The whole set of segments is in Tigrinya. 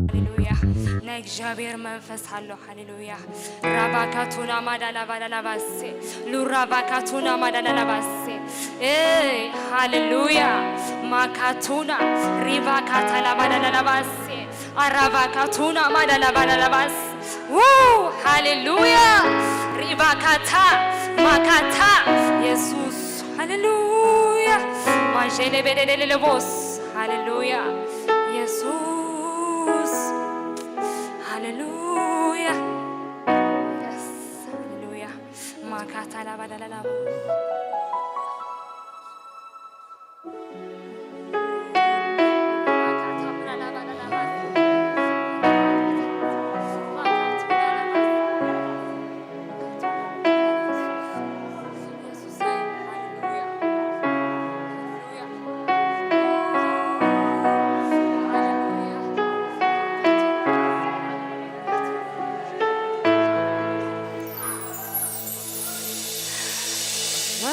ሃሌሉያ። ናይ እግዚኣብሔር መንፈስ ኣሎ። ሃሌሉያ። ራባካቱና ማዳላባላላባሴ። ሉራባካቱና ማዳላላባሴ። ኤ፣ ሃሌሉያ። ማካቱና ሪባካታላ ማዳላላባሴ። አራባካቱና ማዳላባላላባስ። ው፣ ሃሌሉያ። ሪባካታ ማካታ ኢየሱስ። ሃሌሉያ። ማጀሌ ቤሌሌሌቦስ። ሃሌሉያ። ኢየሱስ። ሃሌሉያ። የስ። ሃሌሉያ። ማካታ ላባላላላባ።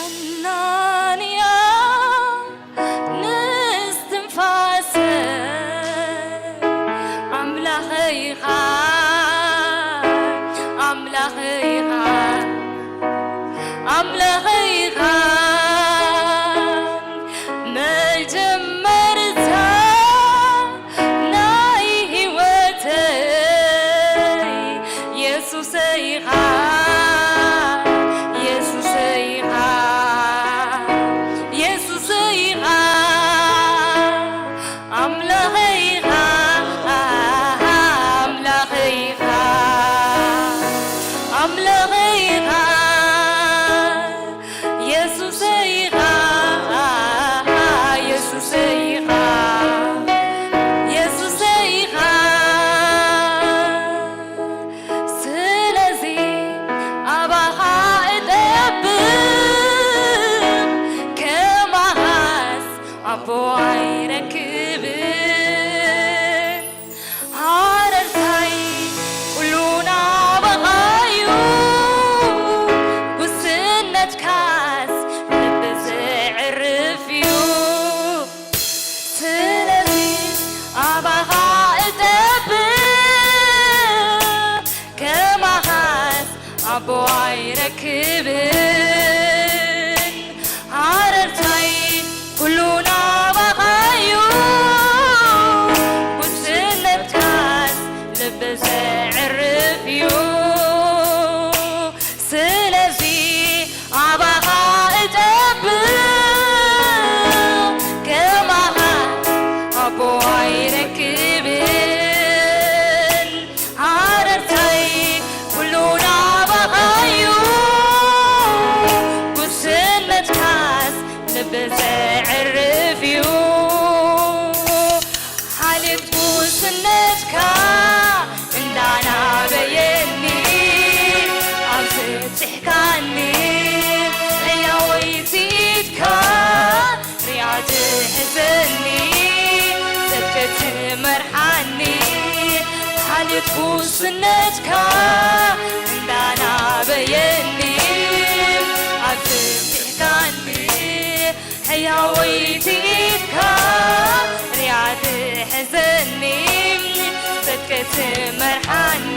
ወናንያ ንስትንፋሰ ኣምላኸ ኢኻ፣ ኣምላኸ ኢኻ፣ ኣምላኸ ኢኻ። መጀመርታ ናይ ህይወተይ የሱሰይ ኢኻ፣ የሱሰይ ኢኻ፣ የሱሰይ ኢኻ፣ ኣምላኸይ ኢኻ፣ ኣምላኸይ ኢኻ፣ ኣምላኸይ ኢኻ። የሱሰይ ኢኻ፣ የሱሰይ ኢኻ፣ የሱሰይ ኢኻ። ስለዚ ኣባኻ እጠብቕ፣ ከማኻስ ኣቦ ኣይረክብን። ሃረርታይ ኩሉ ናባኻ'ዩ፣ ጉስነትካስ ልቢ ዘዕርፍ'ዩ። ስለዚ ኣባኻ እጠብቕ፣ ከማኻስ ኣቦ ኣይረክብን። ሃረርታይ ኩሉ ናባኻ'ዩ፣ ጉስነትካስ ልቢ ዘዕርፍ'ዩ። ስለዚ ኣባኻ እጠብቕ፣ ከማኻ ኣቦ ኣይረክብን። ሃረርታይ ኩሉ ናባኻ'ዩ፣ ጉስነትካስ ልቢ ዘዕርፍ'ዩ። ሓልዮት ጉስነትካ እንዳናበየኒ፣ ኣብ ዝበጽሕካኒ ሕያወይቲ ኢድካ ሪኣ ትሕዘኒ፣ ጽድቂ ትመርሓኒ። ሓልዮት ጉስነትካ እንዳናበየኒ፣ ኣብ ዝበጽሕካኒ ሕያወይቲ ኢድካ ሪኣ ትሕዘኒ፣ ጽድቂ ትመርሓኒ።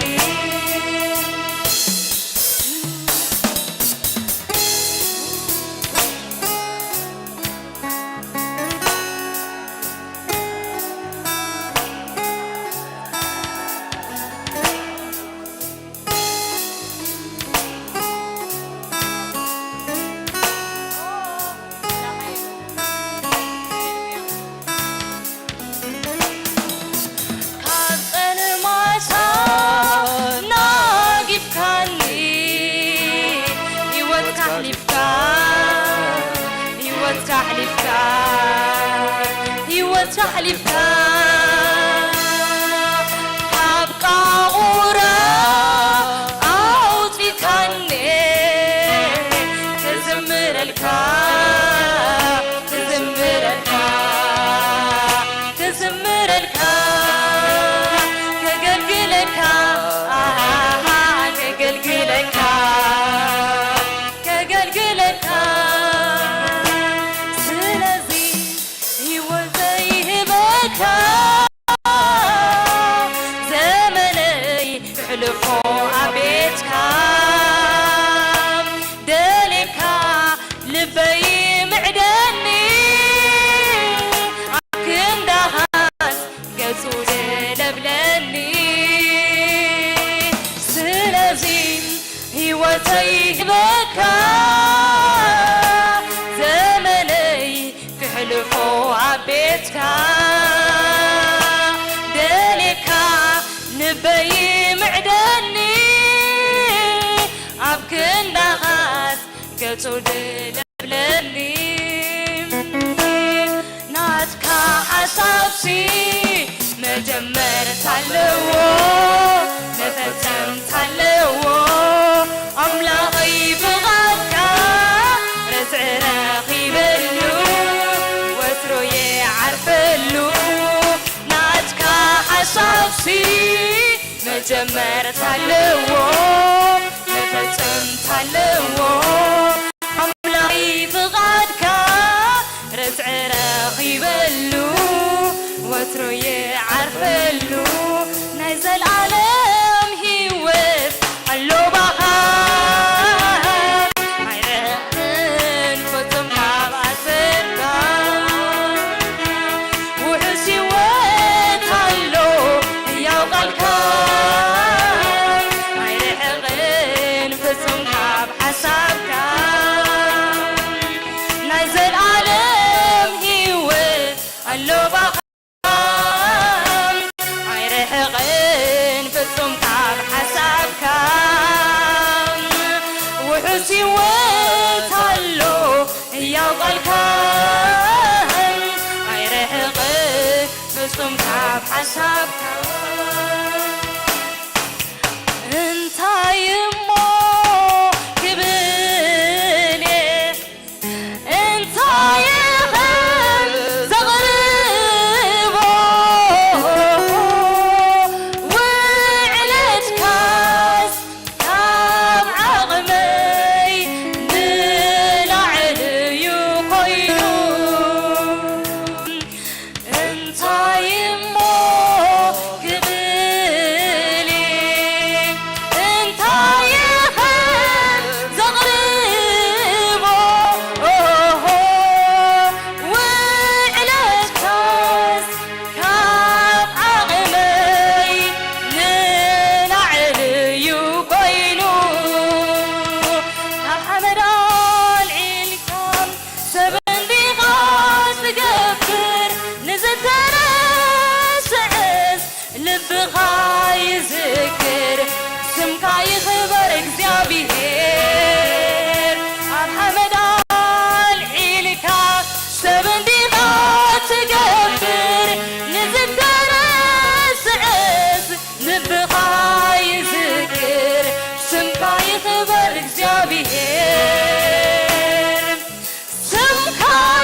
ካብ ጸልማት ናጊፍካኒ፣ ህይወትካ ኣሕሊፍካ፣ ህይወትካ ኣሕሊፍካ፣ ህይወትካ ኣሕሊፍካ፣ ካብ ቃቑራ ህይወተይ ሂበካ፣ ዘመነይ ክሕልፎ ኣብ ቤትካ። ደልየካ ልበይ ምዕደኒ፣ ኣብ ክንዳኻስ ገጹ ድለብለኒ። ናትካ ሓሳብሲ መጀመርታ ኣለዎ፣ መፈጸምታ ኣለዎ። ኣምላኸይ ብቓልካ ርትዒ ረኺበሉ፣ ወትሩ ይዓርፈሉ። ናትካ ሓሳብሲ መጀመርታ ኣለዎ፣ መፈጸምታ ኣለዎ። ኣምላኸይ ብቓልካ ርትዒ ረኺበሉ፣ ወትሩ ይዓርፈሉ። ናይ ዘልኣለም ህይወት ኣሎ ባኻ፣ ኣይርሕቕን ፍጹም ካብ ኣሰብካ። ውሑስ ህይወት ኣሎ ህያው ቃልካ፣ ኣይርሕቕን ፍጹም ካብ ሓሳብካ። ናይ ዘልኣለም ህይወት ኣሎ ባኻ፣ ኣይርሕቕን ፍጹም ካብ ሓሳብካ። ውሑስ ህይወት ኣሎ ህያው ቃልካ፣ ኣይርሕቕን ፍጹም ካብ ሓሳብካ። እንታይ እሞ ክብል እየ፣ እንታይ እኸ ዘቕርቦ፣ ውዕለትካስ ካብ ዓቕመይ ንላዕሊ እዩ ኮይኑ። እንታይ እሞ ክብል፣ እንታይ እኸ ዘቕርቦ፣ ውዕለትካስ ካብ ዓቕመይ ንላዕሊ እዩ ኮይኑ። ካብ ሓመድ ኣልዒልካ ሰብ እንዲኻ ትገብር፣ ንዝተረስዕስ ልብኻ ይዝክር። ስምካ ይኽበር እግዚኣብሔር። ኣብ ሓመድ ኣልዒልካ ሰብ እንዲኻ ትገብር፣ ንዝተረስዕስ ልብኻ ይዝክር። ስምካ ይኽበር እግዚኣብሔር። ስምካ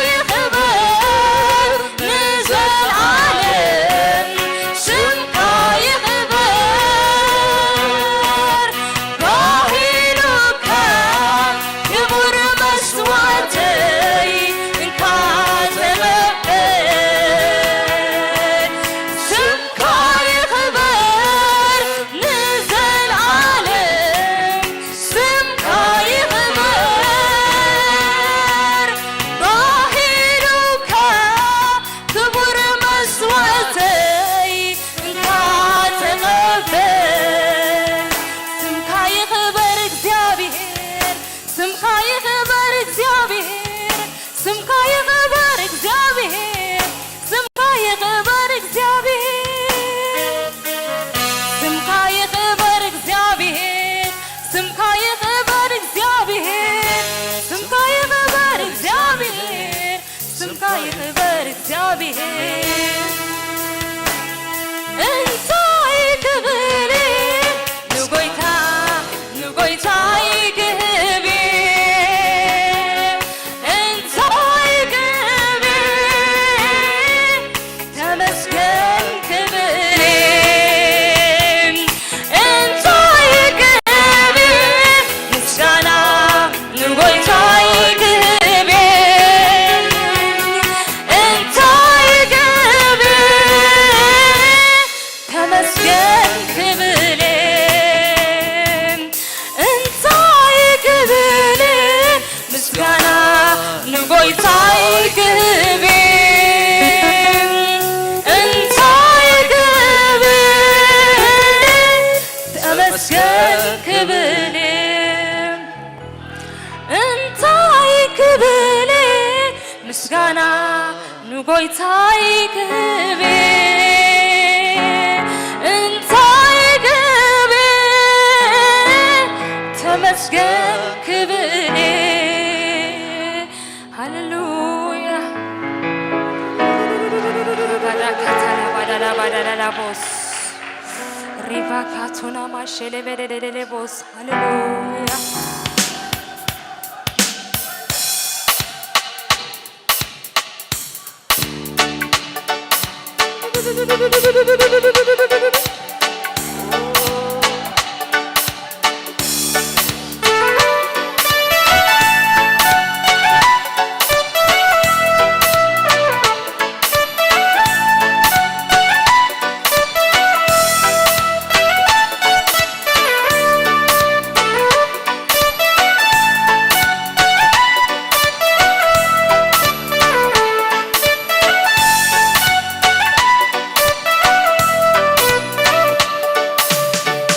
ይኽበር ንዘለዓለም፣ ስምካ ይኽበር። ባሂሉካ ክቡር መስዋዕተይ እንካ ተቐበል። ስምካ ይኽበር ንዘለዓለም፣ ስምካ ይኽበር። ባሂሉካ ክቡር መስዋዕተይ እንካ ተቐበል። ስምካ ይኽበር እግዚኣብሔር፣ ስምካ ይኽበር እግዚኣብሔር፣ ስምካ ይኽበር እግዚኣብሔር፣ ስምካ ይኽበር እግዚኣብሔር፣ ስምካ ይኽበር እግዚኣብሔር፣ ስምካ ይኽበር እግዚኣብሔር፣ ስምካ ይኽበር እግዚኣብሔር፣ ስምካ ይኽበር እግዚኣብሔር። እንታይ ክብል ንጎይታ፣ ንጎይታይ ክህብ፣ እንታይ ክብል፣ ተመስገን ክብል፣ እንታይ ክብል፣ ምስጋና ንጎይታይ ክህብ፣ እንታይ ክብል፣ ተመስገን ክብል፣ እንታይ ክብል፣ ምስጋና ንጎይታይ ክህብ፣ እንታይ ክብል፣ ተመስገን ክብል። ምስጋና ንጎይታይ ክህብ እየ፣ እንታይ ክህብ እየ፣ ተመስገን ክብል እየ። ሃሌሉያ። ባዳ ካታላ ባዳላ ባዳላላ ቦስ ሪቫ ካቶና ማሸሌ ቤደደደሌ ቦስ። ሃሌሉያ።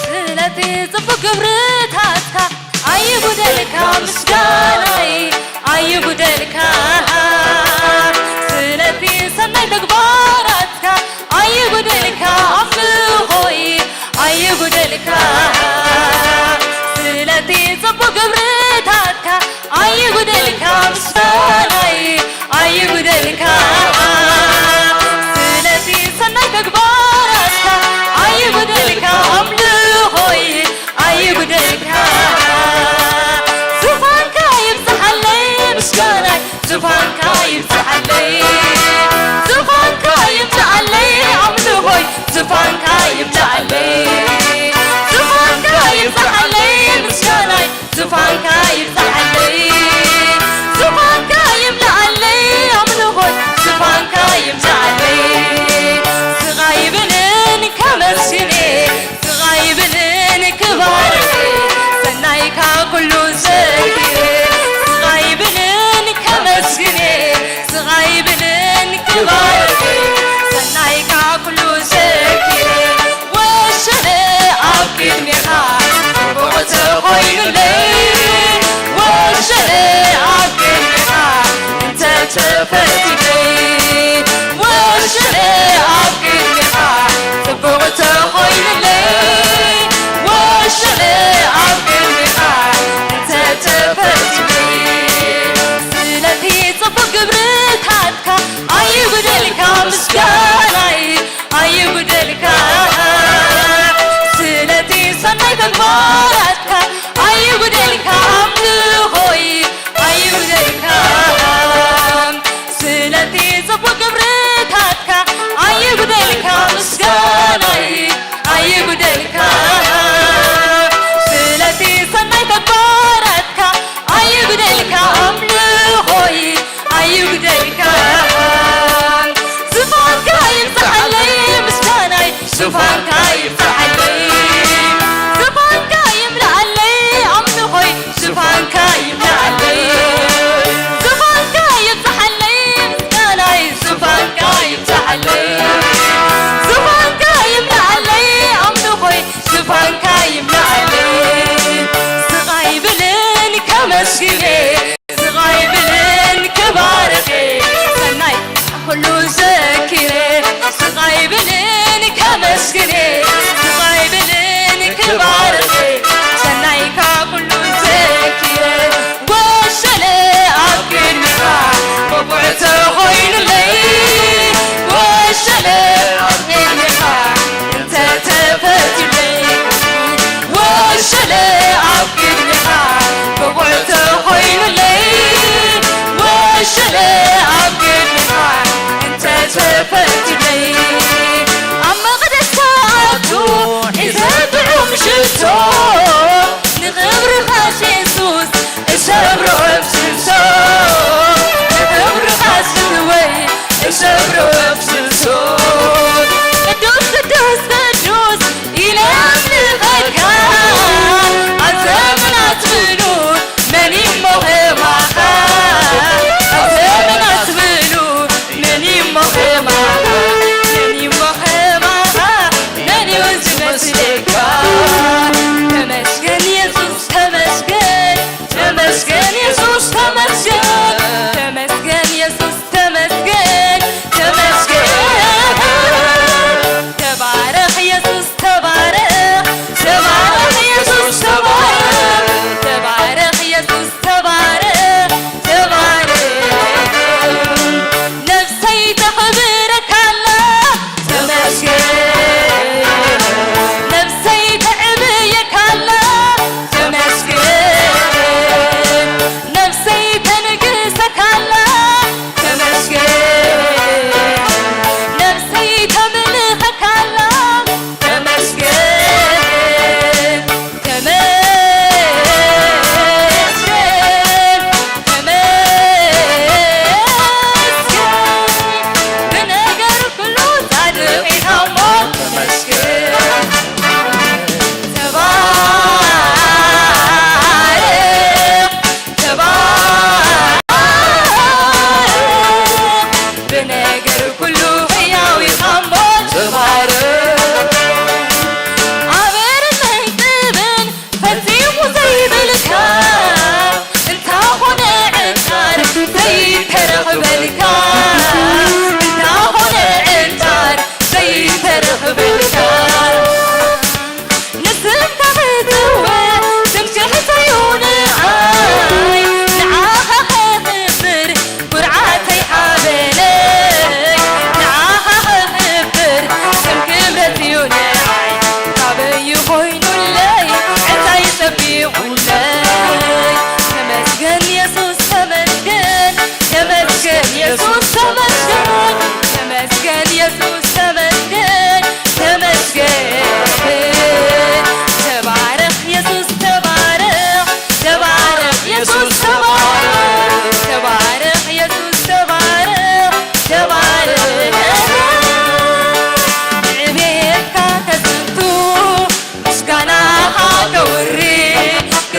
ስለቲ ጽቡቕ ግብርታትካ ኣይጉደልካ ምስጋናይ ኣይጉደልካ። ስለቲ ሰናይ ተግባራትካ ኣይጉደልካ ኣምልኾይ ኣይጉደልካ። ስለቲ ጽቡቕ ግብርታትካ ኣይጉደልካ ምስጋናይ ኣይጉደልካ። ስለቲ ሰናይ ተግባራትካ ኣይጉደልካ ኣምልኾይ ኣይጉደልካ። ዙፋንካ ይብዝሓለይ ምስጋናይ ዙፋንካ ይብዝሓለይ ዙፋንካ ይብዝሓለይ ኣምልኾይ ዙፋንካ ይብዝሓለይ ዙፋንካ ይብዝሓለይ ምስጋናይ ዙፋንካ ይብዝሓለይ ዙፋንካ ይብዝሓለይ ኣምልኾይ ዙፋንካ ይብዝሓለይ። ስቕ ኣይብልን ከመስግን ስቕ ኣይብልን ክባርኽ ሰናይካ ኩሉ ዘኪረ ስቕ ኣይብልን ከመስግን ስቕ ኣይብልን ክባርኽ ሰናይካ ኩሉ ዘኪረ ወሸለ ኣብ ቅድሜኻ ብቑዕ ተኾይኑለይ ወሸለ ኣብ ቅድሜኻ እንተተፈቲለይ ወሸለ ኣብ ቅድሜኻ ጽቡቕ ተኾይኑለይ ወሸለ ኣብ ቅድሜኻ እንተተፈቲለይ ስለቲ ጽቡቕ ግብርታትካ ኣይጉደልካ ምስጋናይ ኣይጉደልካ ስለቲ ሰናይ ተግባራትካ ኣይጉደልካ ኣምልኾይ ኣይጉደልካ ስለቲ ጽቡቕ ግብርታትካ ኣይጉደልካ ምስጋናይ ኣይጉደልካ ስለቲ ሰናይ ተግባራትካ ኣይጉደልካ ኣምልኾይ ኣይጉደልካ ዙፋንካ ይብዝሓለይ ምስጋናይ ዙፋንካ ይብዝሓለይ ዙፋንካ ይምልኣለይ ኣምልኾይ ዙፋንካ ይምልኣለይ ዙፋንካ ይብዝሓለይ ምስጋናይ ዙፋንካ ይብዝሓለይ ዙፋንካ ይምልኣለይ ኣምልኾይ ዙፋንካ ይምልኣለይ ስቕ ኣይብልን ከመስግን ስቕ ኣይብልን ክባርኽ ሰናይ ኩሉ ዘኪረ ስቕ ኣይብልን ከመስግን ስቕ ኣይብልን ክባርኽ ሰናይካ ኩሉ ዘኪረ ወሸለ ኣብ ቅድሜኻ ብቑዕ ተኾይኑለይ ወሸለ ኣብ ቅድሜኻ እንተተፈቲለይ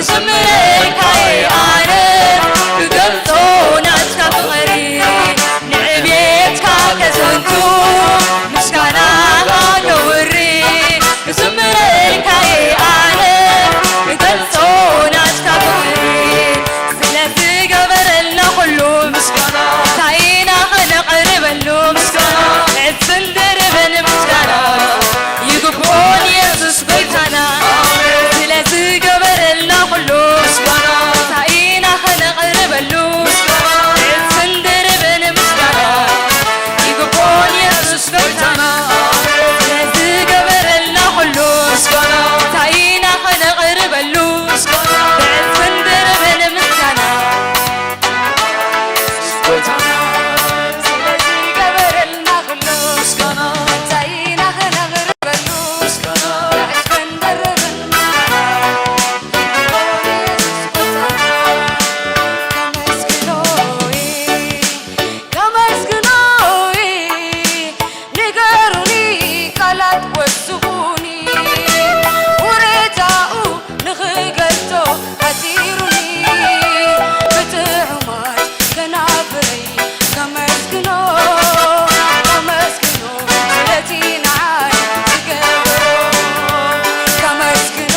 ዝምረልካ እየ ኣነ ክገልጾ ናትካ ፍቕሪ፣ ንዕቤትካ ከዘንቱ ምስጋናኻ ከውሪ። ዝምረልካ እየ ኣነ ክገልጾ ናትካ ፍቕሪ፣ ስለዝገበረልና ኩሉ ምስጋና እንታይ ኢና ኸነቕርበሉ? ምስጋና ዕጽፍን ድርብን ምስጋና ይግብኦ ንየሱስ ጎይታና፣ ስለ ዝገበረልና ኩሉ ምስጋና እንታይ ኢና ኸነቕርበሉ? ዕጽፍን ድርብን ምስጋና ይግብኦ ንየሱስ ጎይታና፣ ስለ ዝገበረልና ኩሉ ምስጋና እንታይ ኢና ኸነቕርበሉ? ዕጽፍን ድርብን ምስጋና ንገሩኒ ቃላት ወስኹኒ፣ ውረታኡ ንኽገልጾ ሓጺሩኒ። ብጥዑማት ከናፍረይ ከመስግኖ፣ ከመስግኖ ስለቲ ንዓይ ዝገበሮ። ከመስግኖ፣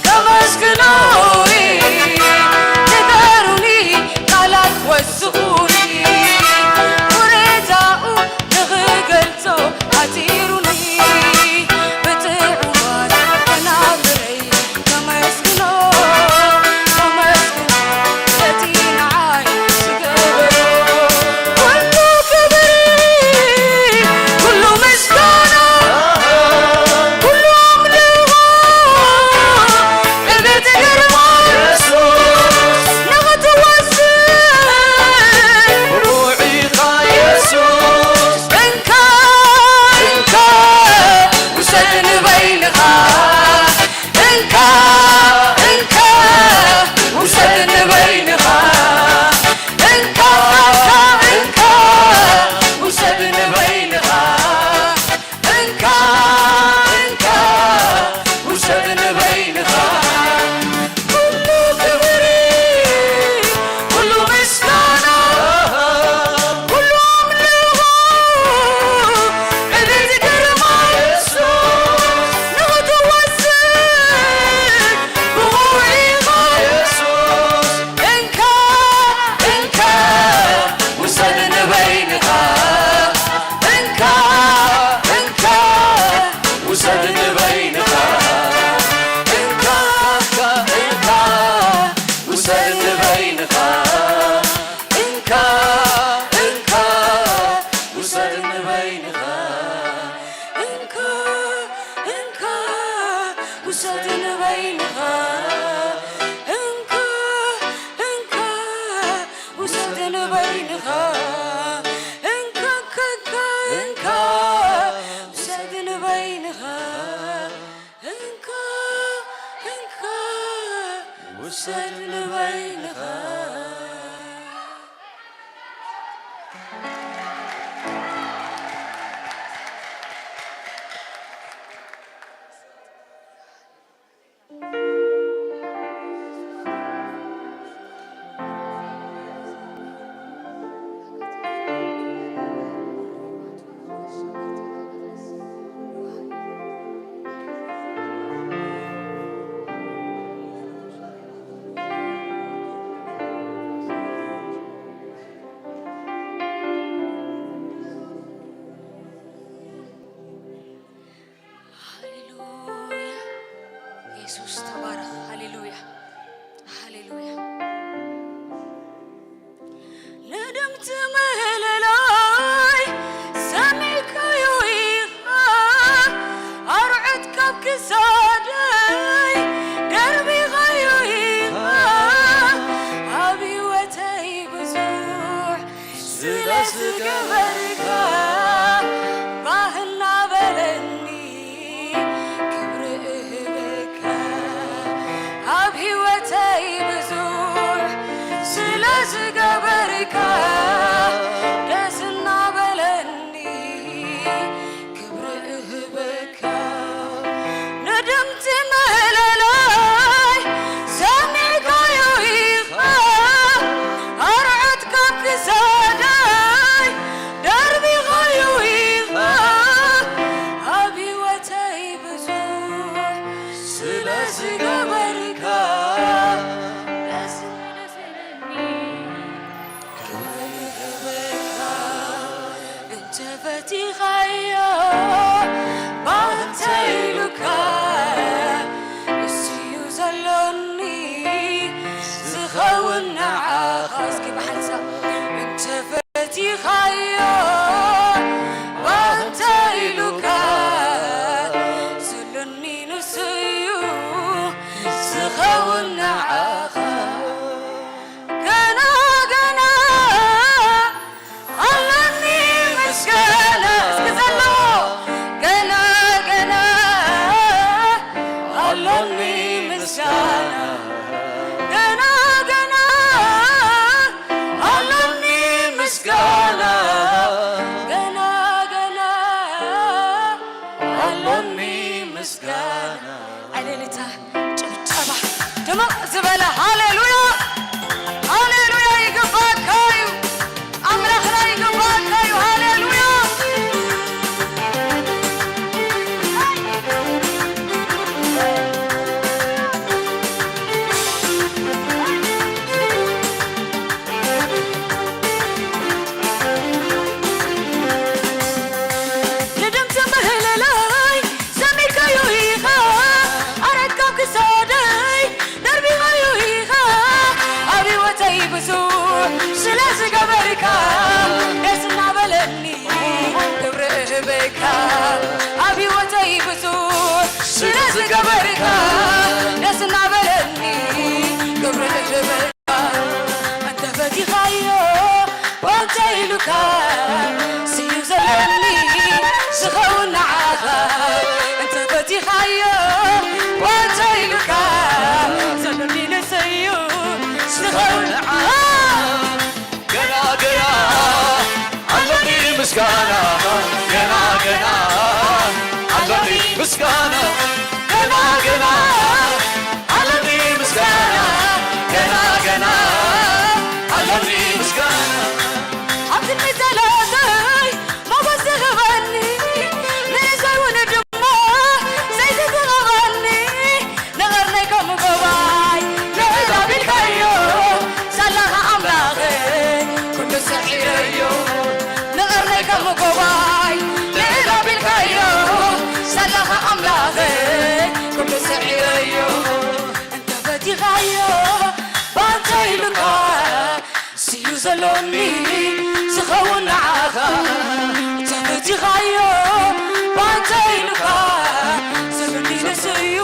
ከመስግኖ፣ ንገሩኒ ቃላት ወስኹኒ፣ ውረታኡ ንኽገልጾ ሓጺሩኒ። ብጥዑማት ከናፍረይ ከመስግኖ፣ ከመስግኖ በቲ ንዓይ ዝገበሮ። ኩሉ ክብሪ፣ ኩሉ ምስጋና፣ ኩሉ ኣምልኾ ንቤት ግርማ ንኽትወስድ ብርኡይ ኢኻ የሱስ። እንካ፣ እንካ፣ ውሰድ ንበይንኻ። እንካ፣ እንካ፣ ውሰድ ንበይንኻ። እንካ፣ እንካ፣ እንካ፣ ውሰድ ንበይንኻ። እንካ፣ እንካ፣ ውሰድ ንበይንኻ። ኩሉ ክብሪ፣ ኩሉ ምስጋና፣ ኩሉ ኣምልኾ ንቤት ግርማ የሱስ ንኽትወስድ ብቑዕ ኢኻ የሱስ። እንካ፣ እንካ፣ ውሰድ ንበይንኻ። እንካ፣ እንካ፣ ውሰድ ንበይንኻ። እንካ፣ እንካ፣ ውሰድ ንበይንኻ። እንካ፣ እንካ፣ ውሰድ ንበይንኻ። እንካ፣ እንካ፣ ውሰድ ንበይንኻ። እንካ፣ እንካ፣ ውሰድ ንበይንኻ። እንካ፣ እንካ፣ እንካ፣ እንካ፣ ውሰድ ንበይንኻ። እንካ፣ እንካ፣ ውሰድ ንበይንኻ። ሃሌሉያ። የሱስ ተባረኽ። ሃሌሉያ፣ ሃሌሉያ። ንድምጺ ምህለላይ ሰሚዕካዮ ኢኻ፣ ኣርዑት ካብ ክሳደይ ደርቢኻዮ ኢኻ። ኣብ ህይወተይ ብዙሕ ስለ ዝገበርካ ባህ እናበለኒ ክብሪ እህበካ። ዝገበርካ ደስ ደስ ኢለኒ። ክብሪ ክብርካ እንተ ፈቲኻዮ ባንተ ኢሉካ ንስዩ ዘሎኒ ዝኸውን ንዓኻ። እስኪ ብሓንሳብ እንተ ፈቲኻዮ ባንተ ኢሉካ ዘሎኒ ንስዩ ዝኸውን ንዓኻ። ገና ገና ኣሎኒ ምስጋና። እስኪ ዘለዎ ገና ገና ኣሎኒ ምስጋና። ገና ገና ኣሎኒ ምስጋና። ገና ገና ኣሎኒ ምስጋና። ዕልልታ፣ ጭብጨባ፣ ድምቕ ዝበለ ሃሌሉያ፣ ሃሌሉያ ይግባእካ እዩ፣ ኣምላኽና ይግባእካ እዩ። ሃሌሉያ። ንድምፂ ምህልላይ ሰሚዕካዮ ኢኻ፣ ኣረግካ ክሳደይ ደርቢኻዮ ኢኻ። ኣብ ህይወተይ ብዙሕ ስለ ዝገበርካ ደስ እናበለኒ ክብሪ እህበካ። ኣብ ህይወተይ ብዙሕ ስለ ዝገበርካ ደስ እናበለኒ ክብሪ እህበካ። እንተፈቲኻዮ ባንተ ኢሉካ ስዩ ዘለኒ ዝኸውን ንዓኻ። እንተፈቲኻዮ ባንተ ኢሉካ ዘለኒ ንስዩ ዝኸውን ንዓኻ። ገና ገና ኣሎኒ ምስጋና፣ ገና ገና ኣሎኒ ምስጋና፣ ገና ገና ኣሎኒ ምስጋና፣ ገና ገና ኣሎኒ ምስጋና። ኣብ ቅድሚ ጠላተይ ሞገስ ዝህበኒ፣ ንእዝዘይ እውን ድማ ዘይቲ ዝቐበኒ፣ ንቐርነይ ከም ጎባይ ልዕል ኣቢልካዮ፣ ዘለኻ ኣምላኸይ ኩሉ ስዒረዮ። ንቐርነይ ከም ጎባይ ልዕል ኣቢልካዮ፣ ዘለኻ ኣምላኸይ ኩሉ ስዒረዮ። እንተፈቲኻዮ ባንተ ኢሉካ ስዩ ዘሎኒ ዝኸውን ንዓኻ። እንተፈቲኻዮ ባንተ ኢሉካ ዘሎኒ ንስዩ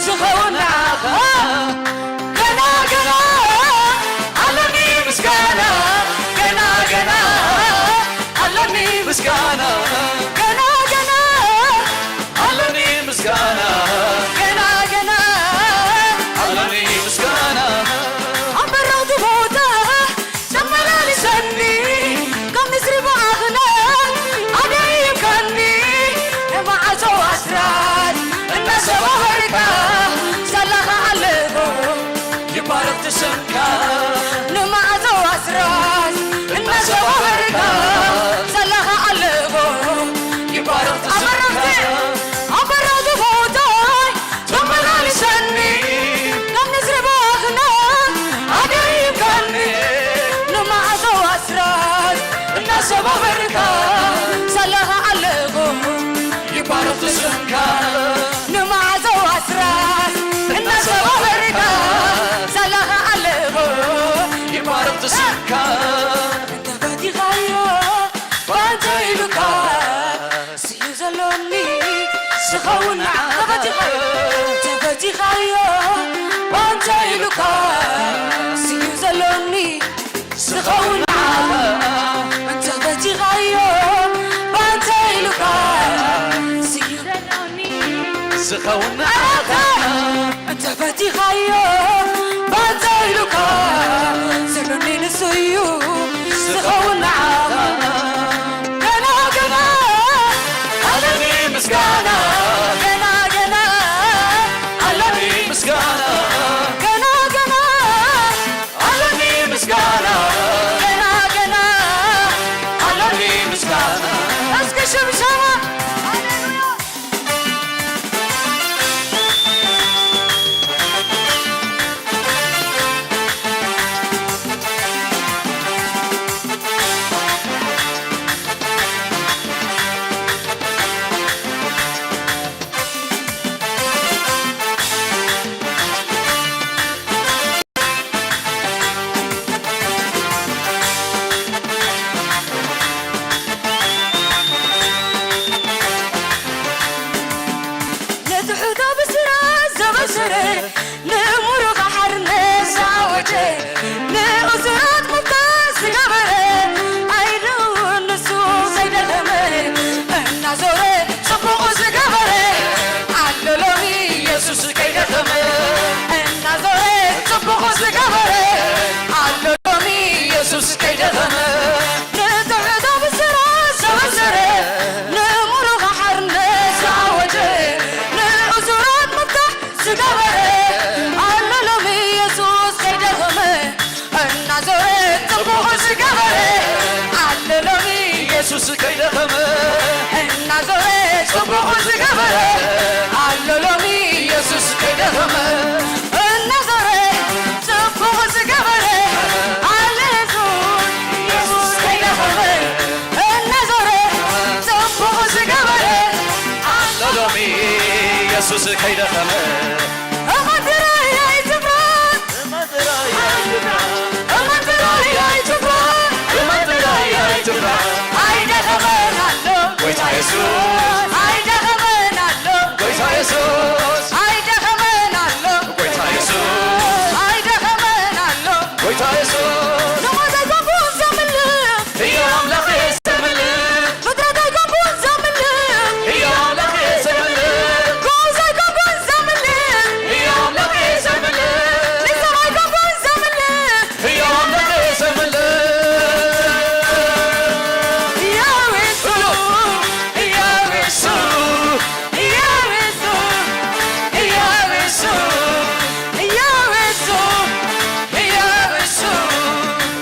ዝኸውን ንዓኻ። ገና ገና ኣሎኒ ምስጋና፣ ገና ገና ኣሎኒ ምስጋና፣ ገና ገና ኣሎኒ ምስጋና፣ ገና ገና ኣሎኒ ምስጋና። ኣብ በረኽቲ ቦታ ተመላልሰኒ፣ ካብ ንስሪ ብኣኽለ ኣደይብካኒ፣ ንመዓጾ ኣስራት እናሰባበርካ፣ ዘለኻ ኣለኹ ይባረኽ ስምካ። ንመዓጾ ኣስራት እናሰባበርካ፣ ዘለኻ ኣለኹ ይባረኽ ስምካ። ኣብ በረኽቲ፣ ኣብ በረኽቲ ቦታይ ተመላልሰኒ፣ ካብ ንስሪ ብኣኽለ ኣደይብካኒ፣ ንመዓጾ ኣስራት እናሰባበርካ፣ ዘለኻ ኣለኹ ይባረኽ ስምካ። ንመዓጾ ኣስራት እናሰባበርካ፣ ዘለኻ ኣለኹ ይባረኽ ስምካ። እንተፈቲኻዮ ባንተ ኢሉካ ስዩ ዘሎኒ ዝኸውን ንዓኻ። ተፈቲኻዮ፣ ተፈቲኻዮ ባንተ ኢሉካ ስዩ ዘሎኒ ዝኸውን ንዓኻ። እንተፈቲኻዮ ባንተ ኢሉካ ስዩ ዘሎኒ ዝኸውን ንዓኻ። እንተፈቲኻዮ ባንተ ኢሉካ ዘሎኒ ንሱ እዩ ዝኸውን ንዓኻ። ገና ገና ኣለኒ ምስጋና፣ ገና ገና ኣለኒ ምስጋና፣ ገና ገና ኣለኒ ምስጋና፣ ገና ገና ኣለኒ ምስጋና። እስኪ ሽብሸባ። ሃሌሉያ። ዝኣሰረ፣ ንምሩቕ ሓርነት ዝኣወጀ፣ ንእሱራት ምፍታሕ ዝገበረ፣ ኣይደውን ንሱ ዘይደኸመ፣ እናዞረ ጽቡቕ ዝገበረ፣ ኣሎ ሎሚ ኢየሱስ ከይደኸመ፣ እናዞረ ጽቡቕ ዝገበረ፣ ኣሎ ሎሚ ኢየሱስ ከይደኸመ፣ ንጥዑይ ብስራት ዘበሰረ፣ ንምሩቕ ሓርነት ዝኣወጀ፣ ንእሱራት ምፍታሕ ዝገበረ፣ ኣሎ ሎሚ ኢየሱስ ከይደኸመ፣ እናዞረ ጽቡቕ ዝገበረ፣ ኣሎ ሎሚ ኢየሱስ ከይደኸመ፣ እናዞረ ጽቡቕ ዝገበረ፣ ኣሎ ሎሚ ኢየሱስ ከይደኸመ፣ እናዞረ ጽቡቕ ዝገበረ፣ ኣሎ ኢየሱስ ከይደኸመ፣ እናዞረ ጽቡቕ ዝገበረ፣ ኣሎ ሎሚ ኢየሱስ ከይደኸመ፣ እመን ጥራይ ኣይትፍራ፣ እመን ጥራይ ኣይትፍራ፣ እመን ጥራይ ኣይትፍራ፣ ኣይደኸመን ኣሎ ጎይታ የሱስ፣ ኣይደኸመን ኣሎ ጎይታ የሱስ፣ ኣይደኸመን ኣሎ ጎይታ የሱስ፣ ኣይደኸመን ኣሎ ጎይታ የሱስ። ንሞት ኣይኮንኩን ዘምልኽ፣ ህያው ኣምላኽ እየ ዘምልኽ። ፍጥረት ኣይኮንኩን ዘምልኽ፣ ህያው ኣምላኽ እየ ዘምልኽ። ግኡዝ ኣይኮንኩን ዘምልኽ፣ ህያው ኣምላኽ እየ ዘምልኽ። ንሰብ ኣይኮንኩን ዘምልኽ፣ ህያው ኣምላኽ እየ ዘምልኽ። ህያው የሱስ፣ ህያው የሱስ፣ ህያው የሱስ፣ ህያው የሱስ፣ ህያው የሱስ፣ ህያው የሱስ።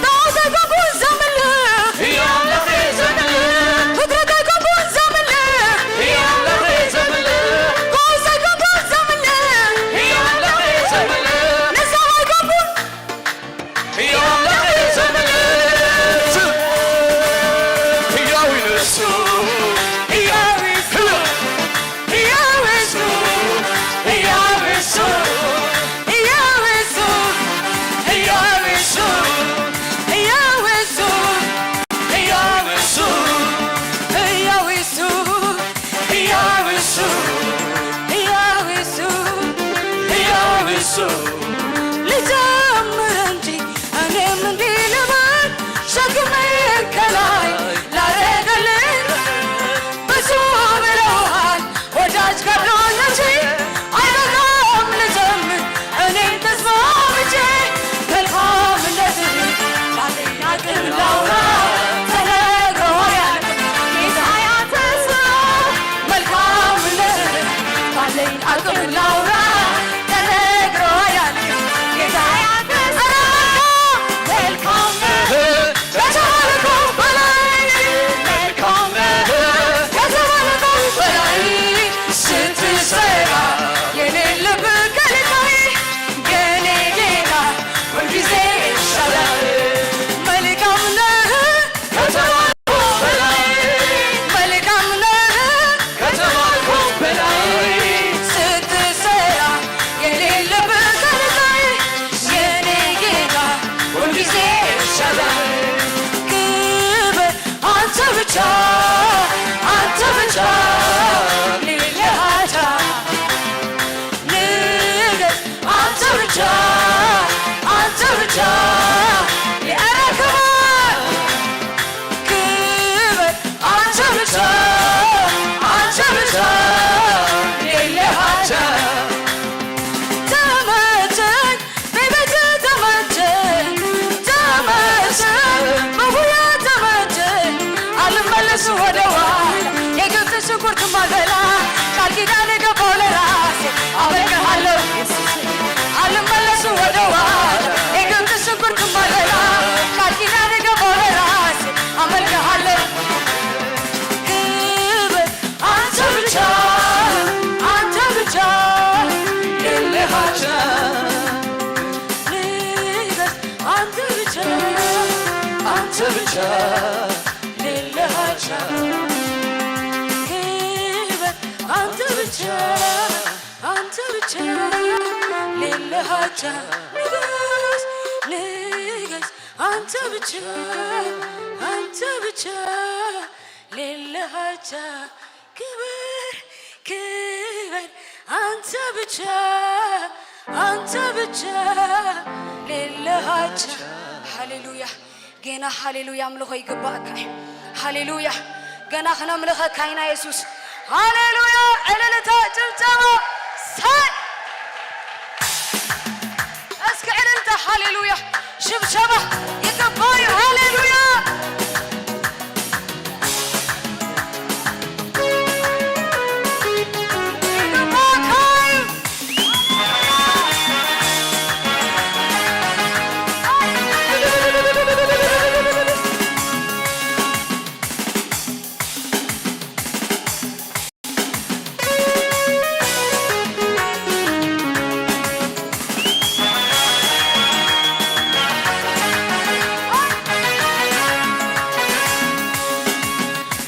ጣዖት ኣይኮንኩን ዘምልኽ፣ ህያው ኣምላኽ እየ ዘምልኽ። ፍጥረት ኣይኮንኩን ዘምልኽ፣ ህያው ኣምላኽ እየ ዘምልኽ። ግኡዝ ኣይኮንኩን ዘምልኽ፣ ህያው ኣምላኽ እየ ዘምልኽ። ንሰብ ኣይኮንኩን ህያው ኣምላኽ እየ ዘምልኽ። ህያው እዩ ንሱ። ህያው እዩ ንሱ። ህያው እዩ ንሱ። ህያው እዩ ንሱ። ህያው እዩ ንሱ። ህያው እዩ ንሱ። ህያው እዩ ንሱ። ህያው እዩ ንሱ። ህያው እዩ ንሱ። ህያው እዩ ንሱ። ህያው እዩ ንሱ። ህያው እዩ ንሱ። ልዘምር እንጂ እኔም እንዲህ ልበል፣ ሸክሜን ከላይ ላረገልኝ፣ ብዙ ብለውሃል ወዳጅ ከብዶኝ እንጂ፣ አይበቃም ልዘምር እኔም ተስማምቼ፣ መልካምነትህ ባለኝ አቅም ላውራ፣ ተነግሮ አያልቅም ጌታ ያንተ ስራ። መልካምነትህ ባለኝ አቅም ላውራ፣ ተነግሮ አያልቅም ጌታ ያንተ ስራ። ኧረ መልካም፣ መልካም ነህ ከተባልከው በላይ፣ መልካም ነህ ከተባልከው በላይ፣ ስትሰራ የኔን ልብ ከልካይ፣ የኔ ጌታ ሁልጊዜ ይሻላል። መልካም ነህ ከተባልከው በላይ፣ መልካም ነህ ከተባልከው በላይ፣ ስትሰራ የሌለበት ከልካይ፣ የኔ ጌታ ሁልጊዜ ይሻላል። ክብር አንተ ብቻ፣ አንተ ብቻ፣ ሌላ አቻ ንገስ አንተ ብቻ፣ አንተ ብቻ። ኧረ ክብር፣ ክብር አንተ ብቻ፣ አንተ ብቻ። የለህ አቻ። ተመቸኝ፣ በቤት ተመቸኝ፣ ተመቸኝ፣ በጉያ ተመቸኝ። አልመለስም ወደ ኋላ፣ የግብፅ ሽንኩርት ማልበላ፣ ቃል ኪዳን የገባው ለራሴ፣ አመልክሃለሁ ኢየሱስ። አልመለስም ወደ ኋላ፣ የግብፅ ሽንኩርት ማልበላ፣ ቃል ኪዳን የገባው ለራሴ፣ አመልክሃለሁ። ክብር አንተ ብቻ፣ አንተ ብቻ፣ የለህ አቻ። ንገስ አንተ ብቻ፣ አንተ ብቻ፣ የለህ አቻ። ክብር አንተ ብቻ፣ አንተ ብቻ፣ የለህ አቻ። ንገስ፣ ንገስ አንተ ብቻ፣ አንተ ብቻ፣ የለህ አቻ። ክብር፣ ክብር አንተ ብቻ፣ አንተ ብቻ ሌለህ አቻ። ሃሌሉያ። ጌና ሃሌሉያ ኣምልኾ ይግባእካ እዩ። ሃሌሉያ። ገና ክነምልኸካ ኢና የሱስ። ሃሌሉያ። ዕልልታ፣ ጭብጨባ። ሳይ። እስኪ ዕልልታ፣ ሃሌሉያ። ሽብሸባ ይግባእ እዩ። ሃሌሉያ። ይግባእካ እዩ።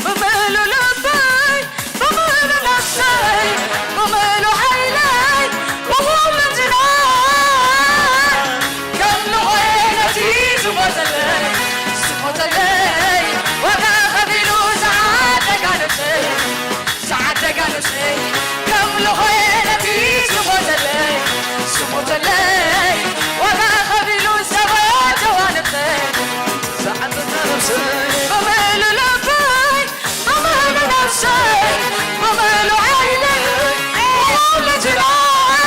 ብምሉእ ልበይ፣ ብምሉእ ነፍሰይ፣ ብምሉእ ሓይለይ፣ ብኹለንትናይ፣ ከምልኾ ነቲ ዝሞተለይ፣ ዝሞተለይ፣ ዋጋ ከፊሉ ዝዓደጋ ነፍሰይ። ዝዓደጋ ነፍሰይ፣ ከምልኾ ነቲ ዝሞተለይ፣ ዝሞተለይ፣ ዋጋ ከፊሉ ዝተበጀዋ ነፍሰይ። ዝዓደጋ ነፍሰይ። ብምሉእ ልበይ፣ ብምሉእ ነፍሰይ፣ ብምሉእ ሓይለይ፣ ብኹለንትናይ፣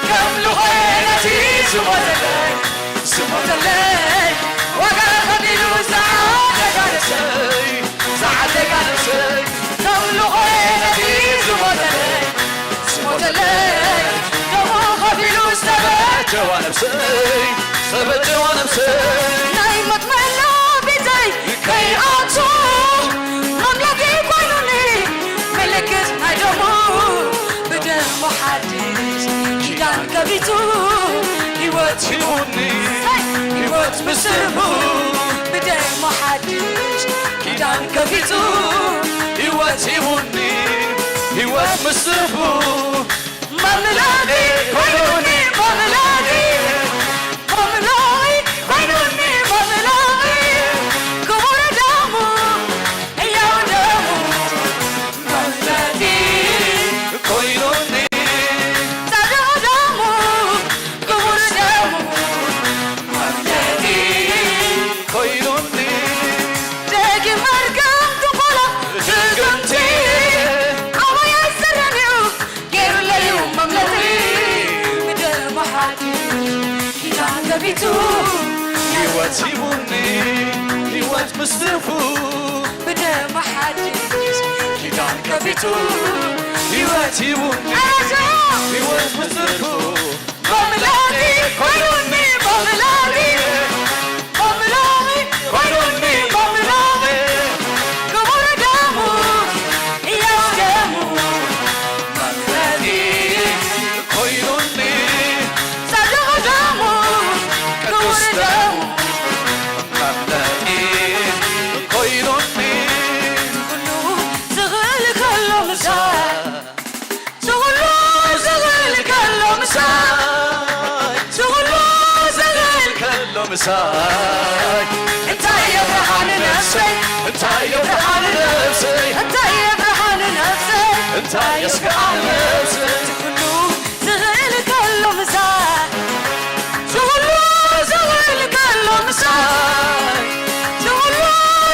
ከምልኾ ነቲ ዝሞተለይ፣ ዝሞተለይ፣ ዋጋ ከፊሉ ዝዓደጋ ነፍሰይ፣ ዝዓደጋ ነፍሰይ፣ ከምልኾ ነቲ ዝሞተለይ፣ ዝሞተለይ፣ ደሙ ከፊሉ ዝተበጀዋ ነፍሰይ፣ ዝተበጀዋ ነፍሰይ። ናይ ሞት መላቢተይ ከይኣቱ፣ መምለኪ ኮይኑኒ ምልክት ናይ ደሙ፣ ብደሙ ሓድሽ ኪዳን ከፊቱ፣ ህይወት ሂቡኒ፣ ህይወት ምስ ትርፉ፣ ብደሙ ሓድሽ ኪዳን ከፊቱ፣ ህይወት ሂቡኒ፣ ህይወት ምስ ትርፉ፣ መምላኺ ኮይኑኒ፣ መምላኺ፣ መምላኺ ኮይኑኒ፣ መምላኺ፣ ክቡር ደሙ፣ ህያው ደሙ፣ መምላኺ ኮይኑኒ፣ ጻድቕ ደሙ፣ ክቡር ደሙ፣ መምላኺ ኮይኑኒ፣ ደጊም መርገም ጥንቆላ ድግምቲ፣ ኣባይ ኣይሰርሕን እዩ፣ ገይሩለይ እዩ መምለጢ፣ ብደሙ ሓድሽ ኪዳን ከፊቱ፣ ህይወት ሂቡኒ፣ ህይወት ምስ ትርፉ፣ ብደሙ ሓድሽ ኪዳን ከፊቱ፣ ህይወት ሂቡኒ፣ ኣራሹ! ህይወት ምስ ትርፉ፣ መምላኺ ኮይኑኒ፣ መምላኺ፣ መምላኺ ኮይኑኒ፣ መምላኺ፣ ክቡር ደሙ፣ ህያው ደሙ፣ መምላኺ ኮይኑኒ፣ ጻድቕ ደሙ፣ ቅዱስ ደሙ፣ መምላኺ ኮይኑኒ፣ ኩሉ ዝኽእል ከሎ ምሳይ ዝኹሉ ዝኽእል ከሎ ምሳይ፣ ዝኹሉ ዝኽእል ከሎ ምሳይ፣ እንታይ የፍርሓ ንነፍሰይ፣ እንታይ የፍርሓ ንነፍሰይ፣ እንታይ የፍርሓ ንነፍሰይ፣ እንታይ የስግኣ ንነፍሰይ፣ ዝኹሉ ዝኽእል ከሎ ምሳይ፣ ዝኹሉ ዝኽእል ከሎ ምሳይ፣ ዝኹሉ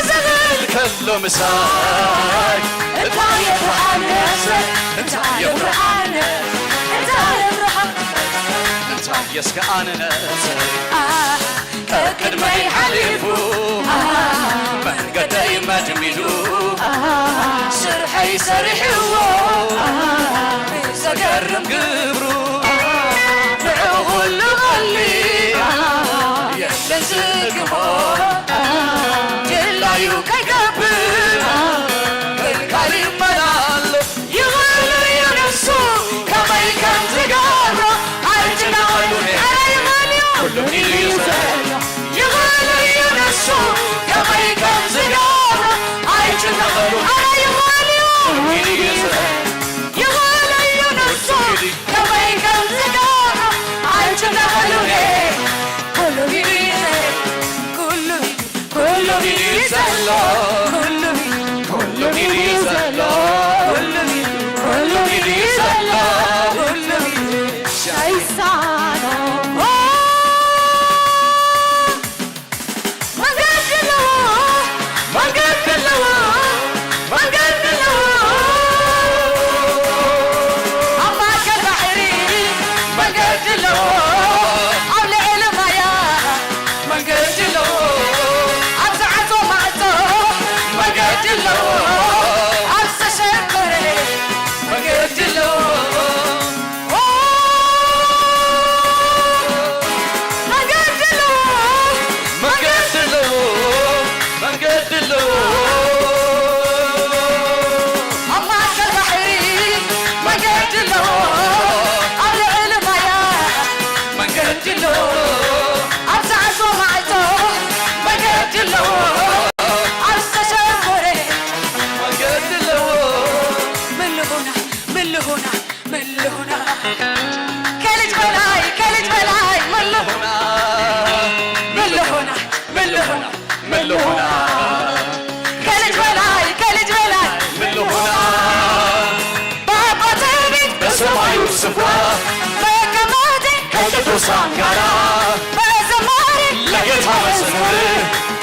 ዝኽእል ከሎ ምሳይ፣ እንታይ የፍርሓ ንነፍሰይ፣ እንታይ የፍርሓ ንነፍሰይ፣ እንታይ የፍርሓ፣ እንታይ የስግኣ ንነፍሰይ፣ ኣሃ፣ ቀቅድመይ ሓሊፉ፣ ኣሃ፣ መንገደይ መድሚዱ፣ ኣሃ፣ ስርሐይ ሰሪሕዎ፣ ኣሃ፣ ብዘገርም ግብሩ፣ ኣሃ፣ ንዑ ኩሉ ቐሊ፣ ኣሃ፣ የለን ዝግሞ፣ ኣሃ፣ ድላዩ ከይገብር፣ ኣሃ፣ ክልካል ይመላለስ። ይኽእል እዩ ንሱ ከመይ ከም ዝገብሮ ኣይጭነቐሉ። ኣረ ይኽእል እዩ። ኩሉ ኢሉ እዩ ዘሎ። ይኽእል እዩ ንሱ ከመይ ከም ዝገብሮ ኣይጭነቐሉ። ኣረ ይኽእል እዩ። ኩሉ ኢሉ እዩ ዘሎ። ይኽእል እዩ ንሱ ከመይ ከልጅ በላይ ከልጅ በላይ መለሆና መለሆና መለሆና መለሆና ከልጅ በላይ ከልጅ በላይ መለሆና በአባቴ ቤት በሰማዩ ስፍራ መቀመጤ ከቅዱሳን ጋራ በዘማሪ ለጌታ መዝሙር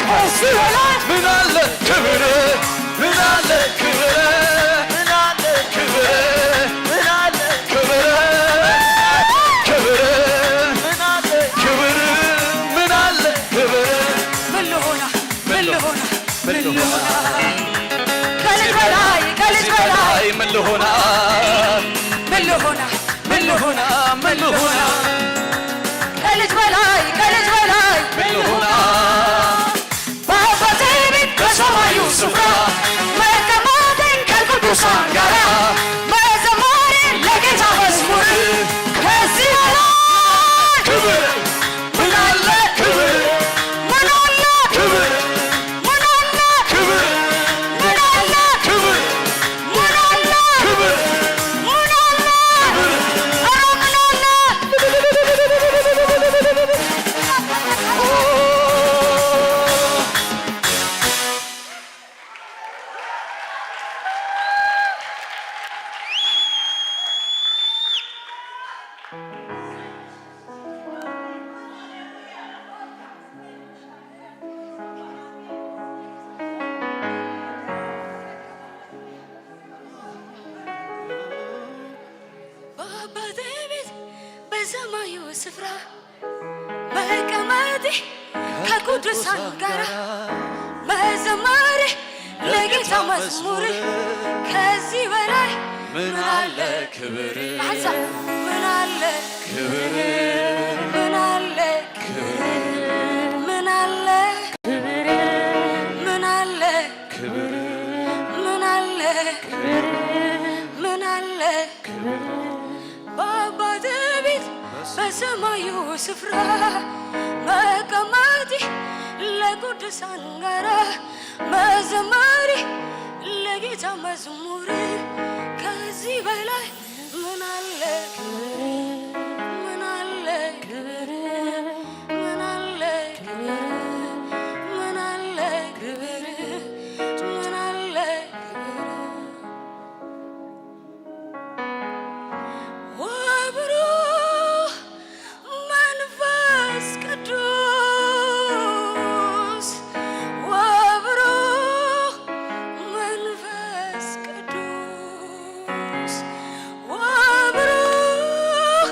ከዚህ በላይ ምን አለ ክብር ምን አለ ክብር ምን አለ ክብር ምን አለ ክብር ክብር ምን አለ ክብር ምን አለ ክብር ምን ልሆና ምን ልሆና ምን ልሆና ከልጅ በላይ ከልጅ በላይ ምን ልሆና ምን ልሆና ምን ልሆና ምን ልሆና ከልጅ በላይ ከልጅ በላይ ምን ልሆና በአባቴ ቤት በሰማዩ ስፍራ መቀመጤን ከቅዱሳን ጋራ በዘማሪ ለጌታ መዝሙር ከዚህ በላይ ክብር ምን አለ ክብር ምን አለ ክብር ምን አለ ክብር ምን አለ ክብር ምን አለ ክብር ምን አለ ክብር ኧረ ምን አለ በአባቴ ቤት በሰማዩ ስፍራ መቀመጤ ከቅዱሳን ጋራ መዘማሪ ለጌታ መዝሙር ከዚህ በላይ ምን አለ ክብር ሐሳብ ምን አለ ክብር ምን አለ ክብር ምን አለ ክብር ምን አለ ክብር ምን አለ ክብር ምን አለ ክብር በአባቴ ቤት በሰማዩ ስፍራ መቀመጤ ለቅዱሳን ጋራ መዘመሪ ለጌታ መዝሙር ከዚህ በላይ ምን አለ ክብር ምን አለ ክብር ምን አለ ክብር ምን አለ ክብር ምን አለ ክብር ወብሩህ መንፈስ ቅዱስ ወብሩህ መንፈስ ቅዱስ ወብሩህ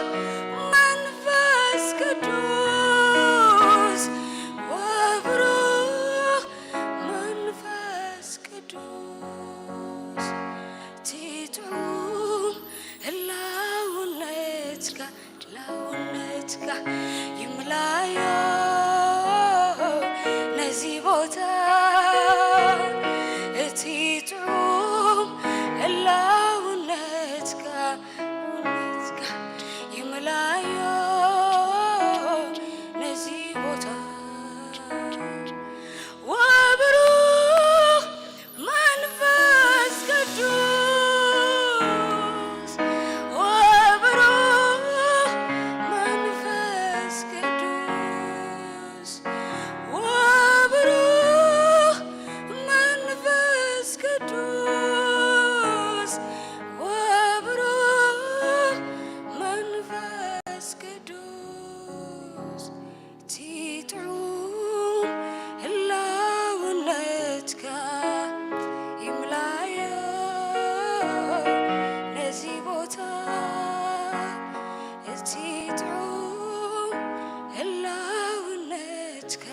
መንፈስ ቅዱስ ወብሩህ መንፈስ ቅዱስ እቲ ጥዑም ህላውነትካ ህላውነትካ ይምላዮ ነዚ ቦታ እቲ ጥዑም ህላውነትካ ህላውነትካ ይምላዮ ነዚ ቦታ ወብሩኽ መንፈስ ቅዱስ ወብሩኽ መንፈስ ቅዱስ ወብሩኽ መንፈስ ቅዱስ ወብሩኽ መንፈስ ቅዱስ እቲ ጥዑም ህላውነትካ ይምላዮ ነዚ ቦታ እቲ ጥዑም ህላውነትካ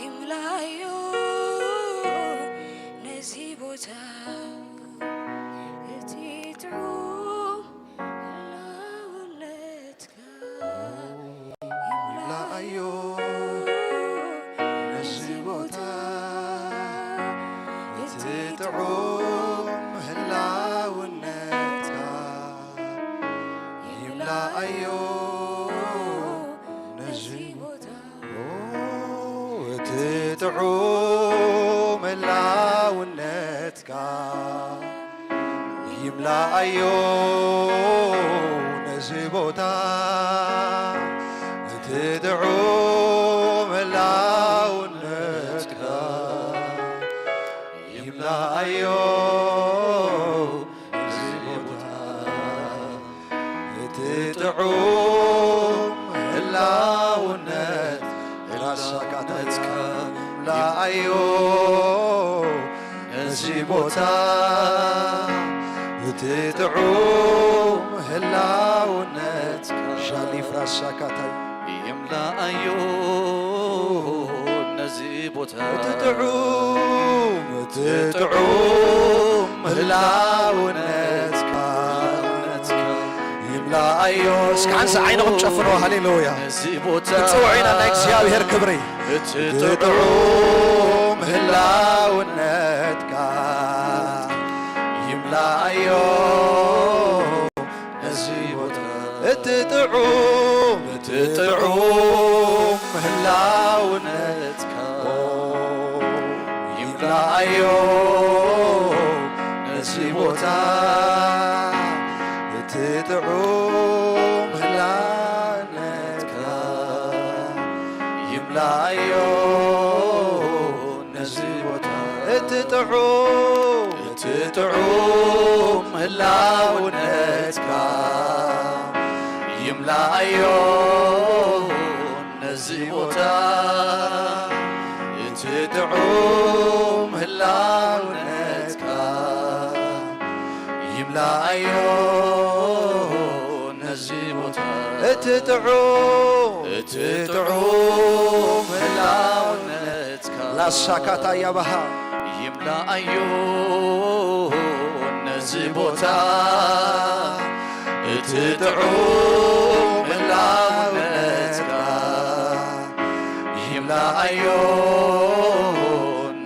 ይምላዮ ነዚ ቦታ እቲ ጥዑም ህላውነትካ ይምላኣዮ ነዚ ቦታ እቲ ጥዑም ህላውነትካ ይምላኣዮ ነዚ ቦታ እቲ ጥዑም ህላውነትካ ላኣዮ ነዚ ቦታ እቲ ጥዑም ህላውነትካ ይምላኣዮ ነዚ ቦታ እቲ ጥዑም ህላውነት ራሳካ ተጽካ ይምላኣዮ ነዚ ቦታ እቲ ጥዑም ህላውነት ሻሊፍ ራሳካታይ ይምላኣዮ ነዚ ቦታ እቲ ጥዑም እቲ ጥዑም ህላውነትካ ይምላኣዮ። እስኪ ሓንሳ ዓይንኹም ጨፍኖ። ሃሌሉያ። ነዚ ቦታ ክንጽውዖ ኢና ናይ እግዚኣብሔር ክብሪ እቲ ጥዑም ህላውነትካ ይምላኣዮ ነዚ ቦታ እቲ ጥዑም እቲ ጥዑም ህላውነትካ ይምላኣዮ ነዚ ቦታ እቲ ጥዑም ህላውነትካ ይምላኣዮ ነዚ ቦታ እቲ ጥዑም እቲ ጥዑም ህላውነትካ ይምላኣዮ ነዚ ቦታ እቲ ጥዑም ህላውነትካ ይምላኣዮ ነዚ ቦታ እቲ ጥዑም እቲ ጥዑም ህላውነትካ ላሳካታ ያባሃ ይምላኣዮ ነዚ ቦታ እቲ ጥዑም ህላውነትካ ይምላኣዮ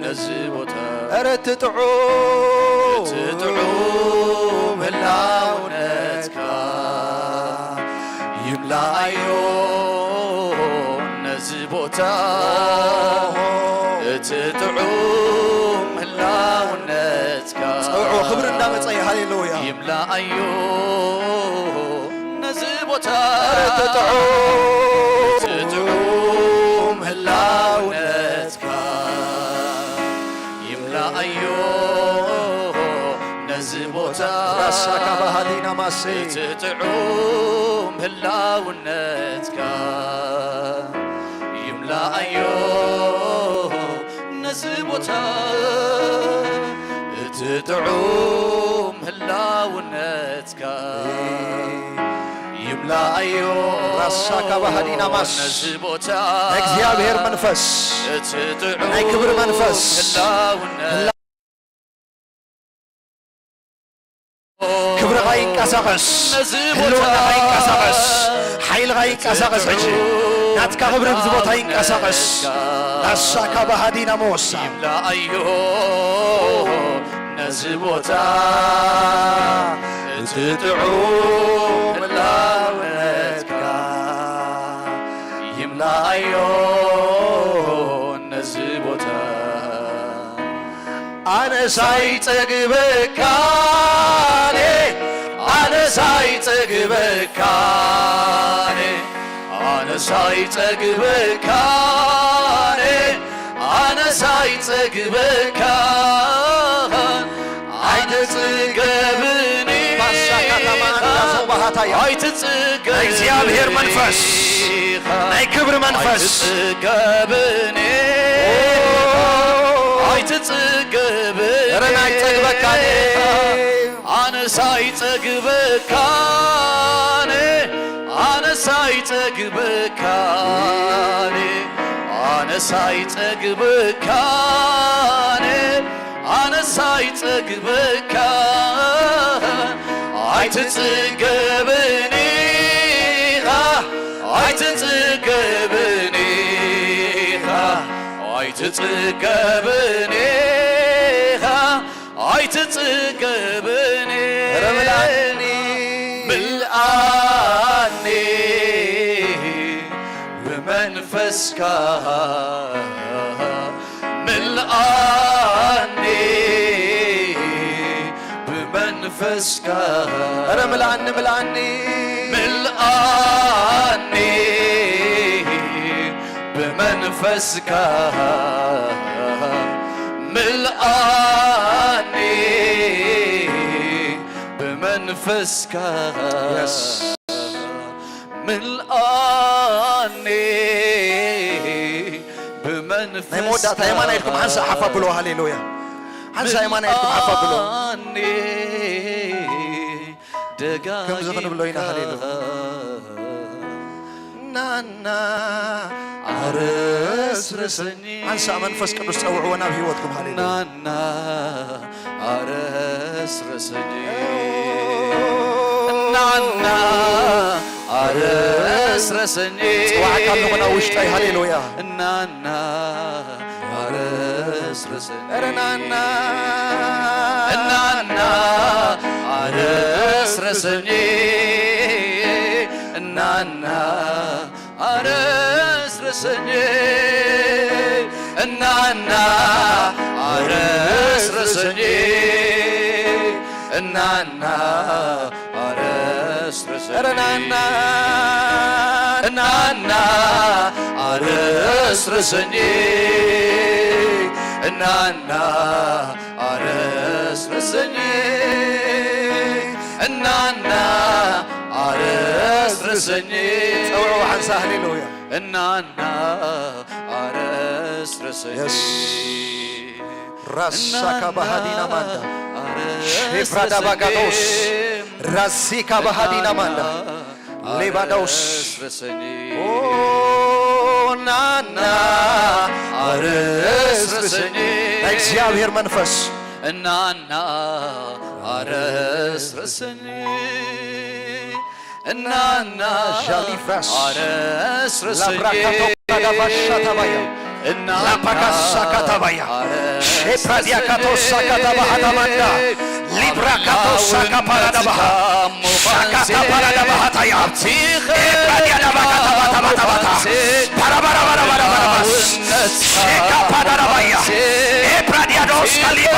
ነዚ ቦታ ኧረ እቲ ጥዑም እቲ ጥዑም ህላውነትካ ይምላኣዮ ነዚ ቦታ እቲ ጥዑም ህላውነትካ ጸውዖ ክብሪ እንዳመጸ እዩ። ሃሌሉያ። ይምላኣዮ ነዚ ቦታ ኧረ እቲ ጥዑም እቲ ጥዑም ህላውነትካ ይምላኣዮ ነዚ ቦታ ራሳካ ባህሊና ማሴ እቲ ጥዑም ህላውነትካ ይምላኣዮ ነዚ ቦታ እቲ ጥዑም ህላውነትካ ይምላኣዮ ራሳካ ባህሊና ማስ ነዚ ቦታ ናይ እግዚኣብሔር መንፈስ እቲ ጥዑም ናይ ክብሪ መንፈስ ህላውነት ክብርኻ ይንቀሳቐስ፣ ህልውናኻ ይንቀሳቐስ፣ ሓይልኻ ይንቀሳቐስ። ሕጂ ናትካ ክብሪ ኣብዚ ቦታ ይንቀሳቐስ። ናሳካ ባህዲና መወሳ ይምላኣዮ ነዚ ቦታ እቲ ጥዑም ህላውነትካ ይምላኣዮ ነዚ ቦታ ኣነስ ኣይጸግበካን፣ ኣነስ ኣይጸግበካን፣ ኣነስ ኣይጸግበካን፣ ኣነስ ኣይጸግበካን፣ ኣይትጽገብን ባሻ ኢኻ፣ ካታማ ኣንዳ ዞባሃታያ። ኣይትጽገብን ናይ እግዚኣብሔር መንፈስ፣ ኢኻ፣ ናይ ክብሪ መንፈስ። ኣይትጽገብን ኦ። ኢኻ፣ ኣይትጽገብን ኧረ ናይ ጸግበካን። ኢኻ፣ ኣነስ ኣይጸግበካን፣ ኣነስ ኣይጸግበካን፣ ኣነስ ኣይጸግበካን፣ ኣነስ ኣይጸግበካን፣ ኣይትጽገብን ኢኻ፣ ኣይትጽገብን ኢኻ፣ ኣይትጽገብን ኢኻ፣ ኣይትጽገብን ኧረ ምልኣኒ። ምልኣኒ ብመንፈስካ፣ ምልኣኒ ብመንፈስካ። ብመንፈስካ። ኧረ ምልኣኒ፣ ምልኣኒ። ምልኣኒ ብመንፈስካ። ምልኣኒ ብመንፈስካ። የስ። ምልኣኒ ብመንፈስካ። ናይ መወዳእታ የማን ኢድኩም ሓንሳእ ሓፍ ኣብልዎ። ሃሌሉያ። ሓንሳእ የማን ኢድኩም ሓፍ ኣብልዎ። ምልኣኒ ደጋጊምካ። ከምዚ ክንብሎ ኢና። ሃሌሉያ። ናና ኣረስርሰኒ። ሓንሳእ መንፈስ ቅዱስ ጸውዕዎ ናብ ህይወትኩም። ሃሌሉያ። ናና ኣረስርሰኒ። ናና ኣረስርሰኒ። ጽዋዕካ ኣለኹ ናብ ውሽጠይ። ሃሌሉያ። ናና ኣረስርሰኒ። ኧረ ናና። ናና ኣረስርሰኒ። ናና ኣረስርሰኒ። ናና ኣረስርሰኒ። ናና ኣረስርሰኒ። ኧረ ናና። ናና ኣረስርሰኒ። ናና ኣረስርሰኒ። ናና ኣረስርሰኒ። ጸውዕዎ ሓንሳእ። ሃሌሉያ። ናና ኣረስርሰኒ። የስ። ራሳ ካባሃዲና ማንዳ። ሼፕራዳ ባጋዶስ። ራሲ ካባሃዲና ማንዳ። ሌባዳውስ። ኦ፣ ናና ኣረስርሰኒ። ናይ እግዚኣብሔር መንፈስ። ናና ኣረስርሰኒ። ናና ሻሊፍራስ። ኣረስርሰኒ። ላብራካቶ ዳባሻ ታባያ። ናና ላፓካሳ ካታባያ። ኣረስርሰኒ። ሼፕራዲያ ካቶሳ ካታባሃ ታማንዳ። ሊብራ ካቶሳ ካፓራዳባሃ። ሻካታ ፓራዳባሃ ታያ። ኤብራዲያ ዳባካ ታባታባታባታ። ፓራባራባራባራባራባስ። ሼካ ፓዳራባያ። ኤብራዲያ ዶስ ካሊባ።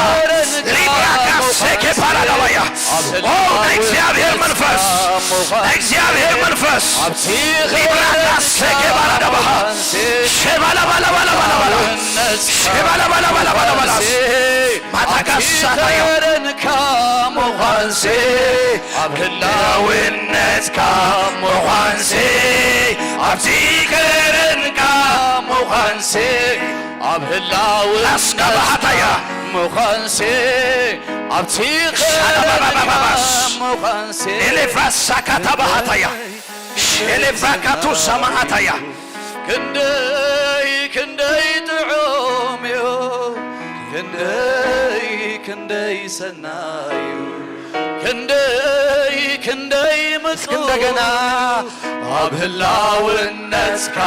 ሊብራ ካሴኬ ፓራዳባያ። ኦ፣ ናይ እግዚኣብሔር መንፈስ፣ ናይ እግዚኣብሔር መንፈስ። ሊብራካስ ሴኬባራዳባሃ። ሼባላባላባላባላባላ። ሼባላባላባላባላባላ። ማታካሳታዮ። ምዃንሲ፣ ኣብ ህላውነትካ ምዃንሲ፣ ኣብቲ ክርንካ ምዃንሲ፣ ኣብ ህላውነትካ ኣስካባሃታያ። ምዃንሲ፣ ኣብቲ ሻላባባባባስ። ምዃንሲ። ኤሌፍራስ ሳካታ ባሃታያ። ሼሌፍራካቱ ሰማኣታያ። ክንደይ፣ ክንደይ ጥዑም እዩ፣ ክንደይ፣ ክንደይ ሰናይ እዩ፣ ክንደይ፣ ክንደይ እስኪ ምጡር እንደገና። ኣብ ህላውነትካ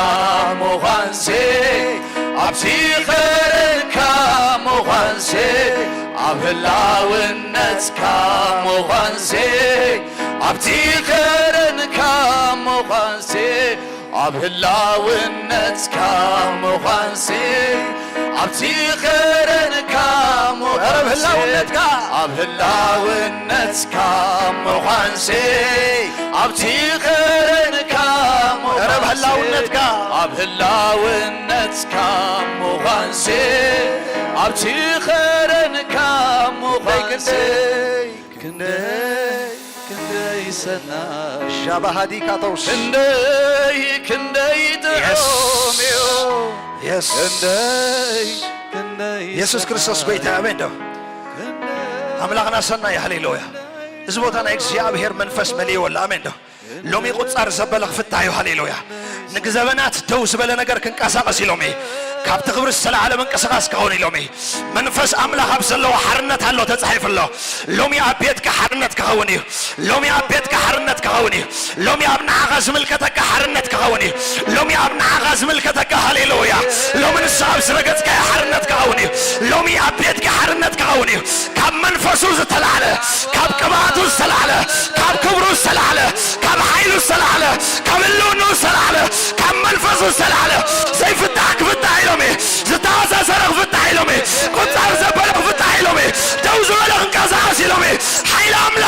ምዃንሲ፣ ኣብቲ ኸረንካ ምዃንሲ፣ ኣብ ህላውነትካ ምዃንሲ፣ ኣብቲ ኸረንካ ምዃንሲ፣ ኣብ ህላውነትካ ምዃንሲ፣ ኣብቲ ኸረንካ ምዃንሲ፣ ኣብ ህላውነትካ። ኣብ ህላውነትካ ምዃንሲ፣ ኣብቲ ኸረንካ ምዃንሲ፣ ኣብ ህላውነትካ። ኣብ ህላውነትካ ምዃንሲ፣ ኣብቲ ኸረንካ ምዃንሲ፣ ክንደይ፣ ክንደይ፣ ክንደይ ሰናይ። ሻባሃዲ ካቶስ። ክንደይ፣ ክንደይ ጥዑም እዩ። የስ። ክንደይ፣ ክንደይ የሱስ ክርስቶስ ሰናይ። ጎይታ፣ ኣሜን ዶ? ክንደይ ኣምላኽና ሰናይ፣ ሃሌሉያ። እዚ ቦታ ናይ እግዚኣብሔር መንፈስ መሊእዎ ኣሎ፣ ኣሜን ዶ? ሎሚ ቁጻር ዘበለ ክፍታሕ እዩ። ሃሌሉያ። ንግዘበናት ደው ዝበለ ነገር ክንቀሳቐስ እዩ ሎሚ። ካብቲ ክብሪ ዝተላዕለ ምንቅስቓስ ክኸውን እዩ ሎሚ። መንፈስ ኣምላኽ ኣብ ዘለዎ ሓርነት ኣሎ ተጻሒፉ ኣሎ። ሎሚ ኣብ ቤትካ ሓርነት ክኸውን እዩ። ሎሚ ኣብ ቤትካ ሓርነት ክኸውን እዩ። ሎሚ ኣብ ንዓኻ ዝምልከተካ ሓርነት ክኸውን እዩ። ሎሚ ኣብ ንዓኻ ዝምልከተካ፣ ሃሌሉያ። ሎሚ ንስኻ ኣብ ዝረገጽካዮ ሓርነት ክኸውን እዩ። ሎሚ ኣብ ቤትካ ሓርነት ክኸውን እዩ። ካብ መንፈሱ ዝተላዕለ፣ ካብ ቅብኣቱ ዝተላዕለ፣ ካብ ክብሩ ዝተላዕለ፣ ካብ ሓይሉ ዝተላዕለ፣ ካብ ህልውንኡ ዝተላዕለ፣ ካብ መንፈሱ ዝተላዕለ ዘይፍታሕ ክፍታሕ ኢሎም እዩ። ዝተኣሳሰረ ክፍታሕ ኢሎም እዩ። ቁጻር ዘበለ ክፍታሕ ኢሎም እዩ። ደው ዝበለ ክንቀሳቐስ ኢሎም እዩ። ሓይሊ ኣምላኽ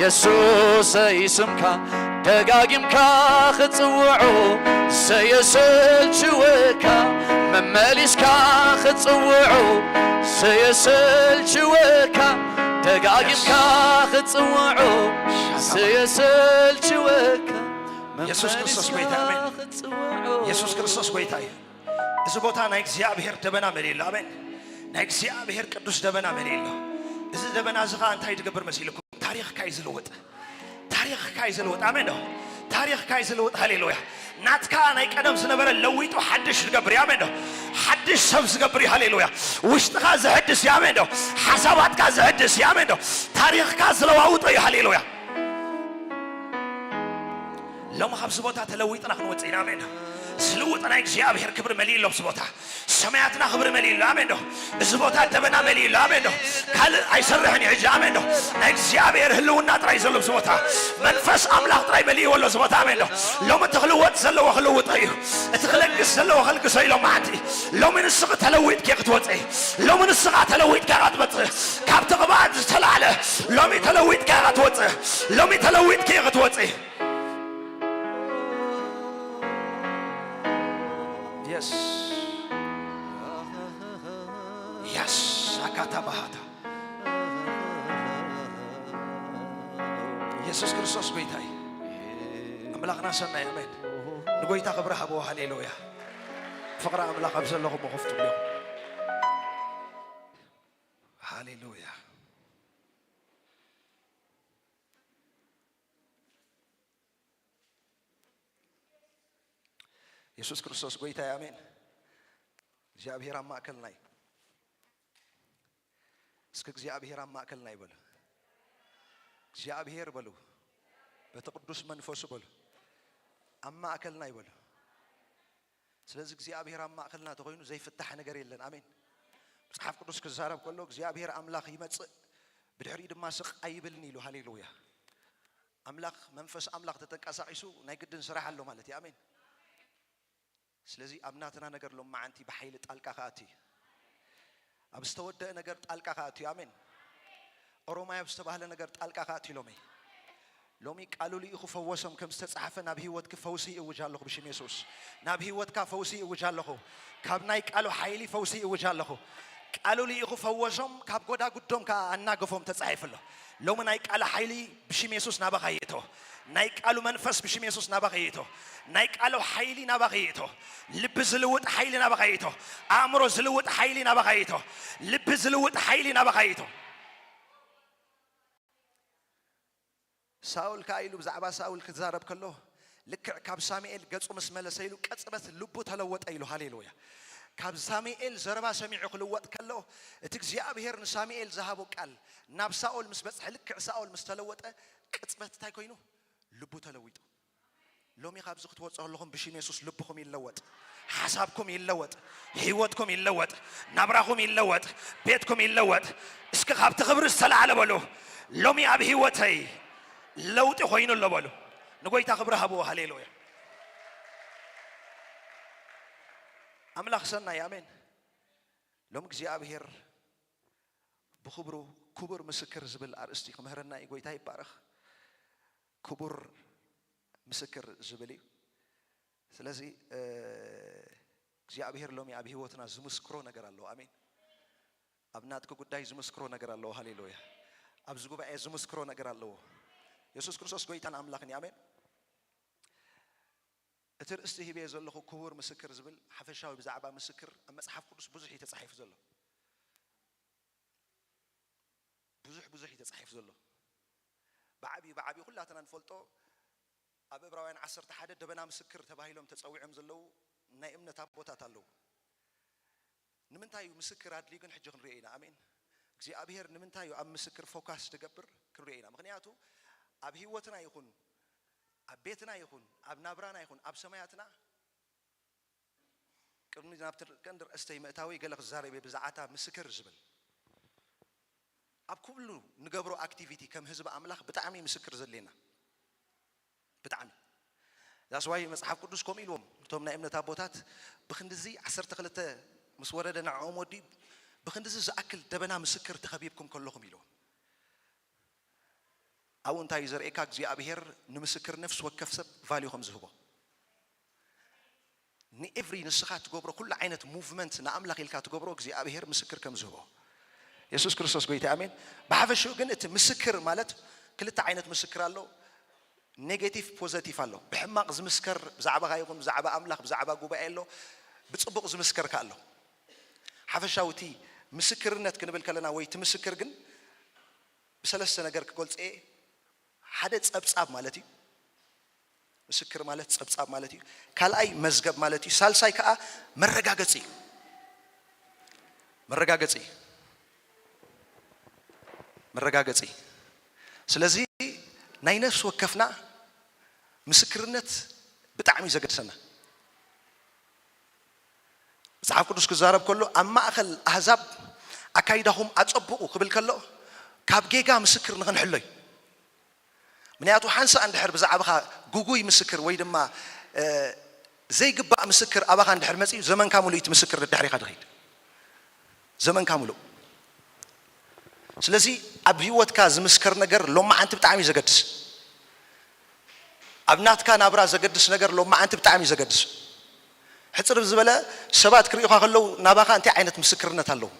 የሱሰይ ስምካ ደጋጊምካ ክጽውዖ፣ ዘየሰልችወካ መመሊስካ ክጽውዖ፣ ዘየሰልችወካ ደጋጊምካ ክጽውዖ፣ ዘየሰልችወካ የሱስ ክርስቶስ ጎይታ፣ ኣሜን። የሱስ ክርስቶስ ጎይታ እዩ። እዚ ቦታ ናይ እግዚኣብሔር ደበና መሊእሉ። ኣሜን። ናይ እግዚኣብሔር ቅዱስ ደበና መሊእሉ። እዚ ደበና እዚ ኸዓ እንታይ ዝገብር መሲልኩም? ታሪኽካ እዩ ዝልውጥ። ታሪኽካ እዩ ዝልውጥ። ኣሜን ዶ? ታሪኽካ እዩ ዝልውጥ። ሃሌሉያ። ናትካ ናይ ቀደም ዝነበረ ለዊጡ ሓድሽ ዝገብር እዩ። ኣሜን ዶ? ሓድሽ ሰብ ዝገብር እዩ። ሃሌሉያ። ውሽጥኻ ዘሕድስ እዩ። ኣሜን ዶ? ሓሳባትካ ዘሕድስ እዩ። ኣሜን ዶ? ታሪኽካ ዝለዋውጦ እዩ። ሃሌሉያ። ሎሚ ካብዚ ቦታ ተለዊጥና ክንወፅእ ኢና። ኣሜን ዶ? ዝልውጥ ናይ እግዚኣብሔር ክብሪ መሊእሎ ኣብዚ ቦታ። ሰማያትና ክብሪ መሊእሎ። ኣሜን ዶ? እዚ ቦታ ደበና መሊእሎ። ኣሜን ዶ? ካልእ ኣይሰርሕን እዩ ሕጂ። ኣሜን ዶ? ናይ እግዚኣብሔር ህልውና ጥራይ ዘሎ ኣብዚ ቦታ። መንፈስ ኣምላኽ ጥራይ መሊእዎ ኣሎ እዚ ቦታ። ኣሜን ዶ? ሎሚ እቲ ክልወጥ ዘለዎ ክልውጦ እዩ። እቲ ክለግስ ዘለዎ ከልግሶ እዩ ሎሚ መዓልቲ። ሎሚ ንስኺ ተለዊጥኪ ክትወፅኢ። ሎሚ ንስኻ ተለዊጥካ ኢኻ ትመፅእ። ካብቲ ቅብኣት ዝተላዕለ ሎሚ ተለዊጥካ ኢኻ ትወፅእ። ሎሚ ተለዊጥኪ ኢኺ ክትወፅኢ። የስ፣ የስ፣ ኣካታ ባሃታ። የሱስ ክርስቶስ ጎይታ እዩ። ኣምላኽና ሰናይ፣ ኣሜን። ንጎይታ ክብሪ ሃብዎ። ሃሌሉያ። ፍቕሪ ኣምላኽ ኣብ ዘለኹም ከፍትሉ ኢኹም። ሃሌሉያ። የሱስ ክርስቶስ ጎይታ እዩ። ኣሜን። እግዚኣብሔር ኣብ ማእከልና እዩ። እስኪ እግዚኣብሔር ኣብ ማእከልና ይበሉ። እግዚኣብሔር በሉ። በቲ ቅዱስ መንፈሱ በሉ። ኣብ ማእከልና ይበሉ። ስለዚ እግዚኣብሔር ኣብ ማእከልና ተኾይኑ ዘይፍታሕ ነገር የለን። ኣሜን። መጽሓፍ ቅዱስ ክዛረብ ከሎ እግዚኣብሔር ኣምላኽ ይመጽእ፣ ብድሕሪኡ ድማ ስቕ ኣይብልን ኢሉ። ሃሌሉያ። ኣምላኽ፣ መንፈስ ኣምላኽ ተተንቀሳቒሱ ናይ ግድን ስራሕ ኣሎ ማለት እዩ። ኣሜን። ስለዚ ኣብ ናትና ነገር ሎማዓንቲ ብሓይሊ ጣልቃ ክኣቱ እዩ። ኣብ ዝተወደአ ነገር ጣልቃ ክኣቱ እዩ። ኣሜን። ኦሮማይ ኣብ ዝተባህለ ነገር ጣልቃ ክኣቱ እዩ ሎሚ። ሎሚ ቃሉ ልኢኹ ፈወሶም ከም ዝተጻሕፈ ናብ ህይወትኪ ፈውሲ ይእውጅ ኣለኹ ብሽም የሱስ። ናብ ህይወትካ ፈውሲ ይእውጅ ኣለኹ። ካብ ናይ ቃሉ ሓይሊ ፈውሲ ይእውጅ ኣለኹ። ቃሉ ልኢኹ ፈወሶም ካብ ጎዳጉዶም ከኣ ኣናገፎም ተጻሒፉ ኣሎ። ሎሚ ናይ ቃል ሓይሊ ብሽም የሱስ ናባኻ ይእቶ። ናይ ቃሉ መንፈስ ብሽም የሱስ ናባኻ ይእቶ። ናይ ቃሉ ሓይሊ ናባኻ ይእቶ። ልቢ ዝልውጥ ሓይሊ ናባኻ ይእቶ። ኣእምሮ ዝልውጥ ሓይሊ ናባኻ ይእቶ። ልቢ ዝልውጥ ሓይሊ ናባኻ ይእቶ። ሳውል ከኣ ኢሉ ብዛዕባ ሳውል ክዛረብ ከሎ፣ ልክዕ ካብ ሳሙኤል ገጹ ምስ መለሰ ኢሉ ቅጽበት ልቡ ተለወጠ ኢሉ። ሃሌሉያ። ካብ ሳሙኤል ዘረባ ሰሚዑ ክልወጥ ከሎ፣ እቲ እግዚኣብሔር ንሳሙኤል ዝሃቦ ቃል ናብ ሳኦል ምስ በጽሐ፣ ልክዕ ሳኦል ምስ ተለወጠ ቅጽበት እንታይ ኮይኑ? ልቡ ተለዊጡ። ሎሚ ካብዚ ክትወጹ ከለኹም ብሽም የሱስ ልብኹም ይለወጥ፣ ሓሳብኩም ይለወጥ፣ ህይወትኩም ይለወጥ፣ ናብራኹም ይለወጥ፣ ቤትኩም ይለወጥ። እስኪ ካብቲ ክብሪ ዝተላዕለ በሉ፣ ሎሚ ኣብ ህይወተይ ለውጢ ኮይኑ ኣሎ በሉ። ንጎይታ ክብሪ ሃብዎ። ሃሌሉያ። ኣምላኽ ሰናይ። ኣሜን። ሎም እግዚኣብሔር ብኽብሩ ክቡር ምስክር ዝብል ኣርእስቲ ክምህረና እዩ። ጎይታ ይባረኽ። ክቡር ምስክር ዝብል እዩ። ስለዚ፣ እ፣ እግዚኣብሔር ሎሚ ኣብ ህይወትና ዝምስክሮ ነገር ኣለዎ። ኣሜን። ኣብ ናትኪ ጉዳይ ዝምስክሮ ነገር ኣለዎ። ሃሌሉያ። ኣብዚ ጉባኤ ዝምስክሮ ነገር ኣለዎ። የሱስ ክርስቶስ ጎይታን ኣምላኽን እዩ። ኣሜን። እቲ ርእስቲ ሂበዮ ዘለኹ ክቡር ምስክር ዝብል ሓፈሻዊ ብዛዕባ ምስክር ኣብ መጽሓፍ ቅዱስ ብዙሕ እዩ ተጻሒፉ ዘሎ። ብዙሕ፣ ብዙሕ እዩ ተጻሒፉ ዘሎ። ብዓብዩ፣ ብዓብዩ ኩላትና ንፈልጦ፣ ኣብ ዕብራውያን ዓሰርተ ሓደ ደበና ምስክር ተባሂሎም ተጸዊዖም ዘለዉ ናይ እምነት ኣቦታት ኣለዉ። ንምንታይ እዩ ምስክር ኣድልዩ ግን ሕጂ ክንሪኦ ኢና። ኣሜን። እግዚኣብሔር ንምንታይ እዩ ኣብ ምስክር ፎካስ ዝገብር ክንሪኦ ኢና። ምኽንያቱ ኣብ ህይወትና ይኹን፣ ኣብ ቤትና ይኹን፣ ኣብ ናብራና ይኹን፣ ኣብ ሰማያትና ቅድሚ ናብቲ ቀንዲ ርእስተይ ምእታወይ ገለ ክዛረብ እየ ብዛዕባ ምስክር ዝብል። ኣብ ኩሉ ንገብሮ ኣክቲቪቲ ከም ህዝቢ ኣምላኽ ብጣዕሚ ምስክር ዘድልየና። ብጣዕሚ። That's why መጽሓፍ ቅዱስ ከምኡ ኢልዎም፣ እቶም ናይ እምነት ኣቦታት፣ ብኽንድዚ ዓሰርተ ክልተ ምስ ወረደ ንዕኦም ወዲ፣ ብኽንድዚ ዝኣክል ደበና ምስክር ተኸቢብኩም ከለኹም ኢልዎም። ኣብኡ እንታይ እዩ ዘርእየካ እግዚኣብሔር? ንምስክር ነፍሲ ወከፍ ሰብ ቫልዩ ከም ዝህቦ። ንኤቭሪ ንስኻ ትገብሮ ኩሉ ዓይነት ሙቭመንት ንኣምላኽ ኢልካ ትገብሮ እግዚኣብሔር ምስክር ከም ዝህቦ። የሱስ ክርስቶስ ጎይታ ኣሜን። ብሓፈሽኡ ግን እቲ ምስክር ማለት ክልተ ዓይነት ምስክር ኣሎ። ኔጌቲቭ ፖዘቲቭ ኣሎ። ብሕማቕ ዝምስከር ብዛዕባኻ ይኹን ብዛዕባ ኣምላኽ ብዛዕባ ጉባኤ ኣሎ። ብጽቡቕ ዝምስከር ከኣ ኣሎ። ሓፈሻዊ እቲ ምስክርነት ክንብል ከለና ወይ እቲ ምስክር ግን ብሰለስተ ነገር ክገልጾ እየ። ሓደ ጸብጻብ ማለት እዩ። ምስክር ማለት ጸብጻብ ማለት እዩ። ካልኣይ መዝገብ ማለት እዩ። ሳልሳይ ከኣ መረጋገጺ እዩ። መረጋገጺ መረጋገጺ። ስለዚ ናይ ነፍሲ ወከፍና ምስክርነት ብጣዕሚ እዩ ዘገድሰና። መጽሓፍ ቅዱስ ክዛረብ ከሎ ኣብ ማእከል ኣህዛብ ኣካይዳኹም ኣጸብቑ ክብል ከሎ ካብ ጌጋ ምስክር ንኽንሕሎ እዩ። ምክንያቱ ሓንሳእ እንድሕር ብዛዕባኻ ጉጉይ ምስክር ወይ ድማ ዘይግባእ ምስክር ኣባኻ እንድሕር መጺኡ ዘመንካ ሙሉእ እቲ ምስክር ደድሕሪኻ ድኸይድ። ዘመንካ ሙሉእ። ስለዚ ኣብ ህይወትካ ዝምስከር ነገር ሎማዓንቲ ብጣዕሚ እዩ ዘገድስ። ኣብ ናትካ ናብራ ዘገድስ ነገር ሎማዓንቲ ብጣዕሚ እዩ ዘገድስ። ሕፅር ዝበለ ሰባት ክርእዩኻ ከለዉ ናባኻ እንታይ ዓይነት ምስክርነት ኣለዉ?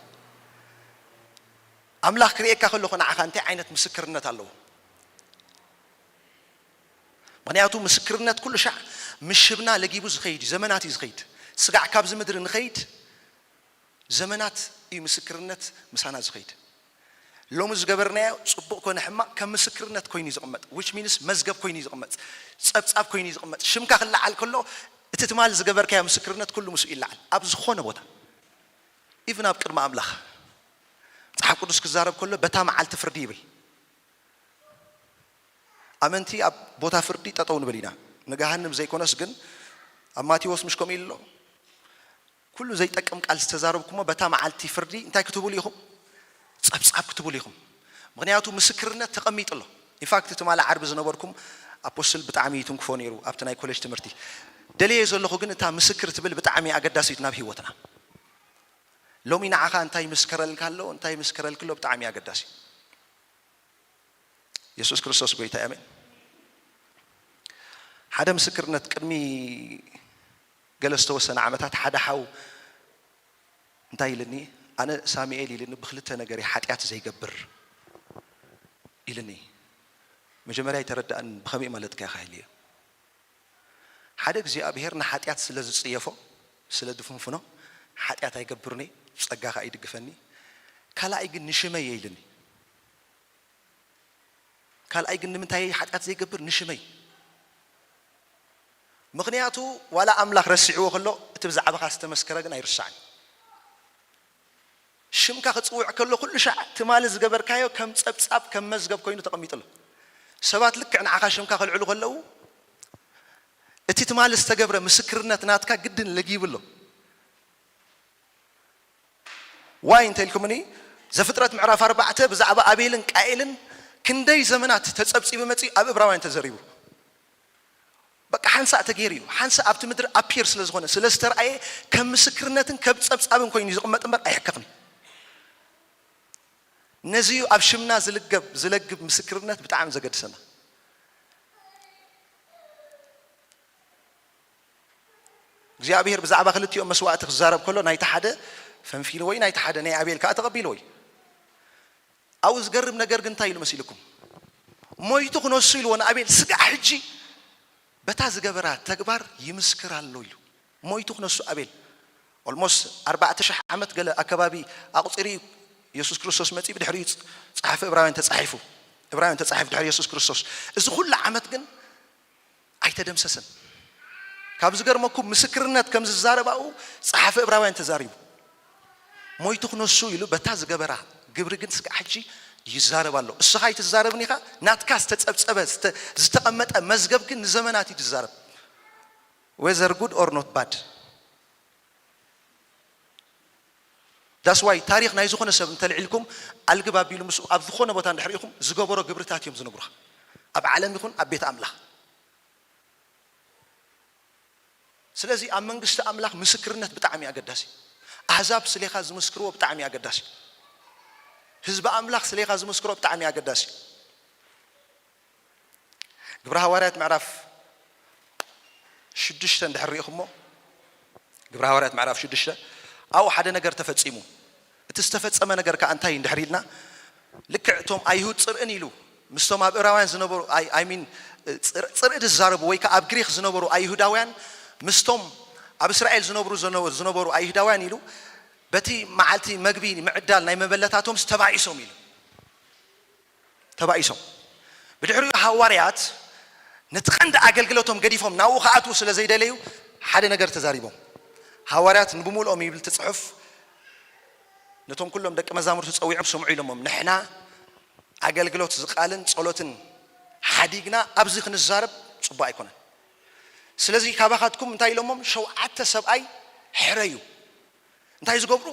ኣምላኽ ክርእየካ ከለኹ ንዓኻ እንታይ ዓይነት ምስክርነት ኣለዎ? ምኽንያቱ ምስክርነት ኩሉ ሻዕ ምሽብና ለጊቡ ዝኸይድ እዩ፣ ዘመናት እዩ ዝኸይድ። ስጋዕ ካብዚ ምድሪ ንኸይድ ዘመናት እዩ ምስክርነት ምሳና ዝኸይድ። ሎሚ ዝገበርናዮ ጽቡቕ ኮነ ሕማቕ ከም ምስክርነት ኮይኑ እዩ ዝቕመጥ፣ which means መዝገብ ኮይኑ እዩ ዝቕመጥ፣ ጸብጻብ ኮይኑ እዩ ዝቕመጥ። ሽምካ ክለዓል ከሎ እቲ ትማሊ ዝገበርካዮ ምስክርነት ኩሉ ምስኡ ይለዓል ኣብ ዝኾነ ቦታ፣ ኢቭን ኣብ ቅድሚ ኣምላኽ። መጽሓፍ ቅዱስ ክዛረብ ከሎ በታ መዓልቲ ፍርዲ ይብል። ኣመንቲ ኣብ ቦታ ፍርዲ ጠጠው ንብል ኢና። ንገሃንም ዘይኮነስ ግን ኣብ ማቴዎስ ምሽ ከምኡ ኢሉ ኣሎ። ኩሉ ዘይጠቅም ቃል ዝተዛረብኩሞ በታ መዓልቲ ፍርዲ እንታይ ክትብሉ ኢኹም? ጸብጻብ ክትብሉ ኢኹም። ምኽንያቱ ምስክርነት ተቐሚጡ ኣሎ። ኢንፋክት ትማሊ ዓርቢ ዝነበርኩም ኣፖስትል ብጣዕሚ ይትንክፎ ነይሩ ኣብቲ ናይ ኮሌጅ ትምህርቲ። ደልየ ዘለኹ ግን እታ ምስክር ትብል ብጣዕሚ ኣገዳሲት ናብ ህይወትና። ሎሚ ንዓኻ እንታይ ይምስከረልካ ኣሎ፣ እንታይ ይምስከረልክ ኣሎ ብጣዕሚ ኣገዳሲ። የሱስ ክርስቶስ ጎይታ እዩ። ኣሜን። ሓደ ምስክርነት ቅድሚ ገለ ዝተወሰነ ዓመታት ሓደ ሓው እንታይ ኢልኒ? ኣነ ሳሙኤል ኢልኒ ብክልተ ነገር እየ ሓጢኣት ዘይገብር ኢልኒ። መጀመርያ ኣይተረዳእን ብኸመይ ማለትካ ኢኻ ኢልዮ። ሓደ እግዚኣብሔር ንሓጢኣት ስለ ዝጽየፎ ስለ ዝፍንፍኖ ሓጢኣት ኣይገብርን እየ፣ ብጸጋ ኸኣ ይድግፈኒ። ካልኣይ ግን ንሽመይ እየ ኢልኒ። ካልኣይ ግን ንምንታይ ሓጢኣት ዘይገብር ንሽመይ። ምኽንያቱ ዋላ ኣምላኽ ረሲዕዎ ከሎ እቲ ብዛዕባኻ ዝተመስከረ ግን ኣይርሳዕን። ሽምካ ክጽውዕ ከሎ ኩሉ ሻዕ ትማሊ ዝገበርካዮ ከም ጸብጻብ ከም መዝገብ ኮይኑ ተቐሚጡ ኣሎ። ሰባት ልክዕ ንዓኻ ሽምካ ከልዕሉ ከለዉ እቲ ትማሊ ዝተገብረ ምስክርነት ናትካ ግድን ለጊቡ ኣሎ። ዋይ እንተ ኢልኩምኒ ዘፍጥረት ምዕራፍ ኣርባዕተ ብዛዕባ ኣቤልን ቃኤልን ክንደይ ዘመናት ተጸብጺቡ መጺ ኣብ እብራውያን ተዘሪቡ። በቃ ሓንሳእ ተገይሩ እዩ። ሓንሳእ ኣብቲ ምድሪ ኣፒር ስለ ዝኾነ ስለ ዝተረኣየ ከም ምስክርነትን ከም ጸብጻብን ኮይኑ እዩ ዝቕመጥ እምበር ኣይሕከኽን እዩ። ነዚ እዩ ኣብ ሽምና ዝልገብ ዝለግብ ምስክርነት ብጣዕሚ ዘገድሰና። እግዚኣብሔር ብዛዕባ ክልቲኦም መስዋእቲ ክዛረብ ከሎ ናይቲ ሓደ ፈንፊንዎ እዩ፣ ናይቲ ሓደ ናይ ኣቤል ከዓ ተቐቢልዎ እዩ። ኣብኡ ዝገርም ነገር ግን እንታይ ኢሉ መሲልኩም? ሞይቱ ክነሱ ኢልዎ ንኣቤል ስጋዕ ሕጂ በታ ዝገበራ ተግባር ይምስክር ኣሎ ኢሉ። ሞይቱ ክነሱ ኣቤል ኦልሞስት ኣርባዕተ ሽሕ ዓመት ገለ ኣከባቢ ኣቑፂሩ እዩ። የሱስ ክርስቶስ መፂ ብድሕሪኡ ፅ- ፀሓፊ እብራውያን ተፃሒፉ እብራውያን ተፃሒፉ ድሕሪ የሱስ ክርስቶስ። እዚ ኩሉ ዓመት ግን ኣይተደምሰሰን። ካብ ዝገርመኩም ምስክርነት ከም ዝዛረብ ኣብኡ ፀሓፊ እብራውያን ተዛሪቡ። ሞይቱ ክነሱ ኢሉ በታ ዝገበራ ግብሪ ግን ስጋዕ ሕጂ ይዛረብ ኣሎ። እስኻ ኣይትዛረብን ኢኻ፣ ናትካ ዝተጸብጸበ ዝተ- ዝተቐመጠ መዝገብ ግን ንዘመናት እዩ ዝዛረብ። Whether good or not bad። That's why ታሪኽ ናይ ዝኾነ ሰብ እንተልዒልኩም ኣልግብ ኣቢሉ ምስኡ ኣብ ዝኾነ ቦታ እንድሕር ኢኹም ዝገበሮ ግብርታት እዮም ዝነግሩኻ፣ ኣብ ዓለም ይኹን ኣብ ቤት ኣምላኽ። ስለዚ ኣብ መንግስቲ ኣምላኽ ምስክርነት ብጣዕሚ ኣገዳሲ። ኣህዛብ ስሌኻ ዝምስክርዎ ብጣዕሚ ኣገዳሲ። ህዝቢ ኣምላኽ ስሌኻ ዝምስክሮ ብጣዕሚ ኣገዳሲ። ግብረ ሃዋርያት ምዕራፍ ሽዱሽተ እንድሕር ርኢኹሞ፣ ግብረ ሃዋርያት ምዕራፍ ሽዱሽተ፣ ኣብኡ ሓደ ነገር ተፈጺሙ። እቲ ዝተፈጸመ ነገር ከኣ እንታይ እዩ እንድሕር ኢልና፣ ልክዕ እቶም ኣይሁድ ጽርኢን ኢሉ ምስቶም ኣብ እብራውያን ዝነበሩ፣ ኣይ ሚን፣ ጽርእ ዝዛረቡ ወይ ከኣ ኣብ ግሪኽ ዝነበሩ ኣይሁዳውያን ምስቶም ኣብ እስራኤል ዝነብሩ ዝነበሩ ኣይሁዳውያን ኢሉ በቲ መዓልቲ መግቢ ምዕዳል ናይ መበለታቶም ዝተባኢሶም ኢሉ። ተባኢሶም። ብድሕሪኡ ሃዋርያት ነቲ ቀንዲ ኣገልግሎቶም ገዲፎም ናብኡ ክኣትዉ ስለ ዘይደለዩ ሓደ ነገር ተዛሪቦም። ሃዋርያት ንብምልኦም ይብል እቲ ጽሑፍ፣ ነቶም ኩሎም ደቂ መዛሙርቱ ጸዊዖም ስምዑ ኢሎሞም። ንሕና ኣገልግሎት ዝቃልን ጸሎትን ሓዲግና ኣብዚ ክንዛረብ ጽቡቕ ኣይኮነን። ስለዚ ካባኻትኩም እንታይ ኢሎሞም? ሸውዓተ ሰብኣይ ሕረዩ። እንታይ ዝገብሩ?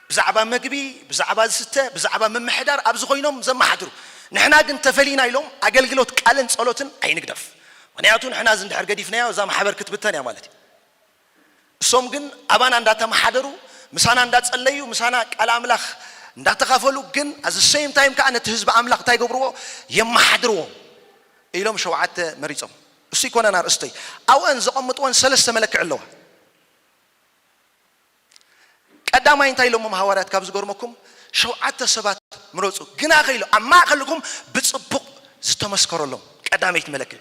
ብዛዕባ መግቢ፣ ብዛዕባ ዝስተ፣ ብዛዕባ ምምሕዳር ኣብዚ ኮይኖም ዘመሓድሩ። ንሕና ግን ተፈሊና ኢሎም ኣገልግሎት ቃልን ጸሎትን ኣይንግደፍ። ምክንያቱ ንሕና እዚ እንድሕር ገዲፍናዮ እዛ ማሕበር ክትብተን እያ ማለት እዩ። እሶም ግን ኣባና እንዳተመሓደሩ፣ ምሳና እንዳጸለዩ፣ ምሳና ቃል ኣምላኽ እንዳተኻፈሉ፣ ግን ኣዚ ሴም ታይም ከዓ ነቲ ህዝቢ ኣምላኽ እንታይ ይገብርዎ? የመሓድርዎ ኢሎም ሸውዓተ መሪጾም። እሱ ይኮነን ኣርእስተይ። ኣብአን ዘቐምጥወን ሰለስተ መለክዕ ኣለዋ። ቀዳማይ እንታይ ኢሎሞም ሃዋርያት? ካብ ዝገርመኩም ሸውዓተ ሰባት ምረጹ፣ ግና ከኢሉ ኣብ ማእከልኩም ብጽቡቕ ዝተመስከረሎም። ቀዳመይቲ መለክዕ።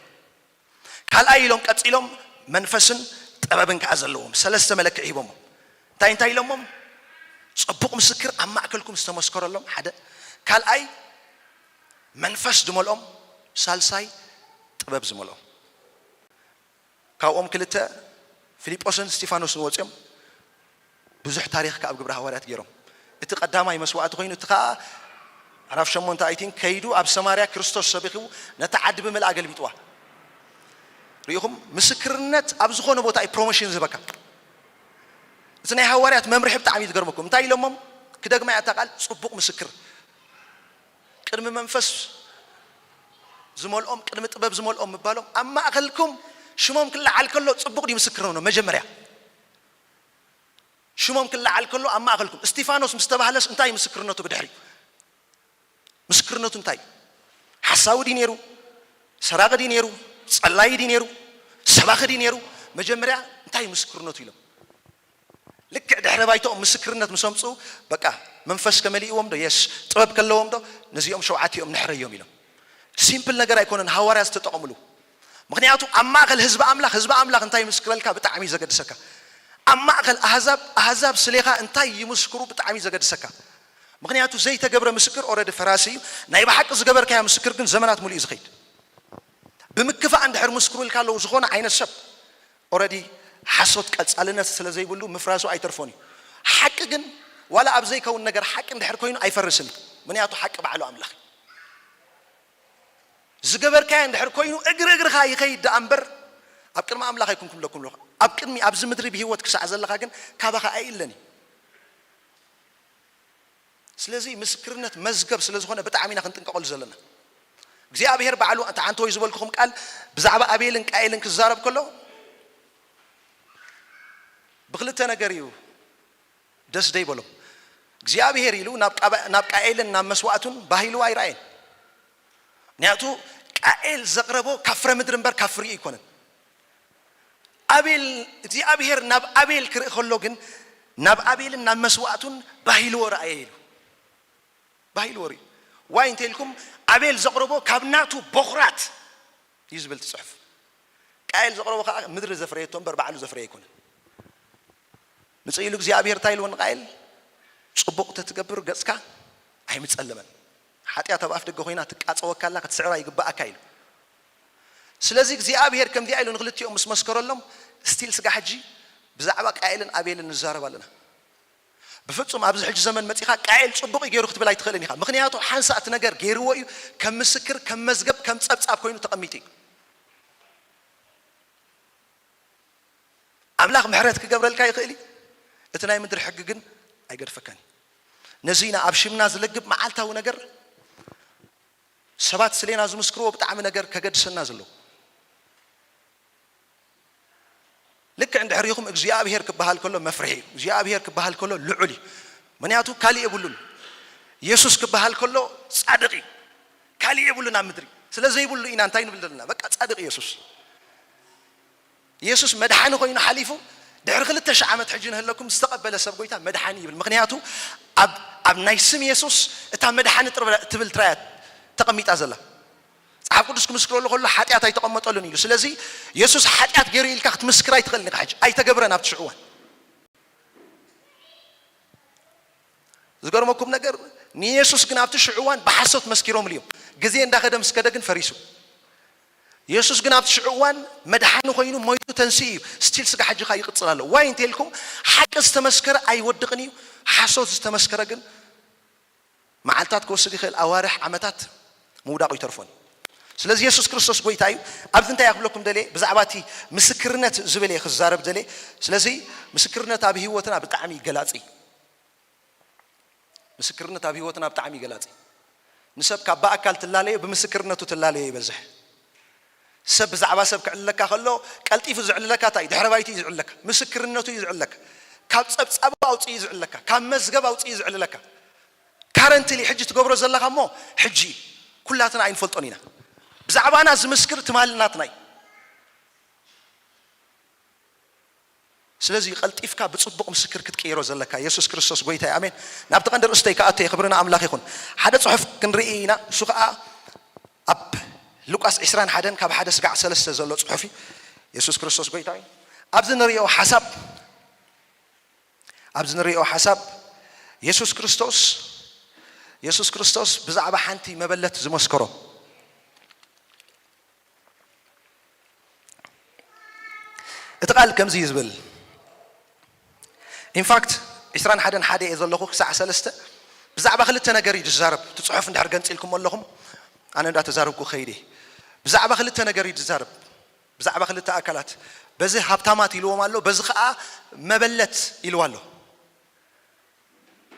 ካልኣይ ኢሎም ቀጺሎም መንፈስን ጥበብን ከኣ ዘለዎም ሰለስተ መለክዕ ሂቦሞም። እንታይ እንታይ ኢሎሞም? ጽቡቕ ምስክር ኣብ ማእከልኩም ዝተመስከረሎም ሓደ፣ ካልኣይ መንፈስ ዝመልኦም፣ ሳልሳይ ጥበብ ዝመልኦም። ካብኦም ክልተ ፊልጶስን እስጢፋኖስን ወፂኦም ብዙሕ ታሪኽ ካብ ግብረ ሃዋርያት ገይሮም። እቲ ቀዳማይ መስዋእቲ ኮይኑ፣ እቲ ከዓ ምዕራፍ ሸሞንተ ኣይቲን ከይዱ ኣብ ሰማርያ ክርስቶስ ሰቢኹ ነታ ዓዲ ብምልኣ ገልቢጥዋ። ሪኢኹም፣ ምስክርነት ኣብ ዝኾነ ቦታ እዩ ፕሮሞሽን ዝህበካ። እቲ ናይ ሃዋርያት መምርሒ ብጣዕሚ እዩ ዝገርመኩም። እንታይ ኢሎሞም? ክደግማ እያ እታ ቃል፣ ፅቡቕ ምስክር። ቅድሚ መንፈስ ዝመልኦም፣ ቅድሚ ጥበብ ዝመልኦም ምባሎም፣ ኣብ ማእኸልኩም ሽሞም ክለዓል ከሎ ፅቡቕ ድዩ ምስክር ነው? መጀመርያ ሽሞም ክለዓል ከሎ ኣብ ማእኸልኩም። እስጢፋኖስ ምስ ተባህለስ እንታይ ምስክርነቱ ብድሕሪ? ምስክርነቱ እንታይ? ሓሳዊ ድዩ ነይሩ? ሰራቒ ድዩ ነይሩ? ጸላኢ ድዩ ነይሩ? ሰባኺ ድዩ ነይሩ? መጀመርያ እንታይ ምስክርነቱ ኢሎም። ልክዕ ድሕረ ባይታኦም ምስክርነት ምስ ኣምጽኡ፣ በቃ መንፈስ ከመሊእዎም ዶ፣ የስ፣ ጥበብ ከለዎም ዶ፣ ነዚኦም ሸውዓቲኦም ንሕረዮም ኢሎም። ሲምፕል ነገር ኣይኮነን ሃዋርያ ዝተጠቐምሉ። ምክንያቱ ኣብ ማእከል ህዝቢ ኣምላኽ፣ ህዝቢ ኣምላኽ እንታይ ይምስክረልካ ብጣዕሚ እዩ ዘገድሰካ። ኣብ ማእከል ኣህዛብ፣ ኣህዛብ ስሌኻ እንታይ ይምስክሩ ብጣዕሚ እዩ ዘገድሰካ። ምክንያቱ ዘይተገብረ ምስክር ኦረዲ ፈራሲ እዩ። ናይ ብሓቂ ዝገበርካዮ ምስክር ግን ዘመናት ሙሉእ እዩ ዝኸይድ። ብምክፋእ እንድሕር ምስክሩልካ ኣለዉ ዝኾነ ዓይነት ሰብ ኦረዲ ሓሶት ቀጻልነት ስለ ዘይብሉ ምፍራሱ ኣይተርፎን እዩ። ሓቂ ግን ዋላ ኣብ ዘይከውን ነገር ሓቂ እንድሕር ኮይኑ ኣይፈርስን እዩ። ምክንያቱ ሓቂ ባዕሉ ኣምላኽ እዩ። ዝገበርካዮ እንድሕር ኮይኑ እግሪ እግርኻ ይኸይድ ደኣ እምበር ኣብ ቅድሚ ኣምላኽ ኣይኮንኩም ኣለኩም ኣለኹ። ኣብ ቅድሚ ኣብዚ ምድሪ ብህይወት ክሳዕ ዘለኻ ግን ካባኻ ኣይእለን እዩ። ስለዚ ምስክርነት መዝገብ ስለ ዝኾነ ብጣዕሚ ኢና ክንጥንቀቐሉ ዘለና። እግዚኣብሔር ባዕሉ፣ እቲ ዓንተወይ ዝበልኩኹም ቃል ብዛዕባ ኣቤልን ቃኤልን ክዛረብ ከሎ ብክልተ ነገር እዩ ደስ ደይበሎም። እግዚኣብሔር ኢሉ ናብ ቃባ-፣ ናብ ቃኤልን ናብ መስዋእቱን ባሂሉ ኣይረኣየን። ምክንያቱ ቃኤል ዘቕረቦ ካብ ፍረ ምድሪ እምበር ካብ ፍሪኡ ኣይኮነን። ኣቤል፣ እግዚኣብሔር ናብ ኣቤል ክርኢ ከሎ ግን ናብ ኣቤልን ናብ መስዋእቱን ባሂልዎ ረኣየ ኢሉ። ባሂልዎ ርእዩ። ዋይ እንተ ኢልኩም ኣቤል ዘቕረቦ ካብ ናቱ በኹራት እዩ ዝብል እቲ ጽሑፍ። ቃኤል ዘቕረቦ ከዓ ምድሪ ዘፍረየቶ እምበር ባዕሉ ዘፍረየ ኣይኮነን። ምጽእ ኢሉ እግዚኣብሔር እንታይ ኢልዎ ንቃኤል? ጽቡቕ ተትገብር ገጽካ ኣይምጸለመን። ሓጢኣት ኣብ ኣፍ ደገ ኮይና ትቃጸወካ ኣላ፣ ክትስዕራ ይግባኣካ ኢሉ። ስለዚ እግዚኣብሔር ከምዚኣ ኢሉ ንክልቲኦም ምስ መስከረሎም፣ ስቲል ስጋ ሕጂ ብዛዕባ ቃኤልን ኣቤልን ንዛረብ ኣለና። ብፍጹም ኣብዚ ሕጂ ዘመን መጺኻ ቃኤል ጽቡቕ እዩ ገይሩ ክትብል ኣይትኽእልን ኢኻ። ምኽንያቱ ሓንሳእ እቲ ነገር ገይርዎ እዩ፣ ከም ምስክር፣ ከም መዝገብ፣ ከም ጸብጻብ ኮይኑ ተቐሚጡ እዩ። ኣምላኽ ምሕረት ክገብረልካ ይኽእል እዩ። እቲ ናይ ምድሪ ሕጊ ግን ኣይገድፈካን እዩ። ነዚ ኢና ኣብ ሽምና ዝልግብ መዓልታዊ ነገር ሰባት ስሌና ዝምስክርዎ ብጣዕሚ ነገር ከገድሰና ዘለዎ። ልክዕ እንድሕር ኢኹም እግዚኣብሔር ክበሃል ከሎ መፍርሒ እዩ። እግዚኣብሔር ክበሃል ከሎ ልዑል እዩ። ምክንያቱ ካሊእ የብሉን። የሱስ ክበሃል ከሎ ጻድቕ እዩ። ካሊእ የብሉን ኣብ ምድሪ። ስለ ዘይብሉ ኢና እንታይ ንብል ዘለና? በቃ ጻድቕ ኢየሱስ። ኢየሱስ መድሓኒ ኮይኑ ሓሊፉ ድሕሪ ክልተ ሽሕ ዓመት ሕጂ ንህለኩም ዝተቐበለ ሰብ ጎይታ መድሓኒ ይብል። ምኽንያቱ ኣብ፣ ኣብ ናይ ስም ኢየሱስ እታ መድሓኒ ጥርበ-፣ ትብል ትራያት ተቐሚጣ ዘላ። ጸሓፍ ቅዱስ ክምስክረሉ ከሎ ሓጢኣት ኣይተቐመጠሉን ኢሉ። ስለዚ ኢየሱስ ሓጢኣት ገይሩ ኢልካ ክትምስክር ኣይትኽእልን ኢኻ። ሕጂ ኣይተገብረን ኣብቲ ሽዑ እዋን። ዝገርመኩም ነገር ንኢየሱስ ግን ኣብቲ ሽዑ እዋን ብሓሶት መስኪሮምሉ እዮም። ግዜ እንዳኸደ ምስ ከደ ግን ፈሪሱ። ኢየሱስ ግን ኣብቲ ሽዑ እዋን መድሓኒ ኮይኑ ሞይቱ ተንስኡ እዩ። ስቲል ስጋ ሕጂ ኸኣ ይቕጽል ኣሎ። ዋይ እንተ ኢልኩም ሓቂ ዝተመስከረ ኣይወድቕን እዩ። ሓሶት ዝተመስከረ ግን መዓልታት ክወስድ ይኽእል፣ ኣዋርሕ፣ ዓመታት ምውዳቑ ይተርፎን። ስለዚ ኢየሱስ ክርስቶስ ጎይታ እዩ። ኣብዚ እንታይ ክብለኩም ደልየ ብዛዕባ እቲ ምስክርነት ዝብል እየ ክዛረብ ደልየ። ስለዚ ምስክርነት ኣብ ህይወትና ብጣዕሚ ገላጺ። ምስክርነት ኣብ ህይወትና ብጣዕሚ ገላጺ። ንሰብ ካብ ብኣካል ትላለዮ ብምስክርነቱ ትላለዮ ይበዝሕ። ሰብ ብዛዕባ ሰብ ክዕልለካ ከሎ ቀልጢፉ ዝዕልለካ እንታይ እዩ? ድሕረ ባይቱ እዩ ዝዕልለካ። ምስክርነቱ እዩ ዝዕልለካ። ካብ ጸብጻቡ ኣውጽኡ እዩ ዝዕልለካ። ካብ መዝገብ ኣውጽኡ እዩ ዝዕልለካ። ካረንትሊ ሕጂ ትገብሮ ዘለኻ እሞ ሕጂ እዩ። ኩላትና ኣይንፈልጦን ኢና። ብዛዕባና ዝምስክር ትማሊ ናትና እዩ። ስለዚ ቀልጢፍካ ብጽቡቕ ምስክር ክትቅይሮ ዘለካ። ኢየሱስ ክርስቶስ ጎይታ እዩ። ኣሜን። ናብቲ ቀንዲ ርእስተይ ክኣቱ እየ። ክብሪ ንኣምላኽ ይኹን። ሓደ ጽሑፍ ክንርኢ ኢና። እሱ ኸኣ ኣብ ሉቃስ ዕስራን ሓደን ካብ ሓደ ስጋዕ ሰለስተ ዘሎ ጽሑፍ እዩ። ኢየሱስ ክርስቶስ ጎይታ እዩ። ኣብዚ ንሪኦ ሓሳብ፣ ኣብዚ ንሪኦ ሓሳብ ኢየሱስ ክርስቶስ፣ ኢየሱስ ክርስቶስ ብዛዕባ ሓንቲ መበለት ዝመስከሮ እቲ ቃል ከምዚ እዩ ዝብል። ኢንፋክት ዕስራን ሓደን ሓደ እየ ዘለኹ ክሳዕ ሰለስተ ብዛዕባ ክልተ ነገር እዩ ዝዛረብ። እቲ ጽሑፍ እንድሕር ገንጺልኩም ኣለኹም ኣነ እንዳተዛረብኩ ከይደ። ብዛዕባ ክልተ ነገር እዩ ዝዛረብ። ብዛዕባ ክልተ ኣካላት። በዚ ሃብታማት ኢልዎም ኣሎ፣ በዚ ኸኣ መበለት ኢልዋ ኣሎ።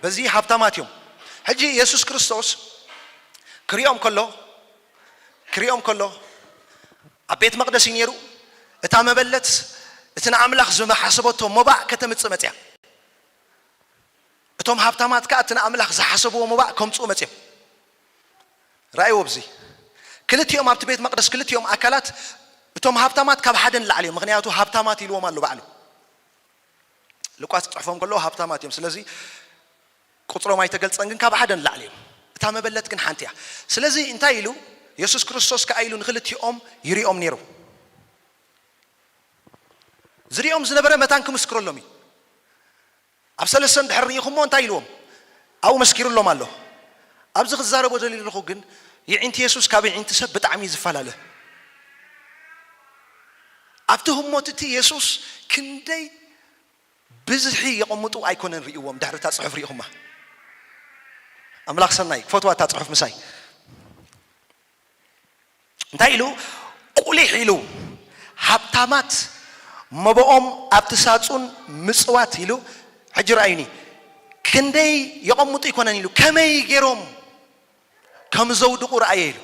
በዚ ሃብታማት እዮም። ሕጂ ኢየሱስ ክርስቶስ ክሪኦም ከሎ፣ ክሪኦም ከሎ ኣብ ቤት መቕደስ እዩ ነይሩ። እታ መበለት እቲ ንኣምላኽ ዝመሓሰበቶ መባእ ከተምጽእ መጽያ። እቶም ሃብታማት ከኣ እቲ ንኣምላኽ ዝሓሰብዎ መባእ ከምጽኡ መጽዮም። ራእይዎ ብዚ። ክልቲኦም ኣብቲ ቤት መቕደስ፣ ክልቲኦም ኣካላት፣ እቶም ሃብታማት ካብ ሓደ ንላዕሊ እዮም። ምኽንያቱ ሃብታማት ኢልዎም ኣሎ ባዕሉ። ሉቃስ ክጽሕፎም ከለዉ ሃብታማት እዮም። ስለዚ ቁጽሮም ኣይተገልጸን፣ ግን ካብ ሓደ ንላዕሊ እዮም። እታ መበለት ግን ሓንቲ እያ። ስለዚ እንታይ ኢሉ? የሱስ ክርስቶስ ከኣ ኢሉ ንኽልቲኦም ይሪኦም ነይሩ። ዝሪኦም ዝነበረ መታን ክምስክረሎም እዩ። ኣብ ሰለስተ እንድሕር ርኢኹሞ እንታይ ኢልዎም? ኣብኡ መስኪሩሎም ኣሎ። ኣብዚ ክዛረቦ ደልየ ዘለኹ ግን የዒንቲ የሱስ ካብ የዒንቲ ሰብ ብጣዕሚ እዩ ዝፈላለ። ኣብቲ ህሞት እቲ የሱስ ክንደይ ብዝሒ የቐምጡ ኣይኮነን ርእይዎም፣ ድሕሪ እታ ጽሑፍ ርኢኹማ። ኣምላኽ ሰናይ፣ ክፈትዋ እታ ጽሑፍ ምሳይ። እንታይ ኢሉ? ቁሊሕ ኢሉ፣ ሃብታማት መቦኦም ኣብቲ ሳጹን ምጽዋት ኢሉ። ሕጂ ረኣዩኒ፣ ክንደይ የቐምጡ ኣይኮነን ኢሉ፣ ከመይ ገይሮም ከም ዘውድቑ ረኣየ ኢሉ።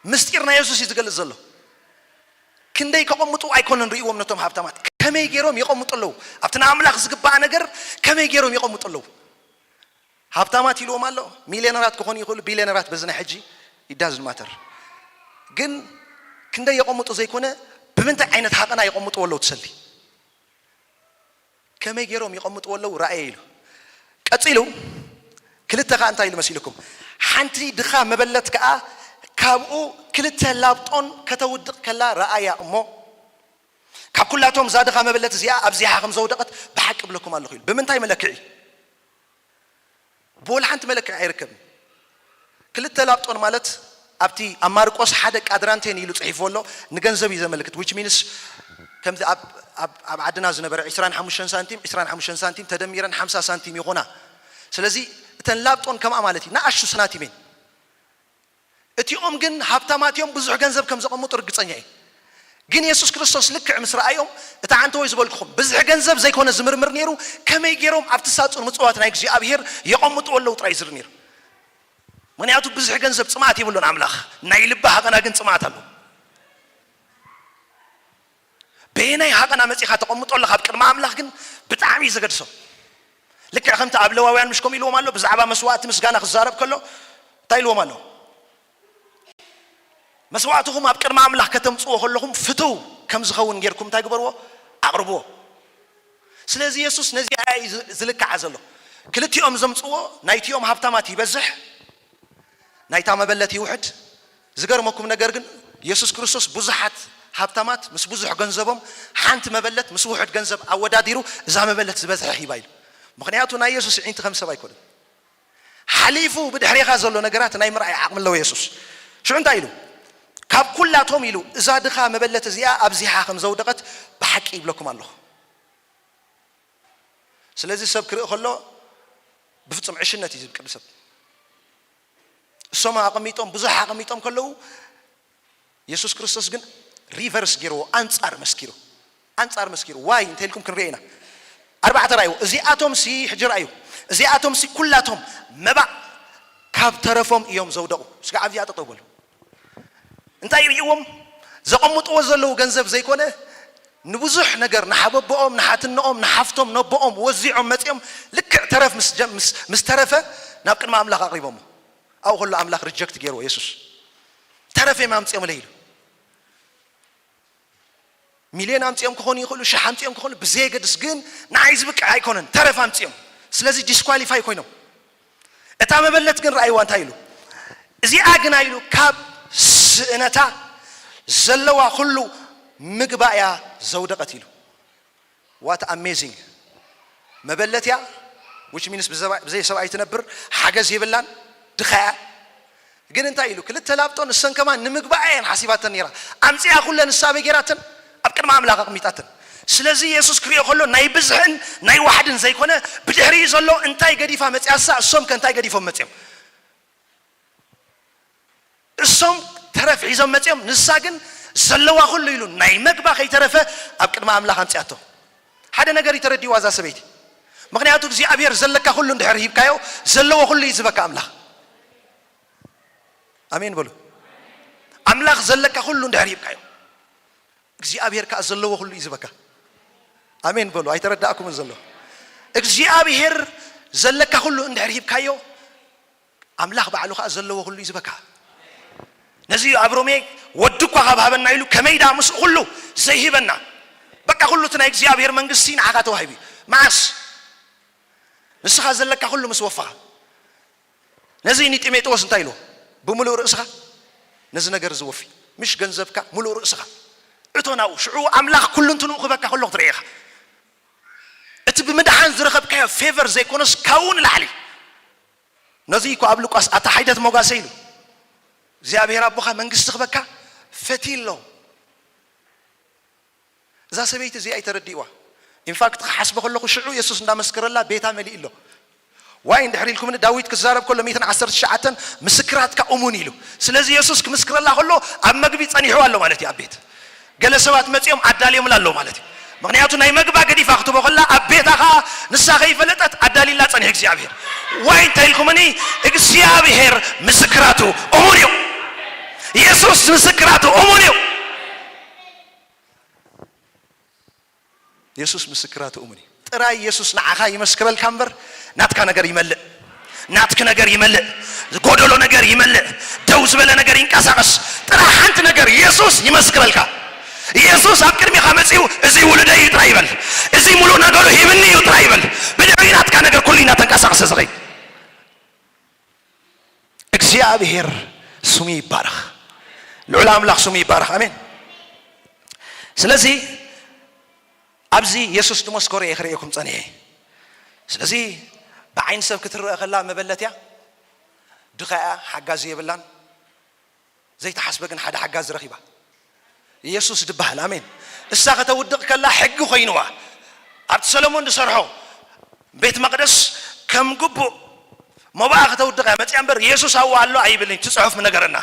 ምስጢር ናይ የሱስ እዩ ዝገልጽ ዘሎ። ክንደይ ከቐምጡ ኣይኮነን ርእይዎም ነቶም ሃብታማት፣ ከመይ ገይሮም የቐምጡ ኣለዉ። ኣብቲ ንኣምላኽ ዝግባእ ነገር ከመይ ገይሮም የቐምጡ ኣለዉ። ሃብታማት ኢልዎም ኣሎ፣ ሚልዮነራት ክኾኑ ይኽእሉ፣ ቢልዮነራት በዚ ናይ ሕጂ፣ it doesn't matter። ግን ክንደይ የቐምጡ ዘይኮነ፣ ብምንታይ ዓይነት ሃቐና የቐምጥዎ ኣለዉ ትሰሊ። ከመይ ገይሮም የቐምጥዎ ኣለዉ ረኣየ ኢሉ። ቀጺሉ ክልተ ከኣ እንታይ ኢሉ መሲልኩም? ሓንቲ ድኻ መበለት ከኣ ካብኡ ክልተ ላብጦን ከተውድቕ ከላ ረኣያ እሞ፣ ካብ ኩላቶም እዛ ድኻ መበለት እዚኣ ኣብዚኣ ከም ዘውደቐት ብሓቂ እብለኩም ኣለኹ ኢሉ። ብምንታይ መለክዒ? ብወላ ሓንቲ መለክዒ ኣይርከብን። ክልተ ላብጦን ማለት ኣብቲ ኣብ ማርቆስ ሓደ ቃድራንቴን ኢሉ ጽሒፍዎ ኣሎ፣ ንገንዘብ እዩ ዘመልክት። Which means ከምዚ ኣብ፣ ኣብ፣ ኣብ ዓድና ዝነበረ ዕስራን ሓሙሽተን ሳንቲም፣ ዕስራን ሓሙሽተን ሳንቲም ተደሚረን ሓምሳ ሳንቲም ይኾና። ስለዚ እተን ላብጦን ከምኣ ማለት እዩ፣ ንኣሽቱ ሳንቲም እየን። እቲኦም ግን ሃብታማት እዮም፣ ብዙሕ ገንዘብ ከም ዘቐምጡ ርግጸኛ እየ። ግን የሱስ ክርስቶስ ልክዕ ምስ ረኣዮም፣ እታ ዓንተወይ ዝበልኩኹም፣ ብዝሒ ገንዘብ ዘይኮነ ዝምርምር ነይሩ፣ ከመይ ገይሮም ኣብቲ ሳጹን ምጽዋት ናይ እግዚኣብሄር የቐምጥዎ ኣለዉ ጥራይ ዝርኢ ነይሩ። ምኽንያቱ ብዝሒ ገንዘብ ጽምኣት የብሉን ኣምላኽ፣ ናይ ልቢ ሃቐና ግን ጽምኣት ኣሎ። በየናይ ሃቐና መጺኻ ተቐምጦ ኣለኻ ኣብ ቅድሚ ኣምላኽ ግን ብጣዕሚ እዩ ዘገድሶ። ልክዕ ከምቲ ኣብ ለዋውያን ምሽ ከምኡ ኢልዎም ኣሎ፣ ብዛዕባ መስዋእቲ ምስጋና ክዛረብ ከሎ እንታይ ኢልዎም ኣሎ? መስዋእትኹም ኣብ ቅድሚ ኣምላኽ ከተምጽዎ ከለኹም ፍትው ከም ዝኸውን ጌርኩም እንታይ ግበርዎ? ኣቕርብዎ። ስለዚ የሱስ ነዚኣ እዩ ዝ- ዝልክዓ ዘሎ። ክልቲኦም ዘምጽዎ ናይቲኦም ሃብታማት ይበዝሕ፣ ናይታ መበለት ይውሕድ። ዝገርመኩም ነገር ግን የሱስ ክርስቶስ ብዙሓት ሃብታማት ምስ ብዙሕ ገንዘቦም ሓንቲ መበለት ምስ ውሑድ ገንዘብ ኣወዳዲሩ እዛ መበለት ዝበዝሐ ሂባ ኢሉ። ምኽንያቱ ናይ የሱስ ዒንቲ ከም ሰብ ኣይኮነን። ሓሊፉ ብድሕሬኻ ዘሎ ነገራት ናይ ምርኣይ ዓቕሚ ኣለዎ የሱስ። ሽዑ እንታይ ኢሉ? ካብ ኩላቶም ኢሉ እዛ ድኻ መበለት እዚኣ ኣብዚሓ ከም ዘውደቐት ብሓቂ ይብለኩም ኣለኹ። ስለዚ ሰብ ክርኢ ከሎ ብፍጹም ዕሽነት እዩ ዝብል ቅዱስ ሰብ። እሶም ኣቐሚጦም ብዙሕ ኣቐሚጦም ከለዉ የሱስ ክርስቶስ ግን ሪቨርስ ገይርዎ፣ ኣንጻር መስኪሩ። ኣንጻር መስኪሩ ዋይ እንተ ኢልኩም ክንሪኦ ኢና። ኣርባዕተ ራእዩ እዚኣቶም ሲ ሕጂ ራእዩ እዚኣቶም ሲ ኩላቶም መባእ ካብ ተረፎም እዮም ዘውደቑ። ስጋ ኣብዚኣ ጠጠው በሉ። እንታይ ይርእዎም? ዘቐምጥዎ ዘለዉ ገንዘብ ዘይኮነ ንብዙሕ ነገር ንሓበቦኦም ንሓትነኦም ንሓፍቶም ነቦኦም ወዚዖም መፂኦም። ልክዕ ተረፍ ምስ ጀ- ምስ- ምስ ተረፈ ናብ ቅድሚ ኣምላኽ ኣቕሪቦሞ። ኣብኡ ከሎ ኣምላኽ ሪጀክት ገይርዎ የሱስ። ተረፍ እዮም ኣምፂኦም ኢሉ። ሚልዮን ኣምፂኦም ክኾኑ ይኽእሉ፣ ሽሕ ኣምፂኦም ክኾኑ ብዘየገድስ ግን ንዓይ ዝብቅዕ ኣይኮነን፣ ተረፍ ኣምፂኦም። ስለዚ ዲስኳሊፋይ ኮይኖም። እታ መበለት ግን ረኣይዋ እንታይ ኢሉ? እዚኣ ግና ኢሉ ካብ ስእነታ ዘለዋ ኩሉ ምግባ እያ ዘውደቐት ኢሉ። ዋት ኣሜዚንግ። መበለት እያ፣ which means ብዘባ- ብዘይ ሰብኣይ ትነብር፣ ሓገዝ የብላን፣ ድኻ እያ። ግን እንታይ ኢሉ? ክልተ ላብጦ ንሰን ከማን ንምግባኣ እየን ሓሲባተን ነይራ። ኣምፅያ ኩለ ንሳ ኣበይ ገይራተን? ኣብ ቅድሚ ኣምላኽ ኣቕሚጣተን። ስለዚ የሱስ ክሪኦ ከሎ ናይ ብዝሕን ናይ ዋሕድን ዘይኮነ ብድሕሪኡ ዘሎ እንታይ ገዲፋ መፅያሳ እሶም ከ እንታይ ገዲፎም መፅዮም? እሶም ተረፍ ሒዞም መፅዮም፣ ንሳ ግን ዘለዋ ኩሉ ኢሉ ናይ መግባ ከይተረፈ ኣብ ቅድሚ ኣምላኽ ኣምፅያቶ። ሓደ ነገር ይተረዲዋ እዛ ሰበይቲ። ምክንያቱ እግዚኣብሔር ዘለካ ኩሉ እንድሕር ሂብካዮ ዘለዎ ኩሉ እዩ ዝበካ ኣምላኽ። ኣሜን በሉ። ኣምላኽ ዘለካ ኩሉ እንድሕር ሂብካዮ እግዚኣብሔር ከዓ ዘለዎ ኩሉ እዩ ዝበካ። ኣሜን በሉ። ኣይተረዳእኩምን ዘሎ እግዚኣብሔር ዘለካ ኩሉ እንድሕር ሂብካዮ ኣምላኽ ባዕሉ ከዓ ዘለዎ ኩሉ እዩ ዝበካ። ነዚ እዩ ኣብ ሮሜ ወዲ እኳ ካብ ሃበና ኢሉ ከመይ ደኣ ምስኡ ኩሉ ዘይሂበና። በቃ ኩሉ እቲ ናይ እግዚኣብሔር መንግስቲ ንዓኻ ተዋሂቡ እዩ። መዓስ ንስኻ ዘለካ ኩሉ ምስ ወፋኻ። ነዚ ንጢሞቴዎስ እንታይ ኢልዎ? ብምሉእ ርእስኻ ነዚ ነገር እዚ ወፊ። ምሽ ገንዘብካ፣ ምሉእ ርእስኻ እቶ ናብኡ። ሽዑ ኣምላኽ ኩሉ እንትንኡ ክህበካ ከሎ ክትርኢ ኢኻ። እቲ ብምድሓን ዝረኸብካዮ ፌቨር ዘይኮነስ ካብኡ ንላዕሊ። ነዚ እኮ ኣብ ሉቃስ ኣታ ሓይደት ሞጋሰ ኢሉ እግዚኣብሔር ኣቦኻ መንግስቲ ክበካ ፈትዩ ኣሎ። እዛ ሰበይቲ እዚኣ ኣይተረዲእዋ። ኢንፋክት ክሓስበ ከለኹ ሽዑ የሱስ እንዳመስከረላ ቤታ መሊእ ኣሎ። ዋይ እንድሕር ኢልኩምኒ ዳዊት ክዛረብ ከሎ ሚእትን ዓሰርተ ትሽዓተን ምስክራትካ እሙን ኢሉ። ስለዚ የሱስ ክምስክረላ ከሎ ኣብ መግቢ ጸኒሕዋ ኣሎ ማለት እዩ ኣብ ቤት። ገለ ሰባት መጺኦም ኣዳልዮምላ ኣለዉ ማለት እዩ። ምኽንያቱ ናይ መግባ ገዲፋ ክትቦ ከላ ኣብ ቤታ ኸዓ ንሳ ከይፈለጠት ኣዳሊላ ጸኒሑ እግዚኣብሔር። ዋይ እንታይ ኢልኩምኒ እግዚኣብሔር ምስክራቱ እሙን እዩ። የሱስ ምስክራቱ እሙን እዩ። የሱስ ምስክራቱ እሙን እዩ። ጥራይ የሱስ ንዓኻ ይመስክረልካ እምበር ናትካ ነገር ይመልእ። ናትኪ ነገር ይመልእ። ጎደሎ ነገር ይመልእ። ደው ዝበለ ነገር ይንቀሳቐስ። ጥራሕ ሓንቲ ነገር የሱስ ይመስክረልካ። የሱስ ኣብ ቅድሚኻ መጺኡ እዚ ውሉደይ እዩ ጥራይ ይበል። እዚ ሙሉእ ነገሩ ሂብኒ እዩ ጥራይ ይበል። ብድሕሪኡ ናትካ ነገር ኩሉ እዩ እናተንቀሳቐሰ ዝኸይድ። እግዚኣብሔር ስሙ ይባረኽ። ልዑል ኣምላኽ ስሙ ይባረኽ። ኣሜን። ስለዚ ኣብዚ የሱስ ዝመስከሮ እየ ክርእየኩም ጸኒሐ። ስለዚ ብዓይኒ ሰብ ክትረአ ከላ መበለት እያ፣ ድኻ እያ፣ ሓጋዚ የብላን። ዘይተሓስበ ግን ሓደ ሓጋዚ ረኺባ። የሱስ ድበሃል። ኣሜን። እሳ ከተውድቕ ከላ ሕጊ ኮይንዋ። ኣብቲ ሰሎሞን ዝሰርሖ ቤት መቕደስ ከም ግቡእ መባኣ ከተውድቕ እያ መፅያ እምበር የሱስ ኣብኡ ኣሎ ኣይብልን እቲ ፅሑፍ ምነገረና።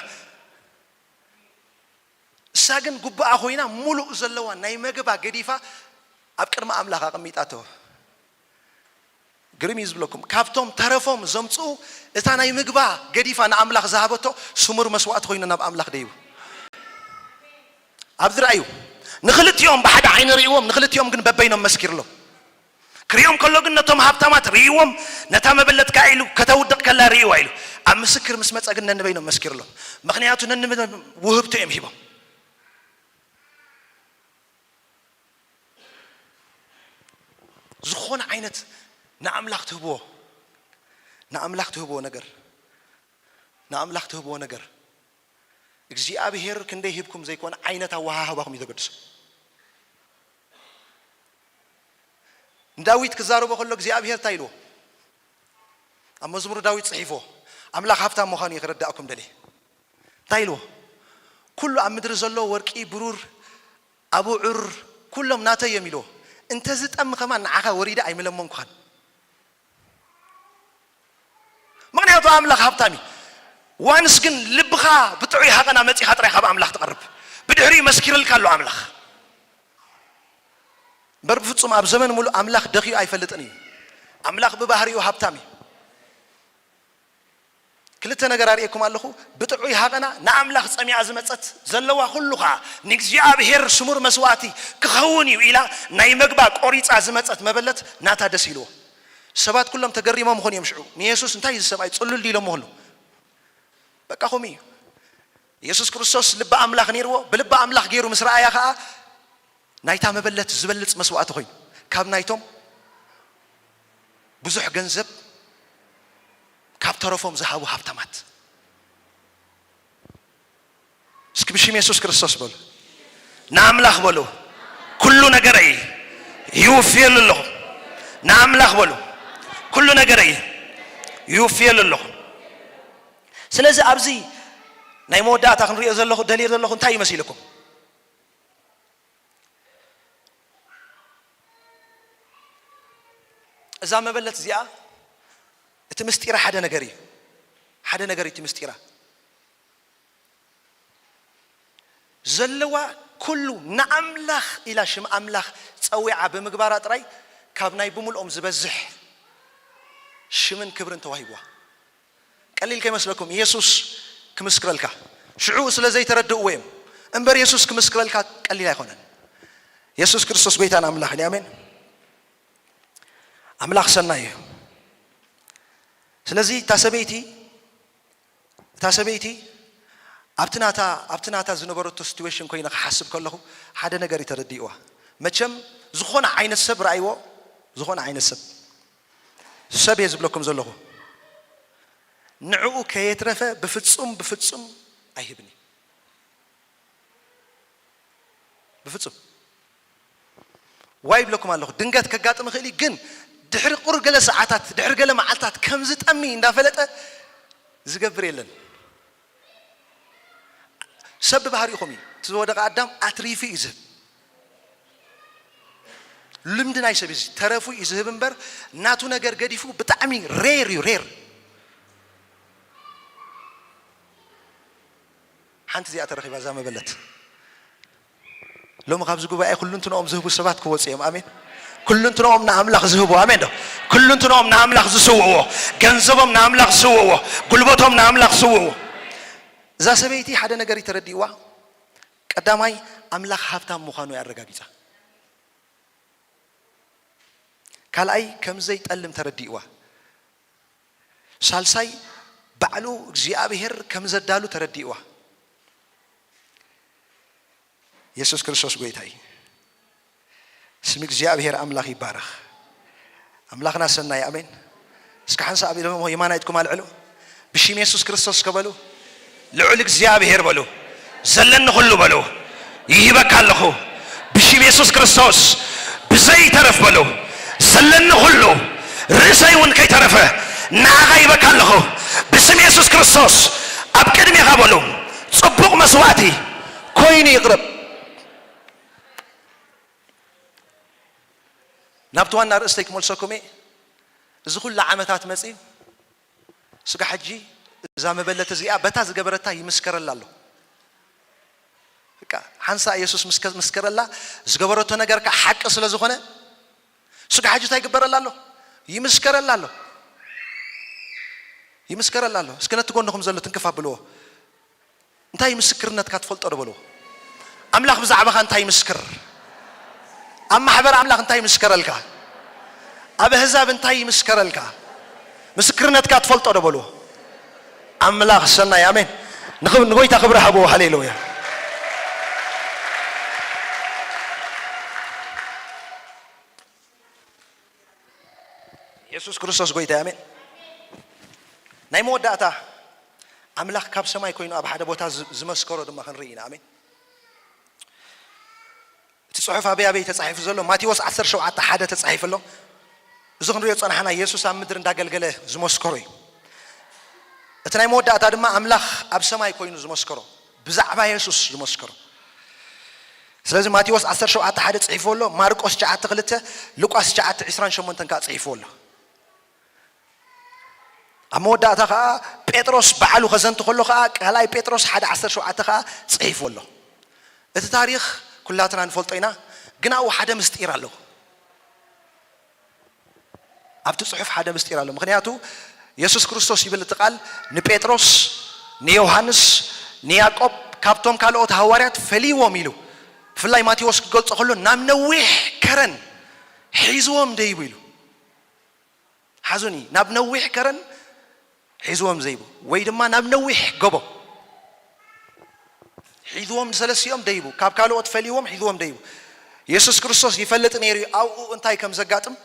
እሳ ግን ጉባኣ ኮይና ሙሉእ ዘለዋ ናይ መግባ ገዲፋ ኣብ ቅድሚ ኣምላኽ ኣቐሚጣቶ። ግርም እዩ ዝብለኩም። ካብቶም ተረፎም ዘምፅኡ እታ ናይ ምግባ ገዲፋ ንኣምላኽ ዝሃበቶ ስሙር መስዋእቲ ኮይኑ ናብ ኣምላኽ ደይቡ። ኣብዚ ረኣዩ። ንኽልቲኦም ብሓደ ዓይኒ ርእይዎም፣ ንኽልቲኦም ግን በበይኖም መስኪርሎም። ክርእዮም ከሎ ግን ነቶም ሃብታማት ርእይዎም፣ ነታ መበለት ከኣ ኢሉ ከተውድቕ ከላ ርእይዋ ኢሉ። ኣብ ምስክር ምስ መጸ ግን ነንበይኖም መስኪርሎም። ምኽንያቱ ነንበይኖም ውህብቶ እዮም ሂቦም። ዝኾነ ዓይነት ንኣምላኽ ትህብዎ፣ ንኣምላኽ ትህብዎ ነገር፣ ንኣምላኽ ትህብዎ ነገር እግዚኣብሔር ክንደይ ሂብኩም ዘይኮነ ዓይነት ኣወሃህባኹም እዩ ዘገድሶ። ንዳዊት ክዛረቦ ከሎ እግዚኣብሔር እንታይ ኢልዎ? ኣብ መዝሙር ዳዊት ጽሒፍዎ፣ ኣምላኽ ሃብታም ምዃኑ እዩ ክረዳእኩም ደልየ። እንታይ ኢልዎ? "ኩሉ ኣብ ምድሪ ዘሎ ወርቂ፣ ብሩር፣ ኣቡዑር፣ ኩሎም ናተይ እዮም" ኢልዎ። "እንተዝጠሚ ከማን ንዓኻ ወሪደ ኣይምለመንኩኻን።" ምኽንያቱ ኣምላኽ ሃብታም እዩ። ዋንስ ግን ልብኻ ብጥዑይ ሃቐና መጺኻ ጥራይ ካብ ኣምላኽ ትቐርብ። ብድሕሪኡ መስኪርልካ ኣሎ ኣምላኽ። እምበር ብፍጹም ኣብ ዘመን ሙሉእ ኣምላኽ ደኽዩ ኣይፈልጥን እዩ። ኣምላኽ ብባህሪኡ ሃብታም እዩ። ክልተ ነገር ኣርእየኩም ኣለኹ። ብጥዑይ ሃቐና ንኣምላኽ ጸሚኣ ዝመጸት፣ ዘለዋ ኩሉ ኸኣ ንእግዚኣብሔር ስሙር መስዋእቲ ክኸውን እዩ ኢላ ናይ መግባ ቆሪጻ ዝመጸት መበለት ናታ ደስ ኢልዎ። ሰባት ኩሎም ተገሪሞም ኾን እዮም ሽዑ። ንየሱስ እንታይ እዩ ዝሰብኣይ ጽሉል ድዩ ኢሎሞ ኸሎ። በቃ ከምኡ እዩ። የሱስ ክርስቶስ ልቢ ኣምላኽ ነይርዎ። ብልቢ ኣምላኽ ገይሩ ምስ ረኣያ ኸኣ ናይታ መበለት ዝበልጽ መስዋእቲ ኮይኑ፣ ካብ ናይቶም ብዙሕ ገንዘብ ካብ ተረፎም ዝሃቡ ሃብታማት። እስኪ ብሽም የሱስ ክርስቶስ በሉ። ንኣምላኽ በሉ። ኩሉ ነገረይ ይውፍየሉ ኣለኹ። ንኣምላኽ በሉ። ኩሉ ነገረይ ይውፍየሉ ኣለኹ። ስለዚ ኣብዚ ናይ መወዳእታ ክንሪኦ ዘለኹ፣ ደልየ ዘለኹ እንታይ ይመሲልኩም? እዛ መበለት እዚኣ እቲ ምስጢራ ሓደ ነገር እዩ። ሓደ ነገር እዩ እቲ ምስጢራ። ዘለዋ ኩሉ ንኣምላኽ ኢላ ሽም ኣምላኽ ጸዊዓ ብምግባራ ጥራይ ካብ ናይ ብምልኦም ዝበዝሕ ሽምን ክብርን ተዋሂብዋ። ቀሊል ከይመስለኩም፣ የሱስ ክምስክረልካ። ሽዑ ስለ ዘይተረድእዎ እዮም እምበር፣ የሱስ ክምስክረልካ ቀሊል ኣይኮነን። የሱስ ክርስቶስ ጎይታን ኣምላኽን እዩ። ኣሜን። ኣምላኽ ሰናይ እዩ። ስለዚ እታ ሰበይቲ፣ እታ ሰበይቲ ኣብቲ ናታ፣ ኣብቲ ናታ ዝነበረቶ ሲትዌሽን ኮይነ ክሓስብ ከለኹ ሓደ ነገር እዩ ተረዲእዋ። መቸም ዝኾነ ዓይነት ሰብ ረኣይዎ፣ ዝኾነ ዓይነት ሰብ፣ ሰብ እየ ዝብለኩም ዘለኹ፣ ንዕኡ ከየትረፈ ብፍጹም፣ ብፍጹም ኣይህብን እዩ። ብፍጹም። ዋይ ይብለኩም ኣለኹ። ድንገት ከጋጥም ይኽእል እዩ፣ ግን ድሕሪ ቁሩብ ገለ ሰዓታት፣ ድሕሪ ገለ መዓልታት ከም ዝጠሚ እንዳፈለጠ ዝገብር የለን። ሰብ ብባህሪኡ ከምኡ እዩ። እቲ ዝወደቐ ኣዳም ኣትሪፉ እዩ ዝህብ። ልምዲ ናይ ሰብ እዩ። ተረፉ እዩ ዝህብ እምበር፣ ናቱ ነገር ገዲፉ ብጣዕሚ ሬር እዩ፣ ሬር። ሓንቲ እዚኣ ተረኺባ እዛ መበለት። ሎሚ ካብዚ ጉባኤ ኩልንትንኦም ዝህቡ ሰባት ክወፁ እዮም። ኣሜን። ኩልንትንኦም ንኣምላኽ ዝህቡ፣ ኣሜን ዶ? ኩልንትንኦም ንኣምላኽ ዝስውእዎ፣ ገንዘቦም ንኣምላኽ ዝስውእዎ፣ ጉልበቶም ንኣምላኽ ዝስውእዎ። እዛ ሰበይቲ ሓደ ነገር እዩ ተረዲእዋ። ቀዳማይ፣ ኣምላኽ ሃብታም ምዃኑ እያ ኣረጋጊጻ። ካልኣይ፣ ከም ዘይጠልም ተረዲእዋ። ሳልሳይ፣ ባዕሉ እግዚኣብሔር ከም ዘዳሉ ተረዲእዋ። የሱስ ክርስቶስ ጎይታ እዩ። ስም እግዚኣብሔር ኣምላኽ ይባረኽ። ኣምላኽና ሰናይ፣ ኣሜን። እስከ ሓንሳእ ኢሎም የማናይትኩም ኣልዕሉ። ብሽም የሱስ ክርስቶስ ከ በሉ። ልዑል እግዚኣብሔር በሉ። ዘለኒ ኩሉ በሉ። ይህበካ ኣለኹ። ብሽም የሱስ ክርስቶስ ብዘይተረፍ በሉ። ዘለኒ ኩሉ ርእሰይ እውን ከይተረፈ ንዓኻ ይህበካ ኣለኹ። ብስም የሱስ ክርስቶስ ኣብ ቅድሜኻ በሉ። ጽቡቕ መስዋእቲ ኮይኑ ይቕረብ። ናብቲ ዋና ርእስተይ ክመልሰኩም እየ። እዚ ኩሉ ዓመታት መጺኡ፣ ስጋ ሕጂ እዛ መበለት እዚኣ በታ ዝገበረታ ይምስከረላ ኣሎ። በቃ፣ ሓንሳእ የሱስ ምስከ-፣ ምስከረላ፣ ዝገበረቶ ነገር ከኣ ሓቂ ስለ ዝኾነ፣ ስጋ ሕጂ እንታይ ይግበረላ ኣሎ? ይምስከረላ ኣሎ። ይምስከረላ ኣሎ። እስከ ነቲ ጎንኹም ዘሎ ትንክፍ ኣብልዎ። እንታይ ምስክርነትካ ትፈልጦ ዶ በልዎ። ኣምላኽ ብዛዕባኻ እንታይ ይምስክር? ኣብ ማሕበር ኣምላኽ እንታይ ይምስከረልካ? ኣብ ኣህዛብ እንታይ ይምስከረልካ? ምስክርነትካ ትፈልጦ ዶ በልዎ። ኣምላኽ ሰናይ፣ ኣሜን። ንኽብ-፣ ንጎይታ ክብሪ ሃብዎ። ሃሌሉያ። የሱስ ክርስቶስ ጎይታ፣ ኣሜን። ናይ መወዳእታ ኣምላኽ ካብ ሰማይ ኮይኑ ኣብ ሓደ ቦታ ዝ-፣ ዝመስከሮ ድማ ክንርኢ ኢና። ኣሜን። እቲ ጽሑፍ ኣበይ ኣበይ ተጻሒፉ ዘሎ? ማቴዎስ ዓሰርተ ሸውዓተ ሓደ ተጻሒፉ ኣሎ። እዚ ክንሪኦ ጸናሕና፣ የሱስ ኣብ ምድሪ እንዳገልገለ ዝመስከሮ እዩ። እቲ ናይ መወዳእታ ድማ ኣምላኽ ኣብ ሰማይ ኮይኑ ዝመስከሮ፣ ብዛዕባ የሱስ ዝመስከሮ። ስለዚ ማቴዎስ ዓሰርተ ሸውዓተ ሓደ ጽሒፉ ኣሎ፣ ማርቆስ ትሽዓተ ክልተ፣ ሉቃስ ትሽዓተ ዕስራን ሸሞንተን ከኣ ጽሒፉ ኣሎ። ኣብ መወዳእታ ከኣ ጴጥሮስ ባዕሉ ከዘንቱ ከሎ ከኣ ካልኣይ ጴጥሮስ ሓደ ዓሰርተ ሸውዓተ ከኣ ጽሒፉ ኣሎ። እቲ ታሪኽ ኩላትና ንፈልጦ ኢና፣ ግን ኣብኡ ሓደ ምስጢር ኣሎ። ኣብቲ ጽሑፍ ሓደ ምስጢር ኣሎ። ምኽንያቱ የሱስ ክርስቶስ ይብል እቲ ቃል ንጴጥሮስ፣ ንዮሃንስ፣ ንያዕቆብ ካብቶም ካልኦት ሃዋርያት ፈሊዎም ኢሉ። ብፍላይ ማቴዎስ ክገልጾ ከሎ ናብ ነዊሕ ከረን ሒዝዎም ደይቡ ኢሉ። ሓዙኒ፣ ናብ ነዊሕ ከረን ሒዝዎም ዘይቡ፣ ወይ ድማ ናብ ነዊሕ ጎቦ ሒዝዎም ንሰለስቲኦም ደይቡ፣ ካብ ካልኦት ፈሊዎም ሒዝዎም ደይቡ። የሱስ ክርስቶስ ይፈልጥ ነይሩ እዩ ኣብኡ እንታይ ከም ዘጋጥም።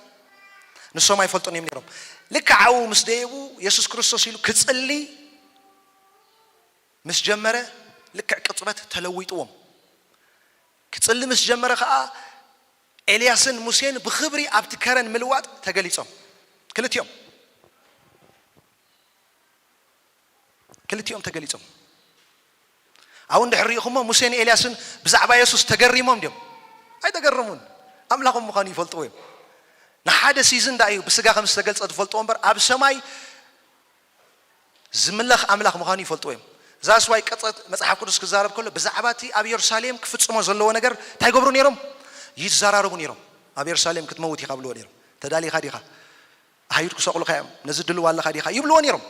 ንሶም ኣይፈልጡን እዮም ነይሮም። ልክዕ ኣብኡ ምስ ደየቡ የሱስ ክርስቶስ ኢሉ ክጽሊ ምስ ጀመረ፣ ልክዕ ቅጽበት ተለዊጥዎም። ክጽሊ ምስ ጀመረ ኸኣ ኤልያስን ሙሴን ብኽብሪ ኣብቲ ከረን ምልዋጥ ተገሊጾም። ክልቲኦም። ክልቲኦም ተገሊጾም። ኣብኡ እንድሕር ርኢኹሞ ሙሴን ኤልያስን ብዛዕባ የሱስ ተገሪሞም ድዮም? ኣይተገረሙን። ኣምላኾም ምዃኑ ይፈልጥዎ እዮም። ንሓደ ሲዝን ደኣ እዩ ብስጋ ከም ዝተገልጸ ዝፈልጥዎ እምበር ኣብ ሰማይ ዝምለኽ ኣምላኽ ምዃኑ ይፈልጥዎ እዮም። እዛ ስዋይ ቀጸት መጽሓፍ ቅዱስ ክዛረብ ከሎ ብዛዕባ እቲ ኣብ የሩሳሌም ክፍጽሞ ዘለዎ ነገር እንታይ ይገብሩ ነይሮም? ይዘራረቡ ነይሮም። ኣብ የሩሳሌም ክትመውት ኢኻ ብልዎ ነይሮም። ተዳሊኻ ዲኻ? ኣሃዩድ ክሰቕሉኻ እዮም። ነዚ ድልው ኣለኻ ዲኻ? ይብልዎ ነይሮም።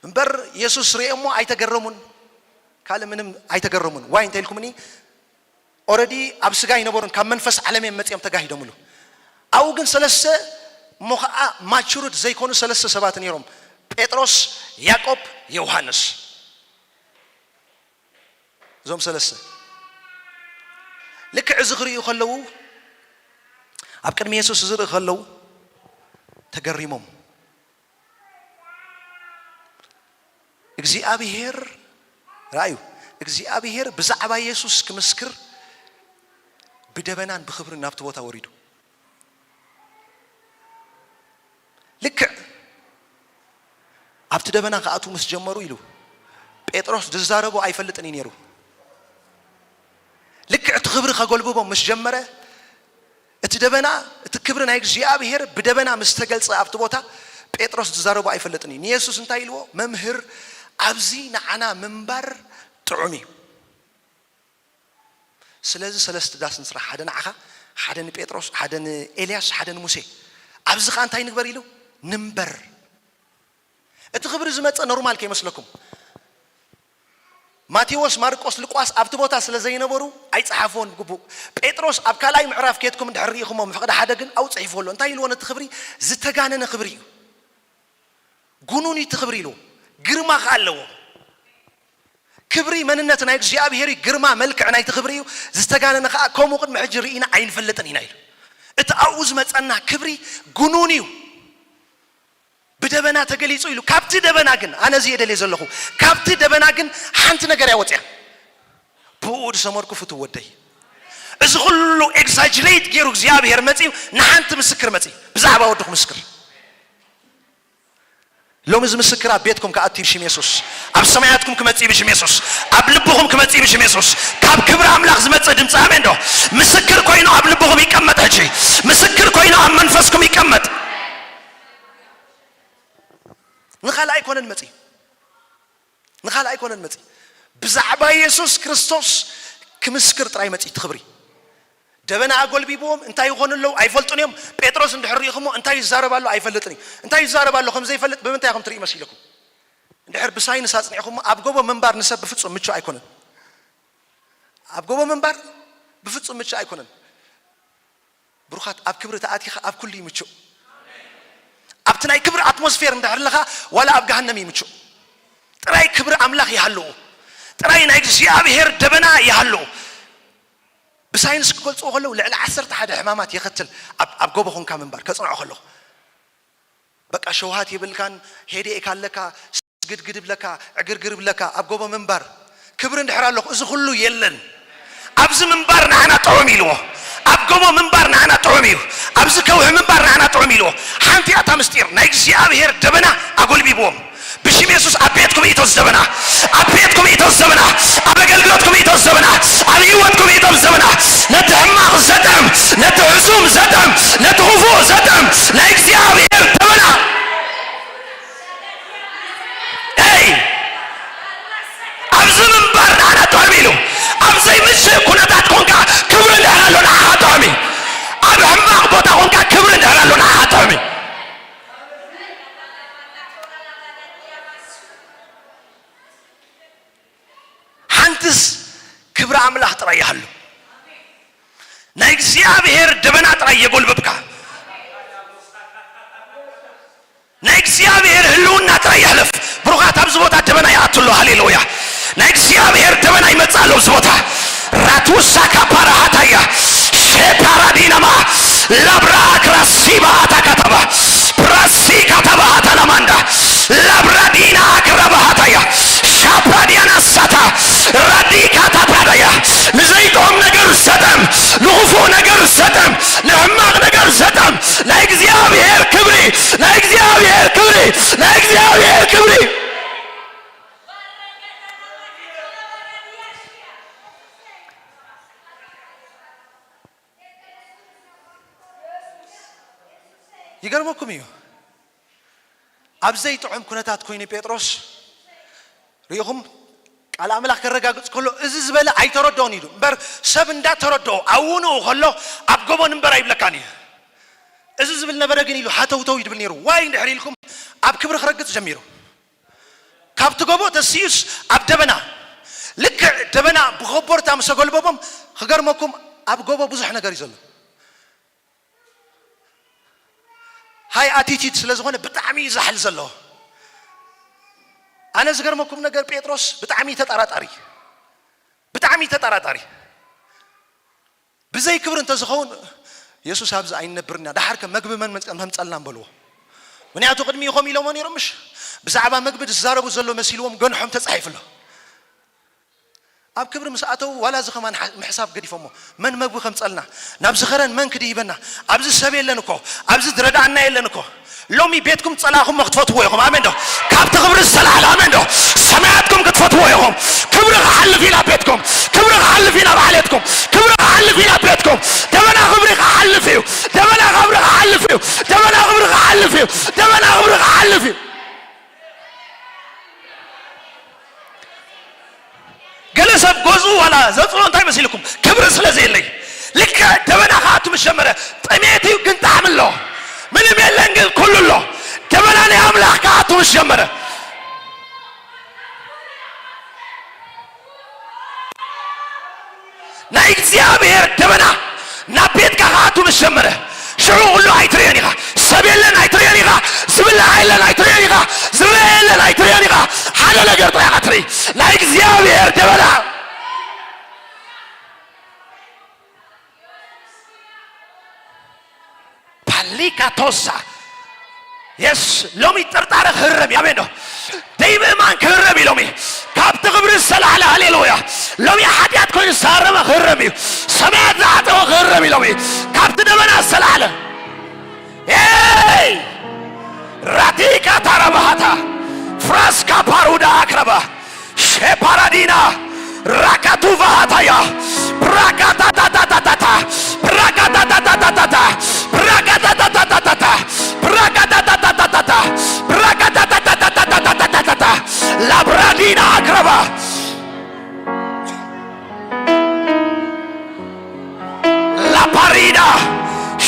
እምበር የሱስ ርእዮሞ ኣይተገረሙን። ካልእ ምንም ኣይተገረሙን። ዋይ እንተ ኢልኩምኒ ኦረዲ ኣብ ስጋ ኣይነበሩን፣ ካብ መንፈስ ዓለም እዮም መጺኦም ተጋሂዶምሉ። ኣብኡ ግን ሰለስተ እሞ ኸዓ ማቹርድ ዘይኮኑ ሰለስተ ሰባት ነይሮም፣ ጴጥሮስ፣ ያዕቆብ፣ ዮሃንስ። እዞም ሰለስተ ልክዕ እዚ ክርእዩ ከለዉ፣ ኣብ ቅድሚ የሱስ ዝርኢ ከለዉ ተገሪሞም። እግዚኣብሔር፣ ረኣዩ፣ እግዚኣብሔር ብዛዕባ የሱስ ክምስክር ብደበናን ብኽብርን ናብቲ ቦታ ወሪዱ። ልክዕ ኣብቲ ደበና ክኣትዉ ምስ ጀመሩ ኢሉ፣ ጴጥሮስ ዝዛረቦ ኣይፈልጥን እዩ ነይሩ። ልክዕ እቲ ክብሪ ከጎልብቦም ምስ ጀመረ፣ እቲ ደበና፣ እቲ ክብሪ ናይ እግዚኣብሔር ብደበና ምስ ተገልጸ ኣብቲ ቦታ፣ ጴጥሮስ ዝዛረቦ ኣይፈልጥን እዩ። ንየሱስ እንታይ ኢልዎ? "መምህር፣ ኣብዚ ንዓና ምንባር ጥዑም እዩ። ስለዚ ሰለስተ ዳስ ንስራሕ፣ ሓደ ንዓኻ፣ ሓደ ንጴጥሮስ፣ ሓደ ንኤልያስ፣ ሓደ ንሙሴ። ኣብዚ ኸኣ እንታይ ንግበር?" ኢሉ፣ "ንንበር።" እቲ ክብሪ ዝመጸ ኖርማል ከይመስለኩም። ማቴዎስ፣ ማርቆስ፣ ሉቃስ ኣብቲ ቦታ ስለ ዘይነበሩ ኣይጸሓፍዎን ብግቡእ። ጴጥሮስ ኣብ ካልኣይ ምዕራፍ ኬድኩም እንድሕር ርኢኹሞ፣ ምፍቕደ ሓደ ግን ኣብኡ ጽሒፉ ኣሎ። እንታይ ኢልዎ? ነቲ ክብሪ ዝተጋነነ ክብሪ እዩ። ጉኑን እዩ እቲ ክብሪ ኢልዎ። ግርማ ከኣ ኣለዎ። ክብሪ መንነት ናይ እግዚኣብሔር እዩ። ግርማ መልክዕ ናይቲ ክብሪ እዩ። ዝተጋነነ ከኣ ከምኡ ቅድሚ ሕጂ ርኢና ኣይንፈልጥን ኢና ኢሉ። እቲ ኣብኡ ዝመጸና ክብሪ ጉኑን እዩ። ብደበና ተገሊጹ ኢሉ። ካብቲ ደበና ግን፣ ኣነ እዚ እየ ደልየ ዘለኹ፣ ካብቲ ደበና ግን ሓንቲ ነገር እያ ወጽያ። ብኡ ዝሰመርኩ ፍቱው ወደይ። እዚ ኩሉ ኤግዛጅሬት ገይሩ እግዚኣብሔር መጺኡ ንሓንቲ ምስክር መጺኡ። ብዛዕባ ወዱ ክምስክር። ሎሚ እዚ ምስክር ኣብ ቤትኩም ክኣቱ እዩ ብሽም የሱስ። ኣብ ሰማያትኩም ክመጽእ እዩ ብሽም የሱስ። ኣብ ልብኹም ክመጽእ እዩ ብሽም የሱስ። ካብ ክብሪ ኣምላኽ ዝመጽእ ድምጺ ኣሜን ዶ? ምስክር ኮይኑ ኣብ ልብኹም ይቀመጥ ሕጂ። ምስክር ኮይኑ ኣብ መንፈስኩም ይቀመጥ። ንኻልእ ኣይኮነን መጺኡ። ንኻልእ ኣይኮነን መጺኡ። ብዛዕባ የሱስ ክርስቶስ ክምስክር ጥራይ መጺኡ እቲ ክብሪ። ደበና ኣጎልቢብዎም እንታይ ይኾኑ ኣለዉ ኣይፈልጡን እዮም። ጴጥሮስ እንድሕር ርኢኹሞ እንታይ ይዛረብ ኣሎ ኣይፈልጥን እዩ። እንታይ ይዛረብ ኣሎ ከም ዘይፈልጥ ብምንታይ ኢኹም ትርእዩ መሲልኩም? እንድሕር ብሳይንስ ኣጽኒዕኹሞ ኣብ ጎቦ ምንባር ንሰብ ብፍጹም ምቹእ ኣይኮነን። ኣብ ጎቦ ምንባር ብፍጹም ምቹእ ኣይኮነን። ብሩኻት፣ ኣብ ክብሪ ተኣቲኻ ኣብ ኩሉ እዩ ምቹእ። ኣብቲ ናይ ክብሪ ኣትሞስፌር እንድሕር ኣለኻ ዋላ ኣብ ገሃነም እዩ ምቹእ። ጥራይ ክብሪ ኣምላኽ ይሃልዎ። ጥራይ ናይ እግዚኣብሔር ደበና ይሃልዎ። ብሳይንስ ክገልጽዎ ከለዉ ልዕሊ ዓሰርተ ሓደ ሕማማት የኸትል ኣብ፣ ኣብ ጎቦ ኾንካ ምንባር ከጽንዖ ከለኹ። በቃ ሸውሃት የብልካን፣ ሄዴክ ኣለካ፣ ስግድግድ ብለካ፣ ዕግርግር ብለካ፣ ኣብ ጎቦ ምንባር። ክብሪ እንድሕር ኣለኹ፣ እዚ ኩሉ የለን። ኣብዚ ምንባር ንዓና ጥዑም ኢልዎ። ኣብ ጎቦ ምንባር ንዓና ጥዑም እዩ። ኣብዚ ከውሒ ምንባር ንዓና ጥዑም ኢልዎ። ሓንቲ እያ እታ ምስጢር፣ ናይ እግዚኣብሔር ደበና ኣጎልቢብዎም። ብሽም የሱስ ኣብ ቤትኩም ይእቶ እዚ ደበና፣ ኣብ ቤትኩም ይእቶ እዚ ደበና፣ ኣብ ኣገልግሎትኩም ይእቶ እዚ ደበና፣ ኣብ ህይወትኩም ይእቶ እዚ ደበና። ነቲ ሕማቕ ዘጥዕም፣ ነቲ ሕሱም ዘጥዕም፣ ነቲ ክፉእ ዘጥዕም ናይ እግዚኣብሔር ደበና። ኣይ፣ ኣብዚ ምንባር ንዓና ጥዑም ኢሉ። ኣብ ዘይምችእ ኩነታት ኮንካ ክብሪ እንድሕር ኣሎ ንዓኻ ጥዑም እዩ። ኣብ ሕማቕ ቦታ ኮንካ ክብሪ እንድሕር ኣሎ ንዓኻ ጥዑም እዩ። ሓንትስ ክብሪ ኣምላኽ ጥራይ ይሃሉ። ናይ እግዚኣብሔር ደበና ጥራይ የጎልብብካ። ናይ እግዚኣብሔር ህልውና ጥራይ ይሕለፍ። ብሩኻት፣ ኣብዚ ቦታ ደበና ይኣቱ ኣሎ። ሃሌሉያ! ናይ እግዚኣብሔር ደበና ይመጽእ ኣሎ ኣብዚ ቦታ። ራቱሳ ካፓራሃታያ ሼፓራዲናማ ላብራ ክራሲባ ኣታካታባ ፕራሲ ካታባ ሃታላማንዳ ላብራዲና ኣክራባሃታያ ሻፕራዲያና ሳታ ራዲካታ ፕራዳያ ንዘይጥዑም ነገር ዘጥዕም፣ ንኽፉእ ነገር ዘጥዕም፣ ንሕማቕ ነገር ዘጥዕም ናይ እግዚኣብሔር ክብሪ፣ ናይ እግዚኣብሔር ክብሪ፣ ናይ እግዚኣብሔር ክብሪ። ይገርመኩም እዩ። ኣብ ዘይጥዑም ኩነታት ኮይኑ ጴጥሮስ ርኢኹም፣ ቃል ኣምላኽ ከረጋግጽ ከሎ እዚ ዝበለ ኣይተረድኦን ኢሉ እምበር፣ ሰብ እንዳተረድኦ ኣብኡ ንኡ ከሎ ኣብ ጎቦ ንንበር ኣይብለካን እዩ። እዚ ዝብል ነበረ ግን ኢሉ ሃተውተው ይድብል ነይሩ። ዋይ እንድሕር ኢልኩም፣ ኣብ ክብሪ ክረግጽ ጀሚሩ። ካብቲ ጎቦ ተሲኡስ ኣብ ደበና፣ ልክዕ ደበና ብኸቦርታ ምስ ኣጎልበቦም፣ ክገርመኩም ኣብ ጎቦ ብዙሕ ነገር እዩ ዘሎ። ሃይ ኣቲቲድ ስለ ዝኾነ ብጣዕሚ እዩ ዛሕል ዘለዎ። ኣነ ዝገርመኩም ነገር ጴጥሮስ ብጣዕሚ ተጠራጣሪ፣ ብጣዕሚ ተጠራጣሪ። ብዘይ ክብሪ እንተዝኸውን የሱስ ኣብዚ ኣይንነብርና፣ ደሓርከ መግቢ መን መምጸ-፣ መምጸልና ምበልዎ። ምኽንያቱ ቅድሚኡ ከምኡ ኢሎሞ ነይሮም ምሽ? ብዛዕባ መግቢ ዝዛረቡ ዘሎ መሲልዎም ገንሖም ተጻሒፉ ኣሎ። ኣብ ክብሪ ምስ ኣተዉ ዋላ እዚ ከማን ሓ-፣ ምሕሳብ ገዲፎሞ። መን መግቢ ከምጸልና፣ ናብዚ ኸረን መን ክድይበና፣ ኣብዚ ሰብ የለን እኮ፣ ኣብዚ ዝረድኣና የለን እኮ። ሎሚ ቤትኩም ጸላእኹሞ ክትፈትዎ ኢኹም። ኣሜን ዶ? ካብቲ ክብሪ ዝተላዕለ፣ ኣሜን ዶ? ሰማያትኩም ክትፈትዎ ኢኹም። ክብሪ ክሓልፍ እዩ ናብ ቤትኩም፣ ክብሪ ክሓልፍ እዩ ናብ ዓሌትኩም፣ ክብሪ ክሓልፍ እዩ ናብ ቤትኩም። ደበና ክብሪ ክሓልፍ እዩ፣ ደበና ክብሪ ክሓልፍ እዩ፣ ደበና ክብሪ ክሓልፍ እዩ፣ ደበና ክብሪ ክሓልፍ እዩ። ገለ ሰብ ገዝኡ ዋላ ዘጽሎ እንታይ መሲልኩም? ክብሪ ስለ ዘየለይ። ልክዕ ደበና ክኣቱ ምስ ጀመረ፣ ጥሜት እዩ ግን ጣዕሚ ኣሎ። ምንም የለን ግን ኩሉ ኣሎ። ደበና ናይ ኣምላኽ ክኣቱ ምስ ጀመረ፣ ናይ እግዚኣብሔር ደበና ናብ ቤትካ ክኣቱ ምስ ጀመረ፣ ሽዑ ኩሉ ኣይትርእዮን ኢኻ። ሰብ የለን ኣይትርእዮን ኢኻ። ዝብላዕ የለን ኣይትርእዮን ኢኻ። ዝረአ የለን ኣይትርእዮን ኢኻ። ሓደ ነገር ጥራይ ኢኻ ትርኢ፣ ናይ እግዚኣብሔር ደበና። ፓሊካቶሳ የስ ሎሚ ጥርጣረ ክህረም እዩ። ኣሜን ዶ? ደይምእማን ክህረም እዩ ሎሚ። ካብቲ ክብሪ ዝተላዕለ፣ ሃሌሉያ። ሎሚ ሓጢኣት ኮይኑ ዝተሃረመ ክህረም እዩ። ሰማያት ዝዓጸወ ክህረም እዩ ሎሚ። ካብቲ ደበና ዝተላዕለ። ኤይ! ራቲካ ታራባሃታ ፍራስካ ፓሩዳ ኣክረባ ሼፓራዲና ራካቱቫሃታያ ብራካታታታታታታ ብራካታታታታታታ ብራካታታታታታታ ብራካታታታታታታ ብራካታታታታታታታታታ ላብራዲና ኣክረባ ላፓሪዳ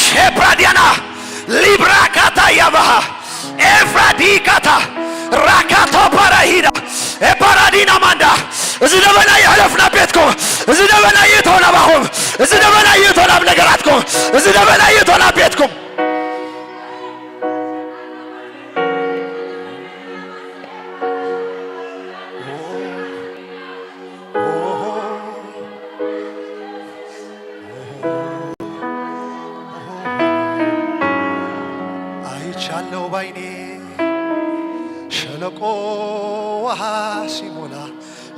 ሼፕራዲያና ሊብራካታ ያባሃ ኤፍራዲካታ ራካቶ ፓራሂዳ ኤፓራዲና ማንዳ። እዚ ደበና ይሕለፍ ናብ ቤትኩም። እዚ ደበና ይእቶ ናባኹም። እዚ ደበና ይእቶ ናብ ነገራትኩም። እዚ ደበና ይእቶ ናብ ቤትኩም።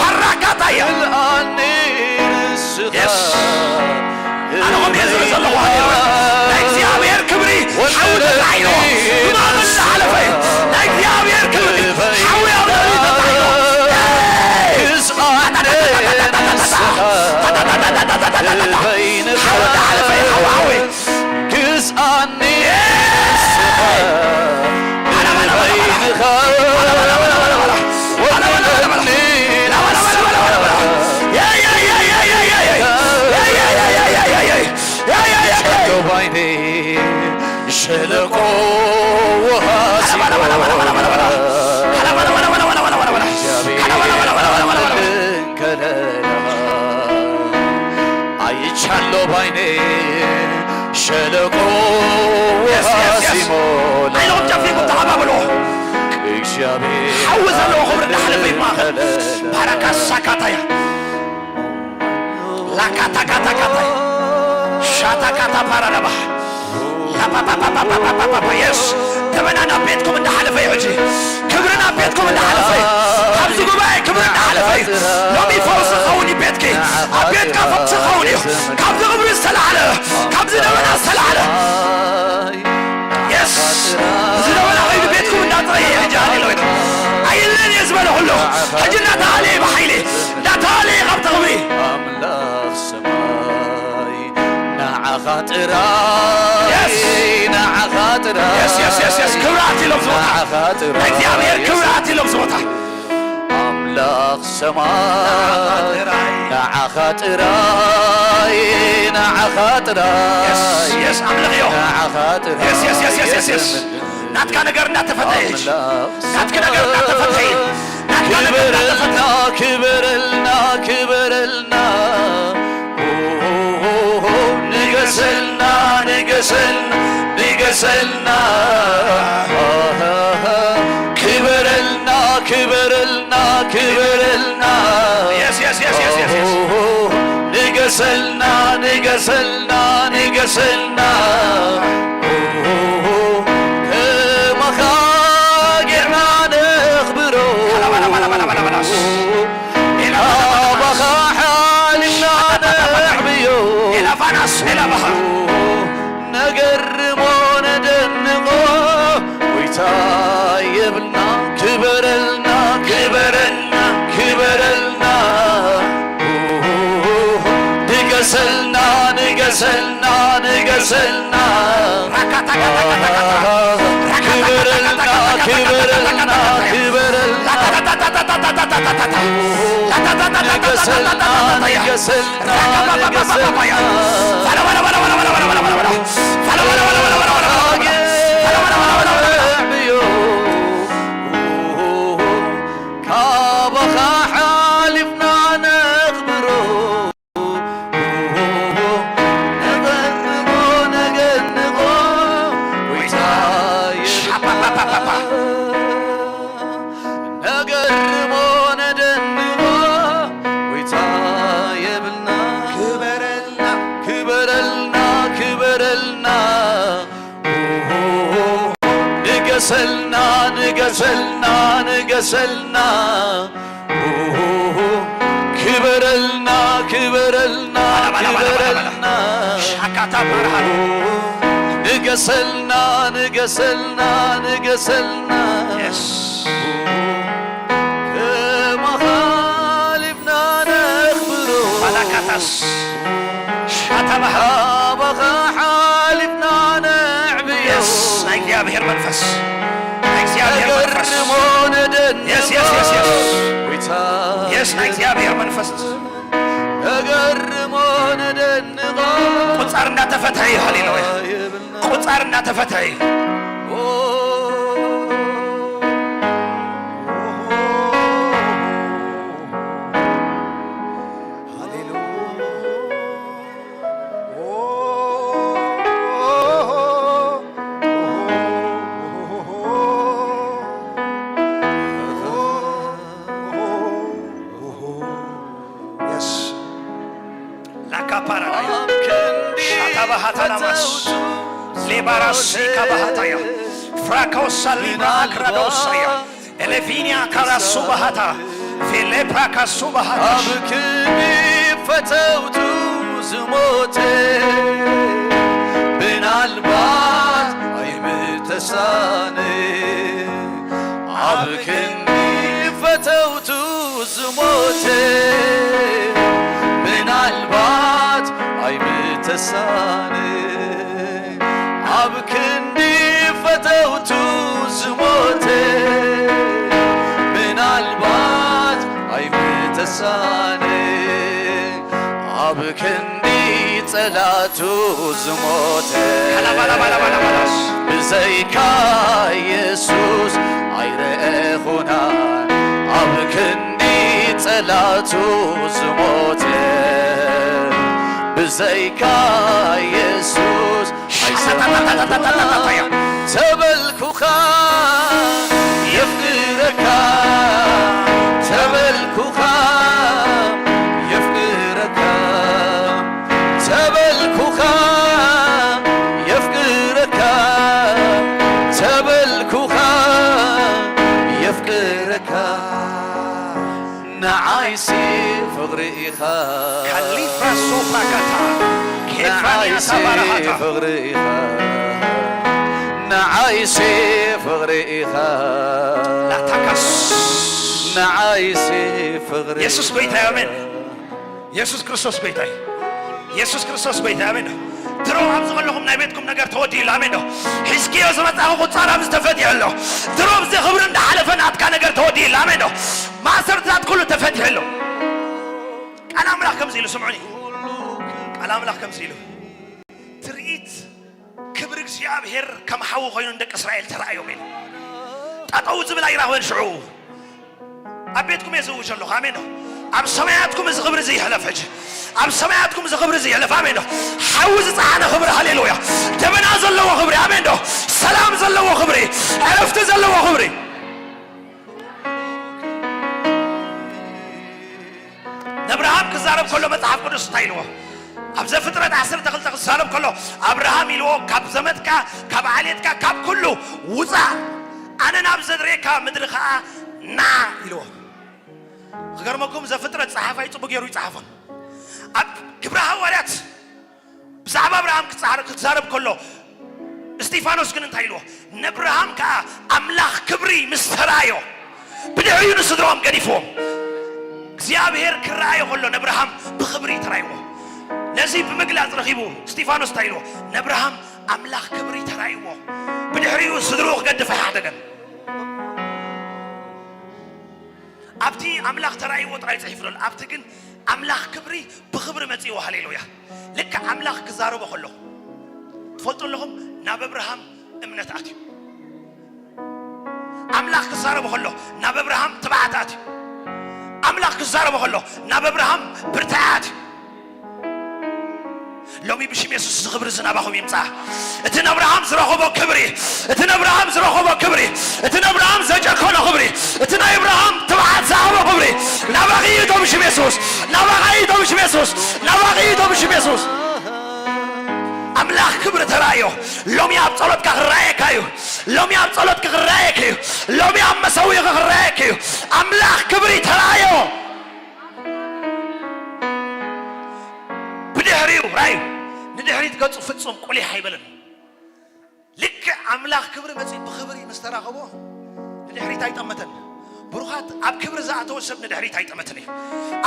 ባራካታያ። የስ። ኣነ ኾም እየ ዝርኢ ዘለኹ። ሃሌሉያ። ናይ እግዚኣብሔር ክብሪ ሓዊ ተጣዒኑ። ሕማም ዝሓለፈ እዩ። ናይ እግዚኣብሔር ክብሪ ሓዊ ኣብ ልዕሊኡ ተጣዒኑ። ሓዊ ዝሓለፈ እዩ። ሓዊ፣ ሓዊ። ግዝኣኒ ንስኻ በይንኻ ወንነኒ ንስኻ ሸለቆ ባይኔ ሸለቆ ውሃ ሲሞላ ከለላ አይቻለሁ ባይኔ ሸለቆ ውሃ ሲሞላ። ዓይንኹም ጨፊንኩም ተቐባበልዎ። እግዚኣብሔር ሓዊ ዘለዎ ክብሪ እናሓለፈ ይማኸል። ፓራካሳካታያ ላካታካታካታያ ሻታካታ ፓራዳባ ላፓፓፓፓፓፓፓፓ የስ ደበና ናብ ቤትኩም እንዳሓለፈ እዩ። ሕጂ ክብሪ ናብ ቤትኩም እንዳሓለፈ እዩ። ካብዚ ጉባኤ ክብሪ እንዳሓለፈ እዩ። ሎሚ ፈውሲ ክኸውን እዩ ቤትኪ። ኣብ ቤትካ ፈውሲ ክኸውን እዩ። ካብዚ ክብሪ ዝተላዕለ፣ ካብዚ ደበና ዝተላዕለ የስ እዚ ደበና ከይዱ ቤትኩም እንዳጥረየ እዩ። ሕጂ ሃሌሉያ ኣይለን እየ ዝበለ ኩሉ ሕጂ እናተሃለየ ብሓይሊ ጥራይ፣ የስ። ንዓኻ ጥራይ፣ የስ፣ የስ፣ የስ፣ የስ። ክብሪ ኣትሎም ዝቦታ። ንዓኻ ጥራይ፣ ንእግዚኣብሔር ክብሪ ኣትሎም ዝቦታ። ኣምላኽ ሰማይ፣ ንዓኻ ጥራይ፣ ንዓኻ ጥራይ፣ የስ፣ የስ፣ ኣምልኽዮ። ንዓኻ ጥራይ፣ የስ፣ የስ፣ የስ፣ የስ፣ የስ፣ የስ። የስ። ናትካ ነገር እንዳተፈተየ፣ ኣምላኽ ናትካ ነገር እንዳተፈተየ፣ ናትካ ነገር ክበረልና፣ እንዳተፈተየ። ክበረልና፣ ክበረልና። ኦ፣ ንገሰልና፣ ንገሰልና፣ ንገሰልና። ክበረልና፣ ክበረልና፣ ክበረልና። የስ፣ የስ፣ የስ፣ የስ፣ የስ፣ የስ። ኦ፣ ንገሰልና፣ ንገሰልና፣ ንገሰልና። ኦ፣ ከማኻ ጌርና ነኽብሮ። ካባኻ ሓሊፍና ነዕብዮ። ኤላፋናስ፣ ኤላባኻ። ነገርሞ ነደንቆ ጎይታ የብልና። ክበረልና፣ ክበረልና፣ ክበረልና። ንገሰልና፣ ንገሰልና፣ ንገሰልና። ክበረልና፣ ክበረልና፣ ክበረልና። ንገሰልና፣ ንገሰልና፣ ንገሰልና። ካባኻ ሓሊፍና ነኽብሮ፣ ነቐርቦ፣ ነገንቆ፣ ጎይታ የብልና። ነገርሞ፣ ነደንቆ፣ ጎይታ የብልና። ክበረልና፣ ክበረልና፣ ክበረልና። ንገሰልና፣ ንገሰልና፣ ንገሰልና። ክበረልና፣ ክበረልና፣ ባላ፣ ባላ፣ ባላ፣ ባላ፣ ባላ። ክበረልና። ሻካታ ባርሃ። ንገሰልና፣ ንገሰልና፣ ንገሰልና። የስ። ከማኻ ሓሊፍና ነኽብሮ። ባላካታስ። ሻታ ባሃ። ካባኻ ሓሊፍና ነዕብዮ። የስ፣ ናይ እግዚኣብሔር መንፈስ። ናይ እግዚኣብሔር መንፈስ። ነገርሞ ነደንቆ። የስ፣ የስ፣ የስ፣ የስ። ጎይታ። የስ፣ ናይ እግዚኣብሔር መንፈስ። ነገርሞ ነደንቆ። ቁጻር እንዳተፈትሐ እዩ። ሃሌሉያ። ቁጻር እንዳተፈትሐ እዩ። የስ። ላካፓራዳያ። ሻታባሃታናማስ። ሌባራሲ ካባሃታያ። ፍራካውሳ ሊባ አክራዶሳያ። ኤሌቪኒያ ካራሱ ባሃታ። ፌሌፕራ ካሱ ባሃታ። ኣብ ክንዲ ፈተውቱ ዝሞተ ብናልባት ኣይምተሳነ። ኣብ ክንዲ ፈተውቱ ዝሞተ ብናልባት ኣይምተሳነ። ኣብ ክንዲ ፈተውቱ ዝሞተ ብናልባት ኣይምተሳነ። ኣብ ክንዲ ጸላቱ ዝሞተ። ካላባላባላባላባላስ። ብዘይካ የሱስ ኣይረኣኹናን። ኣብ ክንዲ ጸላቱ ዝሞተ። ብዘይካ የሱስ ኣይሰማዕኩኻን። ተበልኩኻ የፍቅረካ፣ ተበልኩኻ የፍቅረካ፣ ተበልኩኻ የፍቅረካ፣ ተበልኩኻ የፍቅረካ። ንዓይሲ ፍቕሪ ኢኻ። ካሊፍራሱ ፓካታ፣ ኬፍራንያ ንዓይሲ ታባራሃታ። ፍቕሪ ኢኻ። ንዓይሲ ፍቕሪ ኢኻ። ላታካስ። ንዓይሲ ፍቕሪ የሱስ ጎይታ፣ ኣሜን። የሱስ ክርስቶስ ጎይታ እዩ። የሱስ ክርስቶስ ጎይታ፣ ኣሜን። ድሮ ኣብዚ ከለኹም ናይ ቤትኩም ነገር ተወዲኡ ኣሎ። ኣሜን ዶ? ሒዝክዮ ዝመጻኹ ቁጻር ኣብዚ ተፈቲሑ ኣሎ። ድሮ ብዚ ክብሪ እንዳሓለፈ ናትካ ነገር ተወዲኡ ኣሎ። ኣሜን ዶ? ማእሰርትታት ኩሉ ተፈቲሑ ኣሎ። ቃል ኣምላኽ ከምዚ ኢሉ፣ ስምዑኒ። ቃል ኣምላኽ ከምዚ ኢሉ፣ ትርኢት ክብሪ እግዚኣብሔር ከም ሓዊ ኮይኑ ንደቂ እስራኤል ተራእዮም ኢሉ። ጠጠው ዝብል ኣይራኽበን ሽዑ። ኣብ ቤትኩም እየ ዝእውጅ ኣለኹ። ኣሜን ዶ? ኣብ ሰማያትኩም እዚ ክብሪ እዚ ይሕለፍ ሕጂ። ኣብ ሰማያትኩም እዚ ክብሪ እዚ ይሕለፍ። ኣሜን ዶ? ሓዊ ዝጸዓነ ክብሪ፣ ሃሌሉያ። ደበና ዘለዎ ክብሪ፣ ኣሜን ዶ? ሰላም ዘለዎ ክብሪ፣ ዕረፍቲ ዘለዎ ክብሪ። ነብርሃም ክዛረብ ከሎ መጽሓፍ ቅዱስ እንታይ ኢልዎ? ኣብ ዘፍጥረት ዓሰርተ ክልተ ክዛረብ ከሎ፣ ኣብርሃም ኢልዎ፣ ካብ ዘመድካ፣ ካብ ዓሌትካ፣ ካብ ኩሉ ውጻእ፣ ኣነ ናብ ዘድርየካ ምድሪ ኸኣ ና ኢልዎ። ክገርመኩም፣ ዘፍጥረት ጸሓፋይ ጽቡቅ ገይሩ ይጸሓፎን። ኣብ ግብረ ሃዋርያት ብዛዕባ ኣብርሃም ክጻረ-፣ ክዛረብ ከሎ፣ እስጢፋኖስ ግን እንታይ ኢልዎ? ነብርሃም ከኣ ኣምላኽ ክብሪ ምስ ተራእዮ፣ ብድሕሪኡ ንስድሮኦም ገዲፍዎም። እግዚኣብሔር ክረኣዮ ከሎ፣ ነብርሃም ብኽብሪ ተራእይዎ። ነዚ ብምግላጽ ረኺቡ፣ እስጢፋኖስ እንታይ ኢልዎ? ነብርሃም ኣምላኽ ክብሪ ተራእይዎ፣ ብድሕሪኡ ስድርኡ ክገድፍ ኣይሓደገን። ኣብቲ ኣምላኽ ተራእይዎ ጥራይ ጽሒፉ ዘሎ፣ ኣብቲ ግን ኣምላኽ ክብሪ ብኽብሪ መጺእዎ። ሃሌሉያ! ልክዕ ኣምላኽ ክዛረቦ ከሎ፣ ትፈልጡ ኣለኹም፣ ናብ ኣብርሃም እምነት ኣትዩ። ኣምላኽ ክዛረቦ ከሎ፣ ናብ ኣብርሃም ትብዓት ኣትዩ። ኣምላኽ ክዛረቦ ከሎ፣ ናብ ኣብርሃም ብርታዐ ኣትዩ። ሎሚ ብሽም የሱስ እዚ ክብሪ እዚ ናባኹም ይምጻእ። እቲ ነብርሃም ዝረኸቦ ክብሪ፣ እቲ ነብርሃም ዝረኸቦ ክብሪ፣ እቲ ነብርሃም ዘጨከኖ ክብሪ፣ እቲ ናይ እብርሃም ትብዓት ዝሃቦ ክብሪ፣ ናባኺ ይእቶ ብሽም የሱስ፣ ናባኻ ይእቶ ብሽም የሱስ፣ ናባኺ ይእቶ ብሽም የሱስ። ኣምላኽ ክብሪ ተራእዮ። ሎሚ ኣብ ጸሎትካ ክረኣየካ እዩ። ሎሚ ኣብ ጸሎትካ ክረኣየካ እዩ። ሎሚ ኣብ መሰዊእኻ ክረኣየካ እዩ። ኣምላኽ ክብሪ ተራእዮ። ብድሕሪኡ ራእዩ ንድሕሪት ገጹ ፍጹም ቁሊሕ ኣይበለን። ልክዕ ኣምላኽ ክብሪ መጺኡ ብኽብሪ ምስ ተራኸቦ ንድሕሪት ኣይጠመተን። ብሩኻት፣ ኣብ ክብሪ ዝኣተወ ሰብ ንድሕሪት ኣይጠመትን እዩ።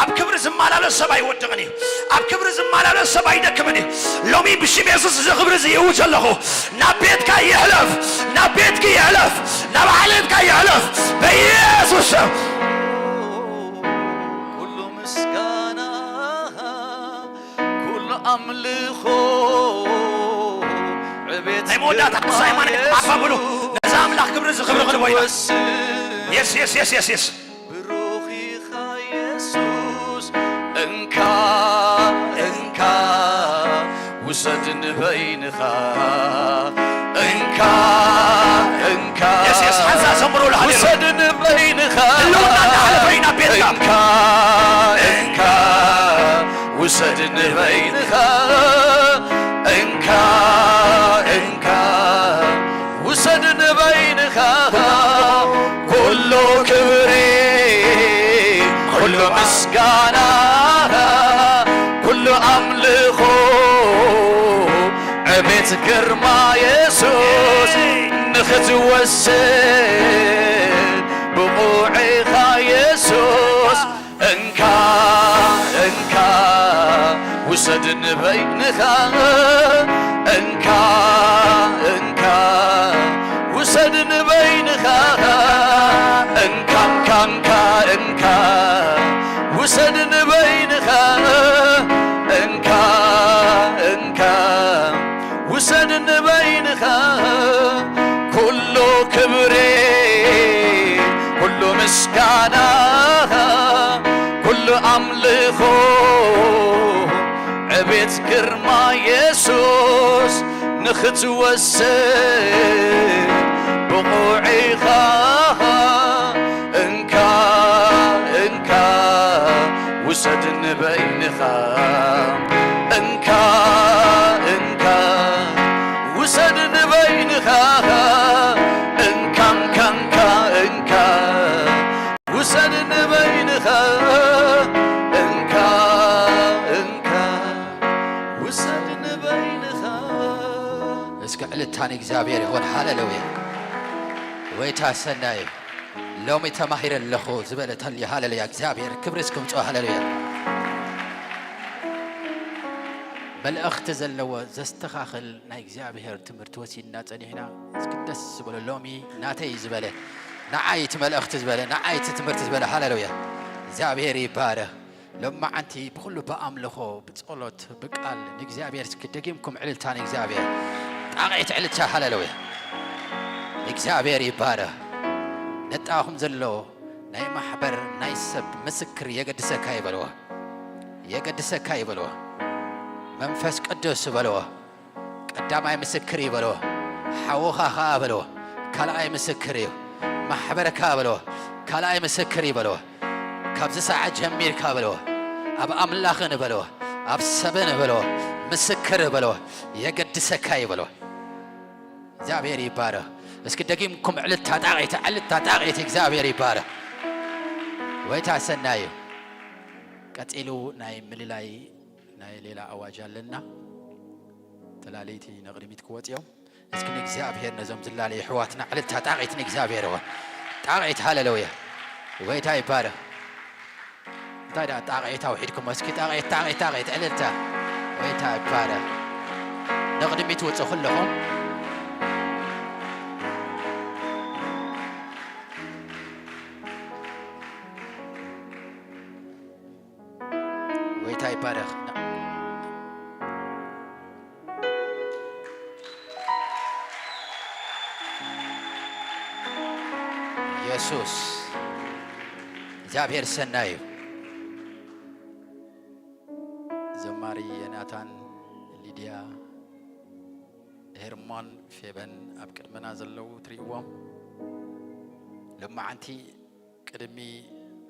ኣብ ክብሪ ዝመላለስ ሰብ ኣይወድቕን እዩ። ኣብ ክብሪ ዝመላለስ ሰብ ኣይደክምን እዩ። ሎሚ ብሽም የሱስ እዚ ክብሪ እዚ ይእውጅ ኣለኹ። ናብ ቤትካ ይሕለፍ፣ ናብ ቤትኪ ይሕለፍ፣ ናብ ዓሌትካ ይሕለፍ፣ በኢየሱስ ስም። ኩሉ ምስጋና፣ ኩሉ ኣምልኾ፣ ዕቤት ናይ መወዳእታ ግርማ ቅዱስ ሃይማኖት የሱስ። ዓፋ ብሉ። ነዚ ኣምላኽ ክብሪ እዚ ክብሪ ክንቦ ኢና። ንወስድ። የስ፣ የስ፣ የስ፣ የስ፣ የስ። ብሩኽ ኢኻ የሱስ፣ እንካ፣ እንካ፣ ውሰድ ንበይንኻ። እንካ፣ እንካ፣ የስ፣ የስ፣ ሓንሳእ ዘምሩሉ፣ ሃሌሉያ። ውሰድ ንበይንኻ። ህልውና እናሓለፈ ኢና ቤትካ። እንካ፣ እንካ፣ ውሰድ ንበይንኻ። እንካ፣ እንካ፣ ውሰድ ንበይንኻ። ኩሉ ክብሪ፣ ኩሉ ምስጋና፣ ኩሉ ኣምልኾ፣ ዕቤት ግርማ የሱስ ንኽትወስድ ብቑዕ ኢኻ የሱስ። እንካ፣ እንካ፣ ውሰድ ንበይንኻ። እንካ፣ እንካ፣ ውሰድ ንበይንኻ። እንካ፣ እንካ፣ እንካ፣ እንካ፣ ውሰድ ንበይንኻ። እንካ፣ እንካ፣ ውሰድ ንበይንኻ። ኩሉ ክብሪ፣ ኩሉ ምስጋና፣ ኩሉ ኣምልኾ፣ ዕቤት ግርማ የሱስ ንኽትወስድ ብቑዕ ኢኻ። እንካ፣ እንካ፣ ውሰድ ንበይንኻ። እንካ፣ እንካ፣ ውሰድ ንበይንኻ። እንካ፣ እንካ፣ እንካ፣ እንካ፣ ውሰድ ንበይንኻ። እንካ፣ እንካ፣ ውሰድ ንበይንኻ። እስከ ዕልልታ ንእግዚኣብሔር ይኹን። ሃሌሉያ። ጎይታ ሰናይ እዩ። ሎሚ ተማሂረ ኣለኹ ዝበለ ተልዩ። ሃሌሉያ። እግዚኣብሔር ክብሪ እስክምጾ። ሃሌሉያ። መልእኽቲ ዘለዎ ዘስተኻኽል ናይ እግዚኣብሔር ትምህርቲ ወሲድና ጸኒሕና። እስኪ ደስ ዝበሎ ሎሚ ናተይ ዝበለ፣ ንዓይ እቲ መልእኽቲ ዝበለ፣ ንዓይ እቲ ትምህርቲ ዝበለ፣ ሃሌሉያ። እግዚኣብሔር ይባረኽ። ሎማዓንቲ ብኹሉ ብኣምልኾ፣ ብጸሎት፣ ብቃል ንእግዚኣብሔር እስኪ ደጊምኩም ዕልልታ ንእግዚኣብሔር። ጣቕዒት ዕልልታ፣ ሃሌሉያ። እግዚኣብሔር ይባረኽ። ነጣኹም ዘሎ ናይ ማሕበር ናይ ሰብ ምስክር የገድሰካ ይበልዎ። የገድሰካ ይበልዎ። መንፈስ ቅዱስ በልዎ። ቀዳማይ ምስክር እዩ በልዎ። ሓውኻ ኸኣ በልዎ። ካልኣይ ምስክር እዩ። ማሕበርካ በልዎ። ካልኣይ ምስክር እዩ በልዎ። ካብዚ ሰዓት ጀሚርካ በልዎ። ኣብ ኣምላኽን በልዎ። ኣብ ሰብን በልዎ። ምስክር በልዎ። የገድሰካ እዩ በልዎ። እግዚኣብሔር ይባረኽ። እስኪ ደጊምኩም ዕልልታ ጣቕዒት፣ ዕልልታ ጣቕዒት፣ እግዚኣብሔር ይባረኽ። ጎይታ ሰናይ እዩ። ቀጺሉ ናይ ምልላይ ናይ ሌላ ኣዋጅ ኣለና። ተላለይቲ ንቕድሚት ክወጽ እዮም። እስኪ ንእግዚኣብሔር ነዞም ዝላለዩ ኣሕዋትና ዕልልታ ጣቕዒት ንእግዚኣብሔር ይኹን። ጣቕዒት ሃሌሉያ። ጎይታ ይባረኽ። እንታይ ደኣ ጣቕዒት ኣውሒድኩሞ? እስኪ ጣቕዒት፣ ጣቕዒት፣ ጣቕዒት፣ ዕልልታ። ጎይታ ይባረኽ። ንቕድሚት ውጹ ኩለኹም። ጎይታ ይባረኽ። የሱስ እግዚኣብሔር ሰናይ እዩ። ዘማሪ ዮናታን፣ ሊድያ፣ ሄርሞን፣ ፌበን ኣብ ቅድመና ዘለዉ ትርእይዎም። ሎማዓንቲ ቅድሚ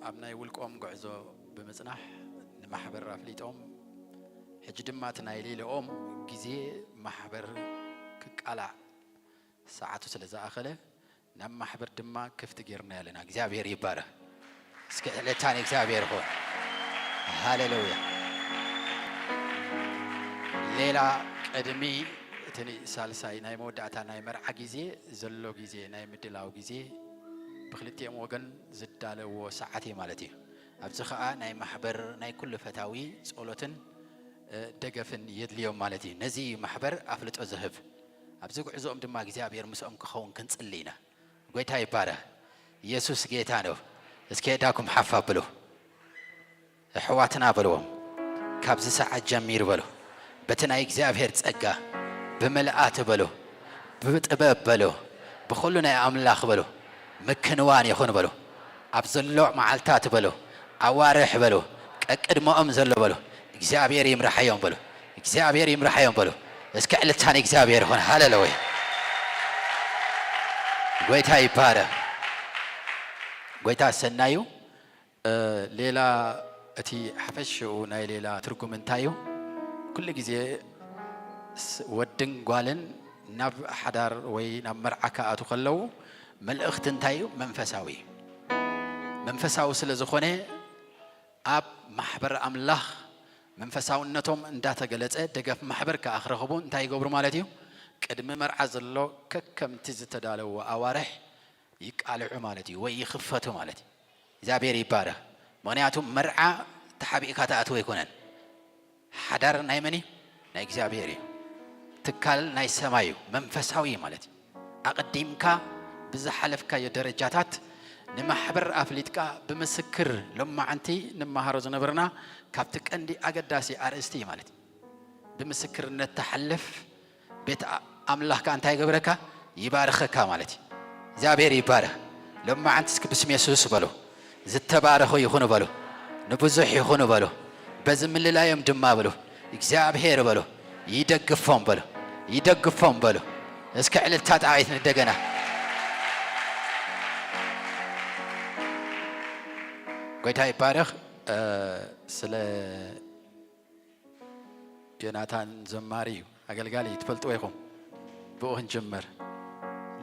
ኣብ ናይ ውልቆም ጉዕዞ ብምጽናሕ ንማሕበር ኣፍሊጦም፣ ሕጂ ድማ እቲ ናይ ሌላኦም ግዜ ማሕበር ክቃላዕ ሰዓቱ ስለ ዝኣኸለ ናብ ማሕበር ድማ ክፍቲ ጌርና ኣለና። እግዚኣብሔር ይባረኽ። እስኪ ዕልልታ ንእግዚኣብሔር ይኹን። ሃሌሉያ። ሌላ ቅድሚ እቲ ሳልሳይ ናይ መወዳእታ ናይ መርዓ ግዜ ዘሎ ግዜ፣ ናይ ምድላው ግዜ ብክልቲኦም ወገን ዝዳለዎ ሰዓት እዩ ማለት እዩ። ኣብዚ ኸኣ ናይ ማሕበር ናይ ኩሉ ፈታዊ ጸሎትን፣ እ፣ ደገፍን የድልዮም ማለት እዩ። ነዚ ማሕበር ኣፍልጦ ዝህብ። ኣብዚ ጉዕዞኦም ድማ እግዚኣብሔር ምስኦም ክኸውን ክንጽሊ ኢና። ጎይታ ይባረኽ። ኢየሱስ ጌታ ነው። እስኪ የእዳኩም ሓፍ ኣብሉ። ኣሕዋትና በልዎም፣ ካብዚ ሰዓት ጀሚሩ በሉ፣ በቲ ናይ እግዚኣብሔር ጸጋ ብምልኣት በሉ፣ ብጥበብ በሉ፣ ብኹሉ ናይ ኣምላኽ በሉ፣ ምክንዋን ይኹን በሉ። ኣብ ዘሎ መዓልታት በሉ፣ ኣዋርሕ በሉ፣ ቀቅድመኦም ዘሎ በሉ፣ እግዚኣብሔር ይምርሓዮም በሉ፣ እግዚኣብሔር ይምርሓዮም በሉ። እስኪ ዕልልታ ንእግዚኣብሔር ይኹን። ሃሌሉያ። ጎይታ ይባረኽ። ጎይታ ሰናዩ። እ፣ ሌላ እቲ ሓፈሽኡ ናይ ሌላ ትርጉም እንታይ እዩ? ኩሉ ግዜ ስ-፣ ወድን ጓልን ናብ ሓዳር ወይ ናብ መርዓ ክኣቱ ከለዉ መልእኽቲ እንታይ እዩ? መንፈሳዊ እዩ። መንፈሳዊ ስለ ዝኾነ ኣብ ማሕበር ኣምላኽ መንፈሳውነቶም እንዳተገለጸ ደገፍ ማሕበር ከኣ ክረኽቡ እንታይ ይገብሩ ማለት እዩ? ቅድሚ መርዓ ዘሎ ከከምቲ ዝተዳለዎ ኣዋርሕ ይቃልዑ ማለት እዩ፣ ወይ ይኽፈቱ ማለት እዩ። እግዚኣብሔር ይባረኽ። ምኽንያቱ መርዓ ተሓቢእካ ትኣትዎ ኣይኮነን። ሓዳር ናይ መን እዩ? ናይ እግዚኣብሔር እዩ። ትካል ናይ ሰማይ እዩ፣ መንፈሳዊ እዩ ማለት እዩ። ኣቐዲምካ ብዝሓለፍካዮ ደረጃታት ንማሕበር ኣፍሊጥካ ብምስክር ሎማዓንቲ ንመሃሮ ዝነበርና ካብቲ ቀንዲ ኣገዳሲ ኣርእስቲ እዩ ማለት እዩ። ብምስክርነት ትሓልፍ ቤት ኣ-፣ ኣምላኽ ከኣ እንታይ ይገብረካ? ይባርኸካ ማለት እዩ። እግዚኣብሔር ይባረኽ። ሎማዓንትስ ቅዱስ ስም የሱስ በሉ። ዝተባረኹ ይኹኑ በሉ። ንብዙሕ ይኹኑ በሉ። በዚ ምልላዮም ድማ በሉ። እግዚኣብሔር በሉ። ይደግፎም በሉ። ይደግፎም በሉ። እስከ ዕልልታ ጣቕዒት እንደገና። ጎይታ ይባረኽ። እ፣ ስለ ዮናታን ዘማሪ እዩ፣ ኣገልጋሊ እዩ፣ ትፈልጥዎ ኢኹም። ብኡ ክንጅምር።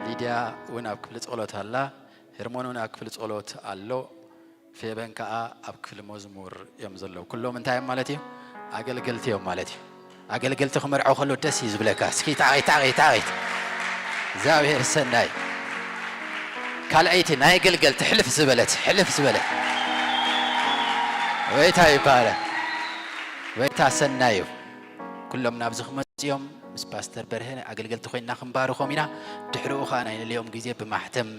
ሊድያ እውን ኣብ ክፍሊ ጸሎት ኣላ፣ ሄርሞን እውን ኣብ ክፍሊ ጸሎት ኣሎ፣ ፌበን ከኣ ኣብ ክፍሊ መዝሙር እዮም ዘለዉ። ኩሎም እንታይ እዮም ማለት እዩ? ኣገልገልቲ እዮም ማለት እዩ። ኣገልገልቲ ክምርዖ ከሎ ደስ እዩ ዝብለካ። እስኪ ጣቒት፣ ጣቒት፣ ጣቒት። እግዚኣብሔር ሰናይ። ካልኣይቲ ናይ ኣገልገልቲ ሕልፍ ዝበለት፣ ሕልፍ ዝበለት። ጎይታ ይባረክ። ጎይታ ሰናይ እዩ። ኩሎም ናብዚ ክመፁ እዮም። ምስ ፓስተር በርሀ ኣገልገልቲ ኮይንና ክንባርኾም ኢና። ድሕሪኡ ኸዓ ናይ ልልዮም ግዜ ብማሕተም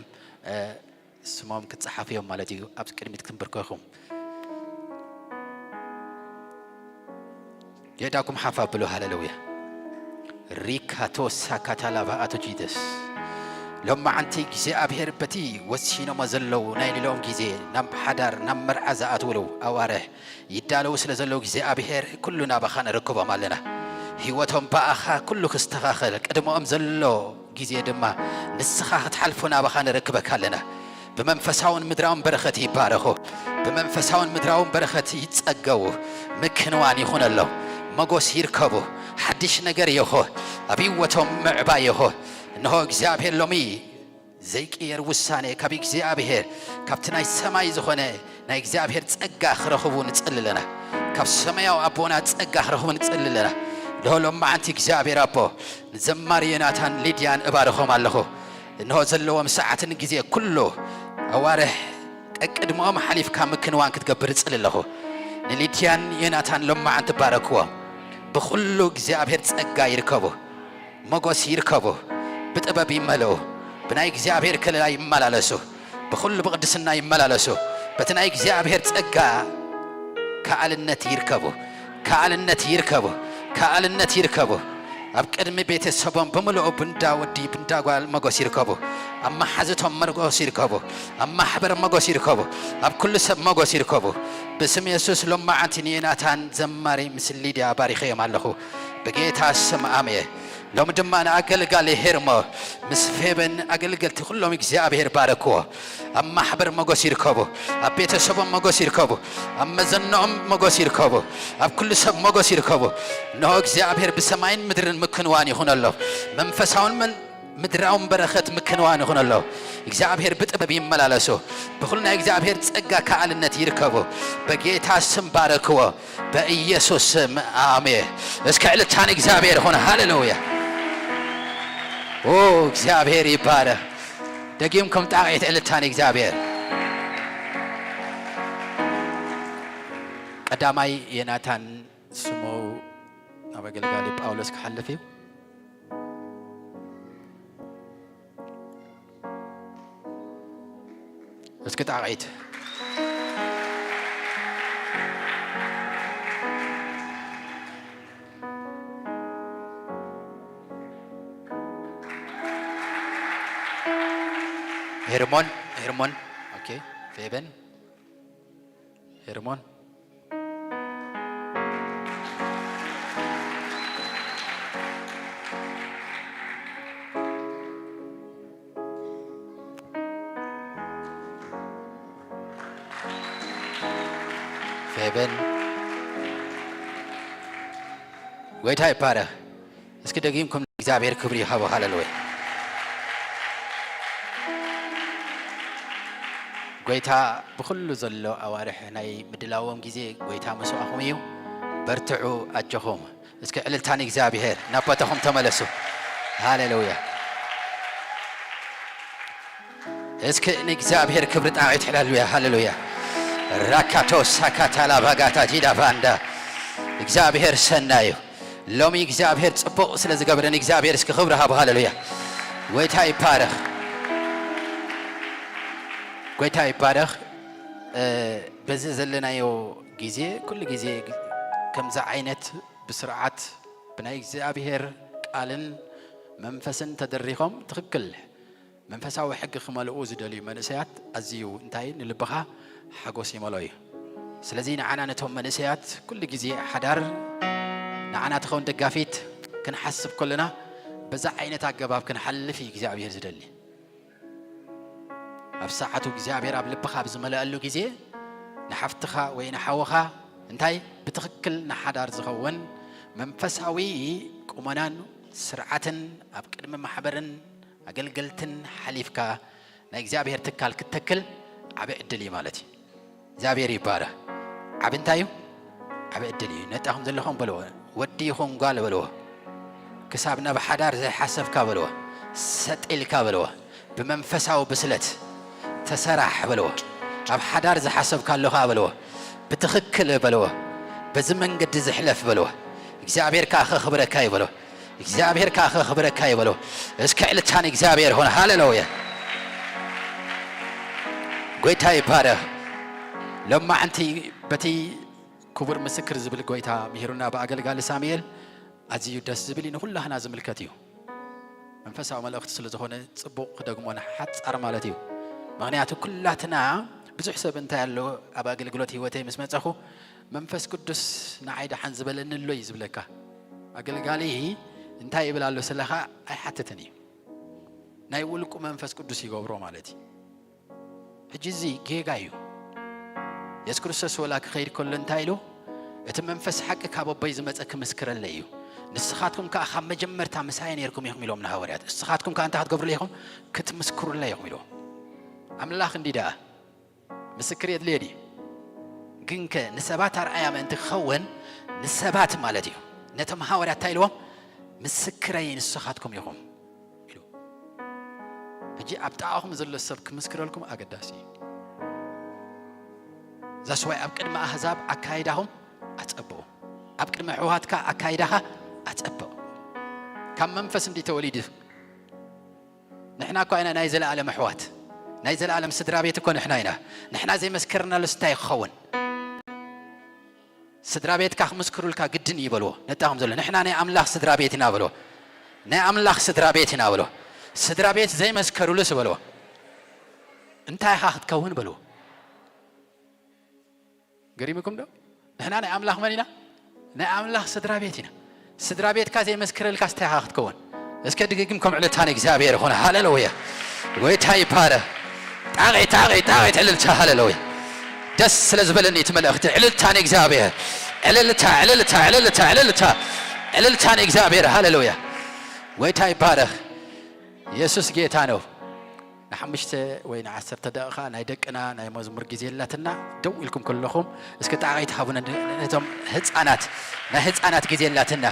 ስሞም ክትፀሓፉ እዮም ማለት እዩ። ኣብ ቅድሚት ክትንብርከኹም የዳኩም ሓፍ ኣብሉ። ሃሌሉያ። ሪካቶሳ ካታላቫ ኣቶ ጂደስ ሎማዓንቲ እግዚኣብሔር በቲ ወሲኖሞ ዘለዉ ናይ ልልኦም ግዜ ናብ ሓዳር ናብ መርዓ ዝኣትውሉ ኣዋርሕ ይዳለዉ ስለ ዘለዉ እግዚኣብሔር ኩሉ ናባኻ ንርክቦም ኣለና። ህይወቶም ብኣኻ ኩሉ ክስተኻኸል ቅድመኦም ዘሎ ግዜ ድማ ንስኻ ክትሓልፎ ናባኻ ንርክበካ ኣለና። ብመንፈሳውን ምድራውን በረኸት ይባረኹ። ብመንፈሳውን ምድራውን በረኸት ይጸገቡ። ምክንዋን ይኹነሎም። መጎስ ይርከቡ። ሓድሽ ነገር ይኹ። ኣብ ህይወቶም ምዕባይ ይኹ። እንሆ እግዚኣብሔር ሎሚ ዘይቅየር ውሳኔ ካብ እግዚኣብሔር ካብቲ ናይ ሰማይ ዝኾነ ናይ እግዚኣብሔር ጸጋ ክረኽቡ ንጽሊ ኣለና። ካብ ሰማያዊ ኣቦና ጸጋ ክረኽቡ ንጽሊ ኣለና። እንሆ ሎማዓንቲ እግዚኣብሔር ኣቦ ንዘማሪ ዮናታን ሊድያን እባርኾም ኣለኹ። እንሆ ዘለዎም ሰዓትን ግዜ ኩሉ ኣዋርሕ ቀቅድሞኦም ሓሊፍካ ምክንዋን ክትገብር እጽሊ ኣለኹ። ንሊድያን ዮናታን ሎማዓንቲ ባረክዎም። ብኹሉ እግዚኣብሔር ጸጋ ይርከቡ። መጎስ ይርከቡ። ብጥበብ ይመልኡ። ብናይ እግዚኣብሔር ከለላ ይመላለሱ። ብኹሉ ብቕድስና ይመላለሱ። በቲ ናይ እግዚኣብሔር ጸጋ ከኣልነት ይርከቡ። ከኣልነት ይርከቡ። ከኣልነት ይርከቡ። ኣብ ቅድሚ ቤተሰቦም ብምልኡ ብንዳ ወዲ ብንዳ ጓል መጎስ ይርከቡ። ኣብ መሓዝቶም መጎስ ይርከቡ። ኣብ ማሕበር መጎስ ይርከቡ። ኣብ ኩሉ ሰብ መጎስ ይርከቡ። ብስም የሱስ ሎማዓንቲ ንዮናታን ዘማሪ ምስ ሊድያ ባሪኸዮም ኣለኹ። ብጌታ ስም ኣሜ። ሎሚ ድማ ንኣገልጋሊ ሄርሞ ምስ ፌበን ኣገልገልቲ ኩሎም እግዚኣብሔር ባረክዎ። ኣብ ማሕበር መጎስ ይርከቡ። ኣብ ቤተሰቦም መጎስ ይርከቡ። ኣብ መዘንኦም መጎስ ይርከቡ። ኣብ ኩሉ ሰብ መጎስ ይርከቡ። እንሆ እግዚኣብሔር ብሰማይን ምድርን ምክንዋን ይኹነሎም። መንፈሳውን መን-፣ ምድራውን በረኸት ምክንዋን ይኹነሎም። እግዚኣብሔር ብጥበብ ይመላለሱ። ብኹሉ ናይ እግዚኣብሔር ጸጋ ከኣልነት ይርከቡ። በጌታ ስም ባረክዎ። በኢየሱስ ስም ኣሜን። እስከ ዕልልታ ንእግዚኣብሔር ይኹን። ሃሌሉያ። ኦ፣ እግዚኣብሔር ይባረኽ። ደጊምኩም ጣቕዒት ዕልልታ ንእግዚኣብሔር። ቀዳማይ ዮናታን ስሙ ናብ ኣገልጋሊ ጳውሎስ ክሓልፍ እዩ። እስኪ ጣቕዒት። ሄርሞን፣ ሄርሞን፣ ኦኬ፣ ፌበን፣ ሄርሞን። ፌበን፣ ጎይታ ይባረኽ። እስኪ ደጊምኩም እግዚኣብሔር ክብሪ ይሃቦ። ሃሌሉያ። ጎይታ ብኹሉ ዘሎ ኣዋርሕ ናይ ምድላዎም ግዜ ጎይታ ምስኣኹም እዩ። በርትዑ፣ ኣጆኹም። እስኪ ዕልልታ ንእግዚኣብሔር፣ ናብ ቦታኹም ተመለሱ። ሃሌሉያ። እስኪ ንእግዚኣብሔር ክብሪ ጣቕዒት። ሃሌሉያ፣ ሃሌሉያ። ራካቶ ሳካታላ ባጋታ ጂዳ ቫንዳ። እግዚኣብሔር ሰናይ እዩ። ሎሚ እግዚኣብሔር ጽቡቕ ስለ ዝገብረ ንእግዚኣብሔር እስኪ ክብሪ ሃቡ። ሃሌሉያ። ጎይታ ይባረኽ። ጎይታ ይባረኽ። እ፣ በዚ ዘለናዮ ግዜ፣ ኩሉ ግዜ ከምዚ ዓይነት ብስርዓት ብናይ እግዚኣብሔር ቃልን መንፈስን ተደሪኾም ትኽክል መንፈሳዊ ሕጊ ክመልኡ ዝደልዩ መንእሰያት ኣዝዩ እንታይ ንልብኻ ሓጎስ ይመልኦ እዩ። ስለዚ ንዓና ነቶም መንእሰያት ኩሉ ግዜ ሓዳር ንዓና ትኸውን ደጋፊት ክንሓስብ ከለና በዛ ዓይነት ኣገባብ ክንሓልፍ እዩ እግዚኣብሔር ዝደሊ። ኣብ ሰዓቱ እግዚኣብሔር ኣብ ልብኻ ኣብ ዝመልኣሉ ግዜ ንሓፍትኻ ወይ ንሓውኻ እንታይ ብትኽክል ንሓዳር ዝኸውን መንፈሳዊ ቁመናን ስርዓትን ኣብ ቅድሚ ማሕበርን ኣገልገልትን ሓሊፍካ ናይ እግዚኣብሔር ትካል ክትተክል ዓቢ ዕድል እዩ ማለት እዩ። እግዚኣብሔር ይባረኽ። ዓቢ እንታይ እዩ? ዓቢ ዕድል እዩ። ነጣኹም ዘለኹም በልዎ፣ ወዲ ይኹን ጓል በልዎ፣ ክሳብ ናብ ሓዳር ዘይሓሰብካ በልዎ፣ ሰጥ ኢልካ በልዎ፣ ብመንፈሳዊ ብስለት ተሰራሕ በልዎ፣ ኣብ ሓዳር ዝሓሰብካ ኣለኻ በልዎ፣ ብትኽክል በልዎ፣ በዚ መንገዲ ዝሕለፍ በልዎ። እግዚኣብሔር ከዓ ኸኽብረካ ይበሎ። እግዚኣብሔር ከዓ ኸኽብረካ ይበሎ። እስከ ዕልልታ ንእግዚኣብሔር ሆነ። ሃሌሉያ። ጎይታ ይባረኽ። ሎማዕንቲ በቲ ክቡር ምስክር ዝብል ጎይታ ምሂሩና ብኣገልጋሊ ሳሙኤል ኣዝዩ ደስ ዝብል እዩ። ንኹላህና ዝምልከት እዩ። መንፈሳዊ መልእኽቲ ስለ ዝኾነ ጽቡቕ ክደግሞ ንሓጻር ማለት እዩ። ምኽንያቱ ኩላትና ብዙሕ ሰብ እንታይ ኣሎ ኣብ ኣገልግሎት ህይወተይ ምስ መጸኹ መንፈስ ቅዱስ ንዓይ ደሓን ዝበለኒ ኣሎ እዩ ዝብለካ። ኣገልጋሊ እንታይ ይብል ኣሎ ስለኻ ኣይሓትትን እዩ። ናይ ውልቁ መንፈስ ቅዱስ ይገብሮ ማለት እዩ። ሕጂ እዚ ጌጋ እዩ። የሱስ ክርስቶስ ወላ ክኸይድ ከሎ እንታይ ኢሉ? እቲ መንፈስ ሓቂ ካብ ኣቦይ ዝመጸ ክምስክረለይ እዩ። ንስኻትኩም ከኣ ካብ መጀመርታ ምሳይ ነይርኩም ኢኹም ኢሎም ንሃዋርያት። ንስኻትኩም ከኣ እንታይ ክትገብሩለይ ኢኹም? ክትምስክሩለይ ኢኹም ኢልዎም። ኣምላኽ እንዲ ደኣ ምስክር የድልዮ ድዩ? ግንከ ንሰባት ኣርኣያ ምእንቲ ክኸውን ንሰባት ማለት እዩ። ነቶም ሃዋርያት እንታይ ኢልዎም? ምስክረይ ንስኻትኩም ኢኹም ኢሉ። ሕጂ ኣብ ጥቓኹም ዘሎ ሰብ ክምስክረልኩም ኣገዳሲ እዩ። ዛስዋይ ኣብ ቅድሚ ኣህዛብ ኣካይዳኹም ኣጸብቑ። ኣብ ቅድሚ ኣሕዋትካ ኣካይዳኻ ኣጸብቕ። ካብ መንፈስ እንዲ ተወሊዱ ንሕና እኳ ኢና ናይ ዘለኣለም ኣሕዋት፣ ናይ ዘለኣለም ስድራ ቤት እኮ ንሕና ኢና። ንሕና ዘይመስከርናሉስ እንታይ ክኸውን? ስድራ ቤትካ ክምስክሩልካ ግድን እዩ በልዎ። ነጣኹም ዘሎ ንሕና ናይ ኣምላኽ ስድራ ቤት ኢና በልዎ። ናይ ኣምላኽ ስድራ ቤት ኢና በልዎ። ስድራ ቤት ዘይመስከሩሉስ በልዎ። እንታይ ኢኻ ክትከውን በልዎ። ገሪምኩም ዶ? ንሕና ናይ ኣምላኽ መን ኢና? ናይ ኣምላኽ ስድራ ቤት ኢና። ስድራ ቤትካ ዘይመስክረልካ ስታይ ኢኻ ክትከውን? እስከ ድግግም ከም ዕልልታ ንእግዚኣብሔር ይኹን። ሃሌሉያ። ጎይታ ይባረኽ። ጣቒ፣ ጣቒ፣ ጣቒ፣ ዕልልታ፣ ሃሌሉያ። ደስ ስለ ዝበለኒ እቲ መልእኽቲ። ዕልልታ ንእግዚኣብሔር። ዕልልታ፣ ዕልልታ፣ ዕልልታ፣ ዕልልታ። ዕልልታ ንእግዚኣብሔር። ሃሌሉያ። ጎይታ ይባረኽ። የሱስ ጌታ ነው። ንሓሙሽተ ወይ ንዓሰርተ ደቂቓ ናይ ደቅና ናይ መዝሙር ግዜ ኣላትና። ደው ኢልኩም ከለኹም እስኪ ጣቕዒት ሃቡና። ነቶም ህፃናት፣ ናይ ህፃናት ግዜ ኣላትና።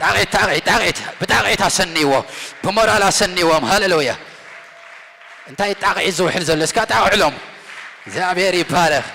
ጣቕዒት፣ ጣቕዒት፣ ጣቕዒት፣ ብጣቕዒት ኣሰንይዎም፣ ብሞራል ኣሰንይዎም። ሃሌሉያ። እንታይ ጣቕዒት ዝውሕል ዘሎ? እስካ ጣቕዕሎም። እግዚኣብሔር ይባረኽ።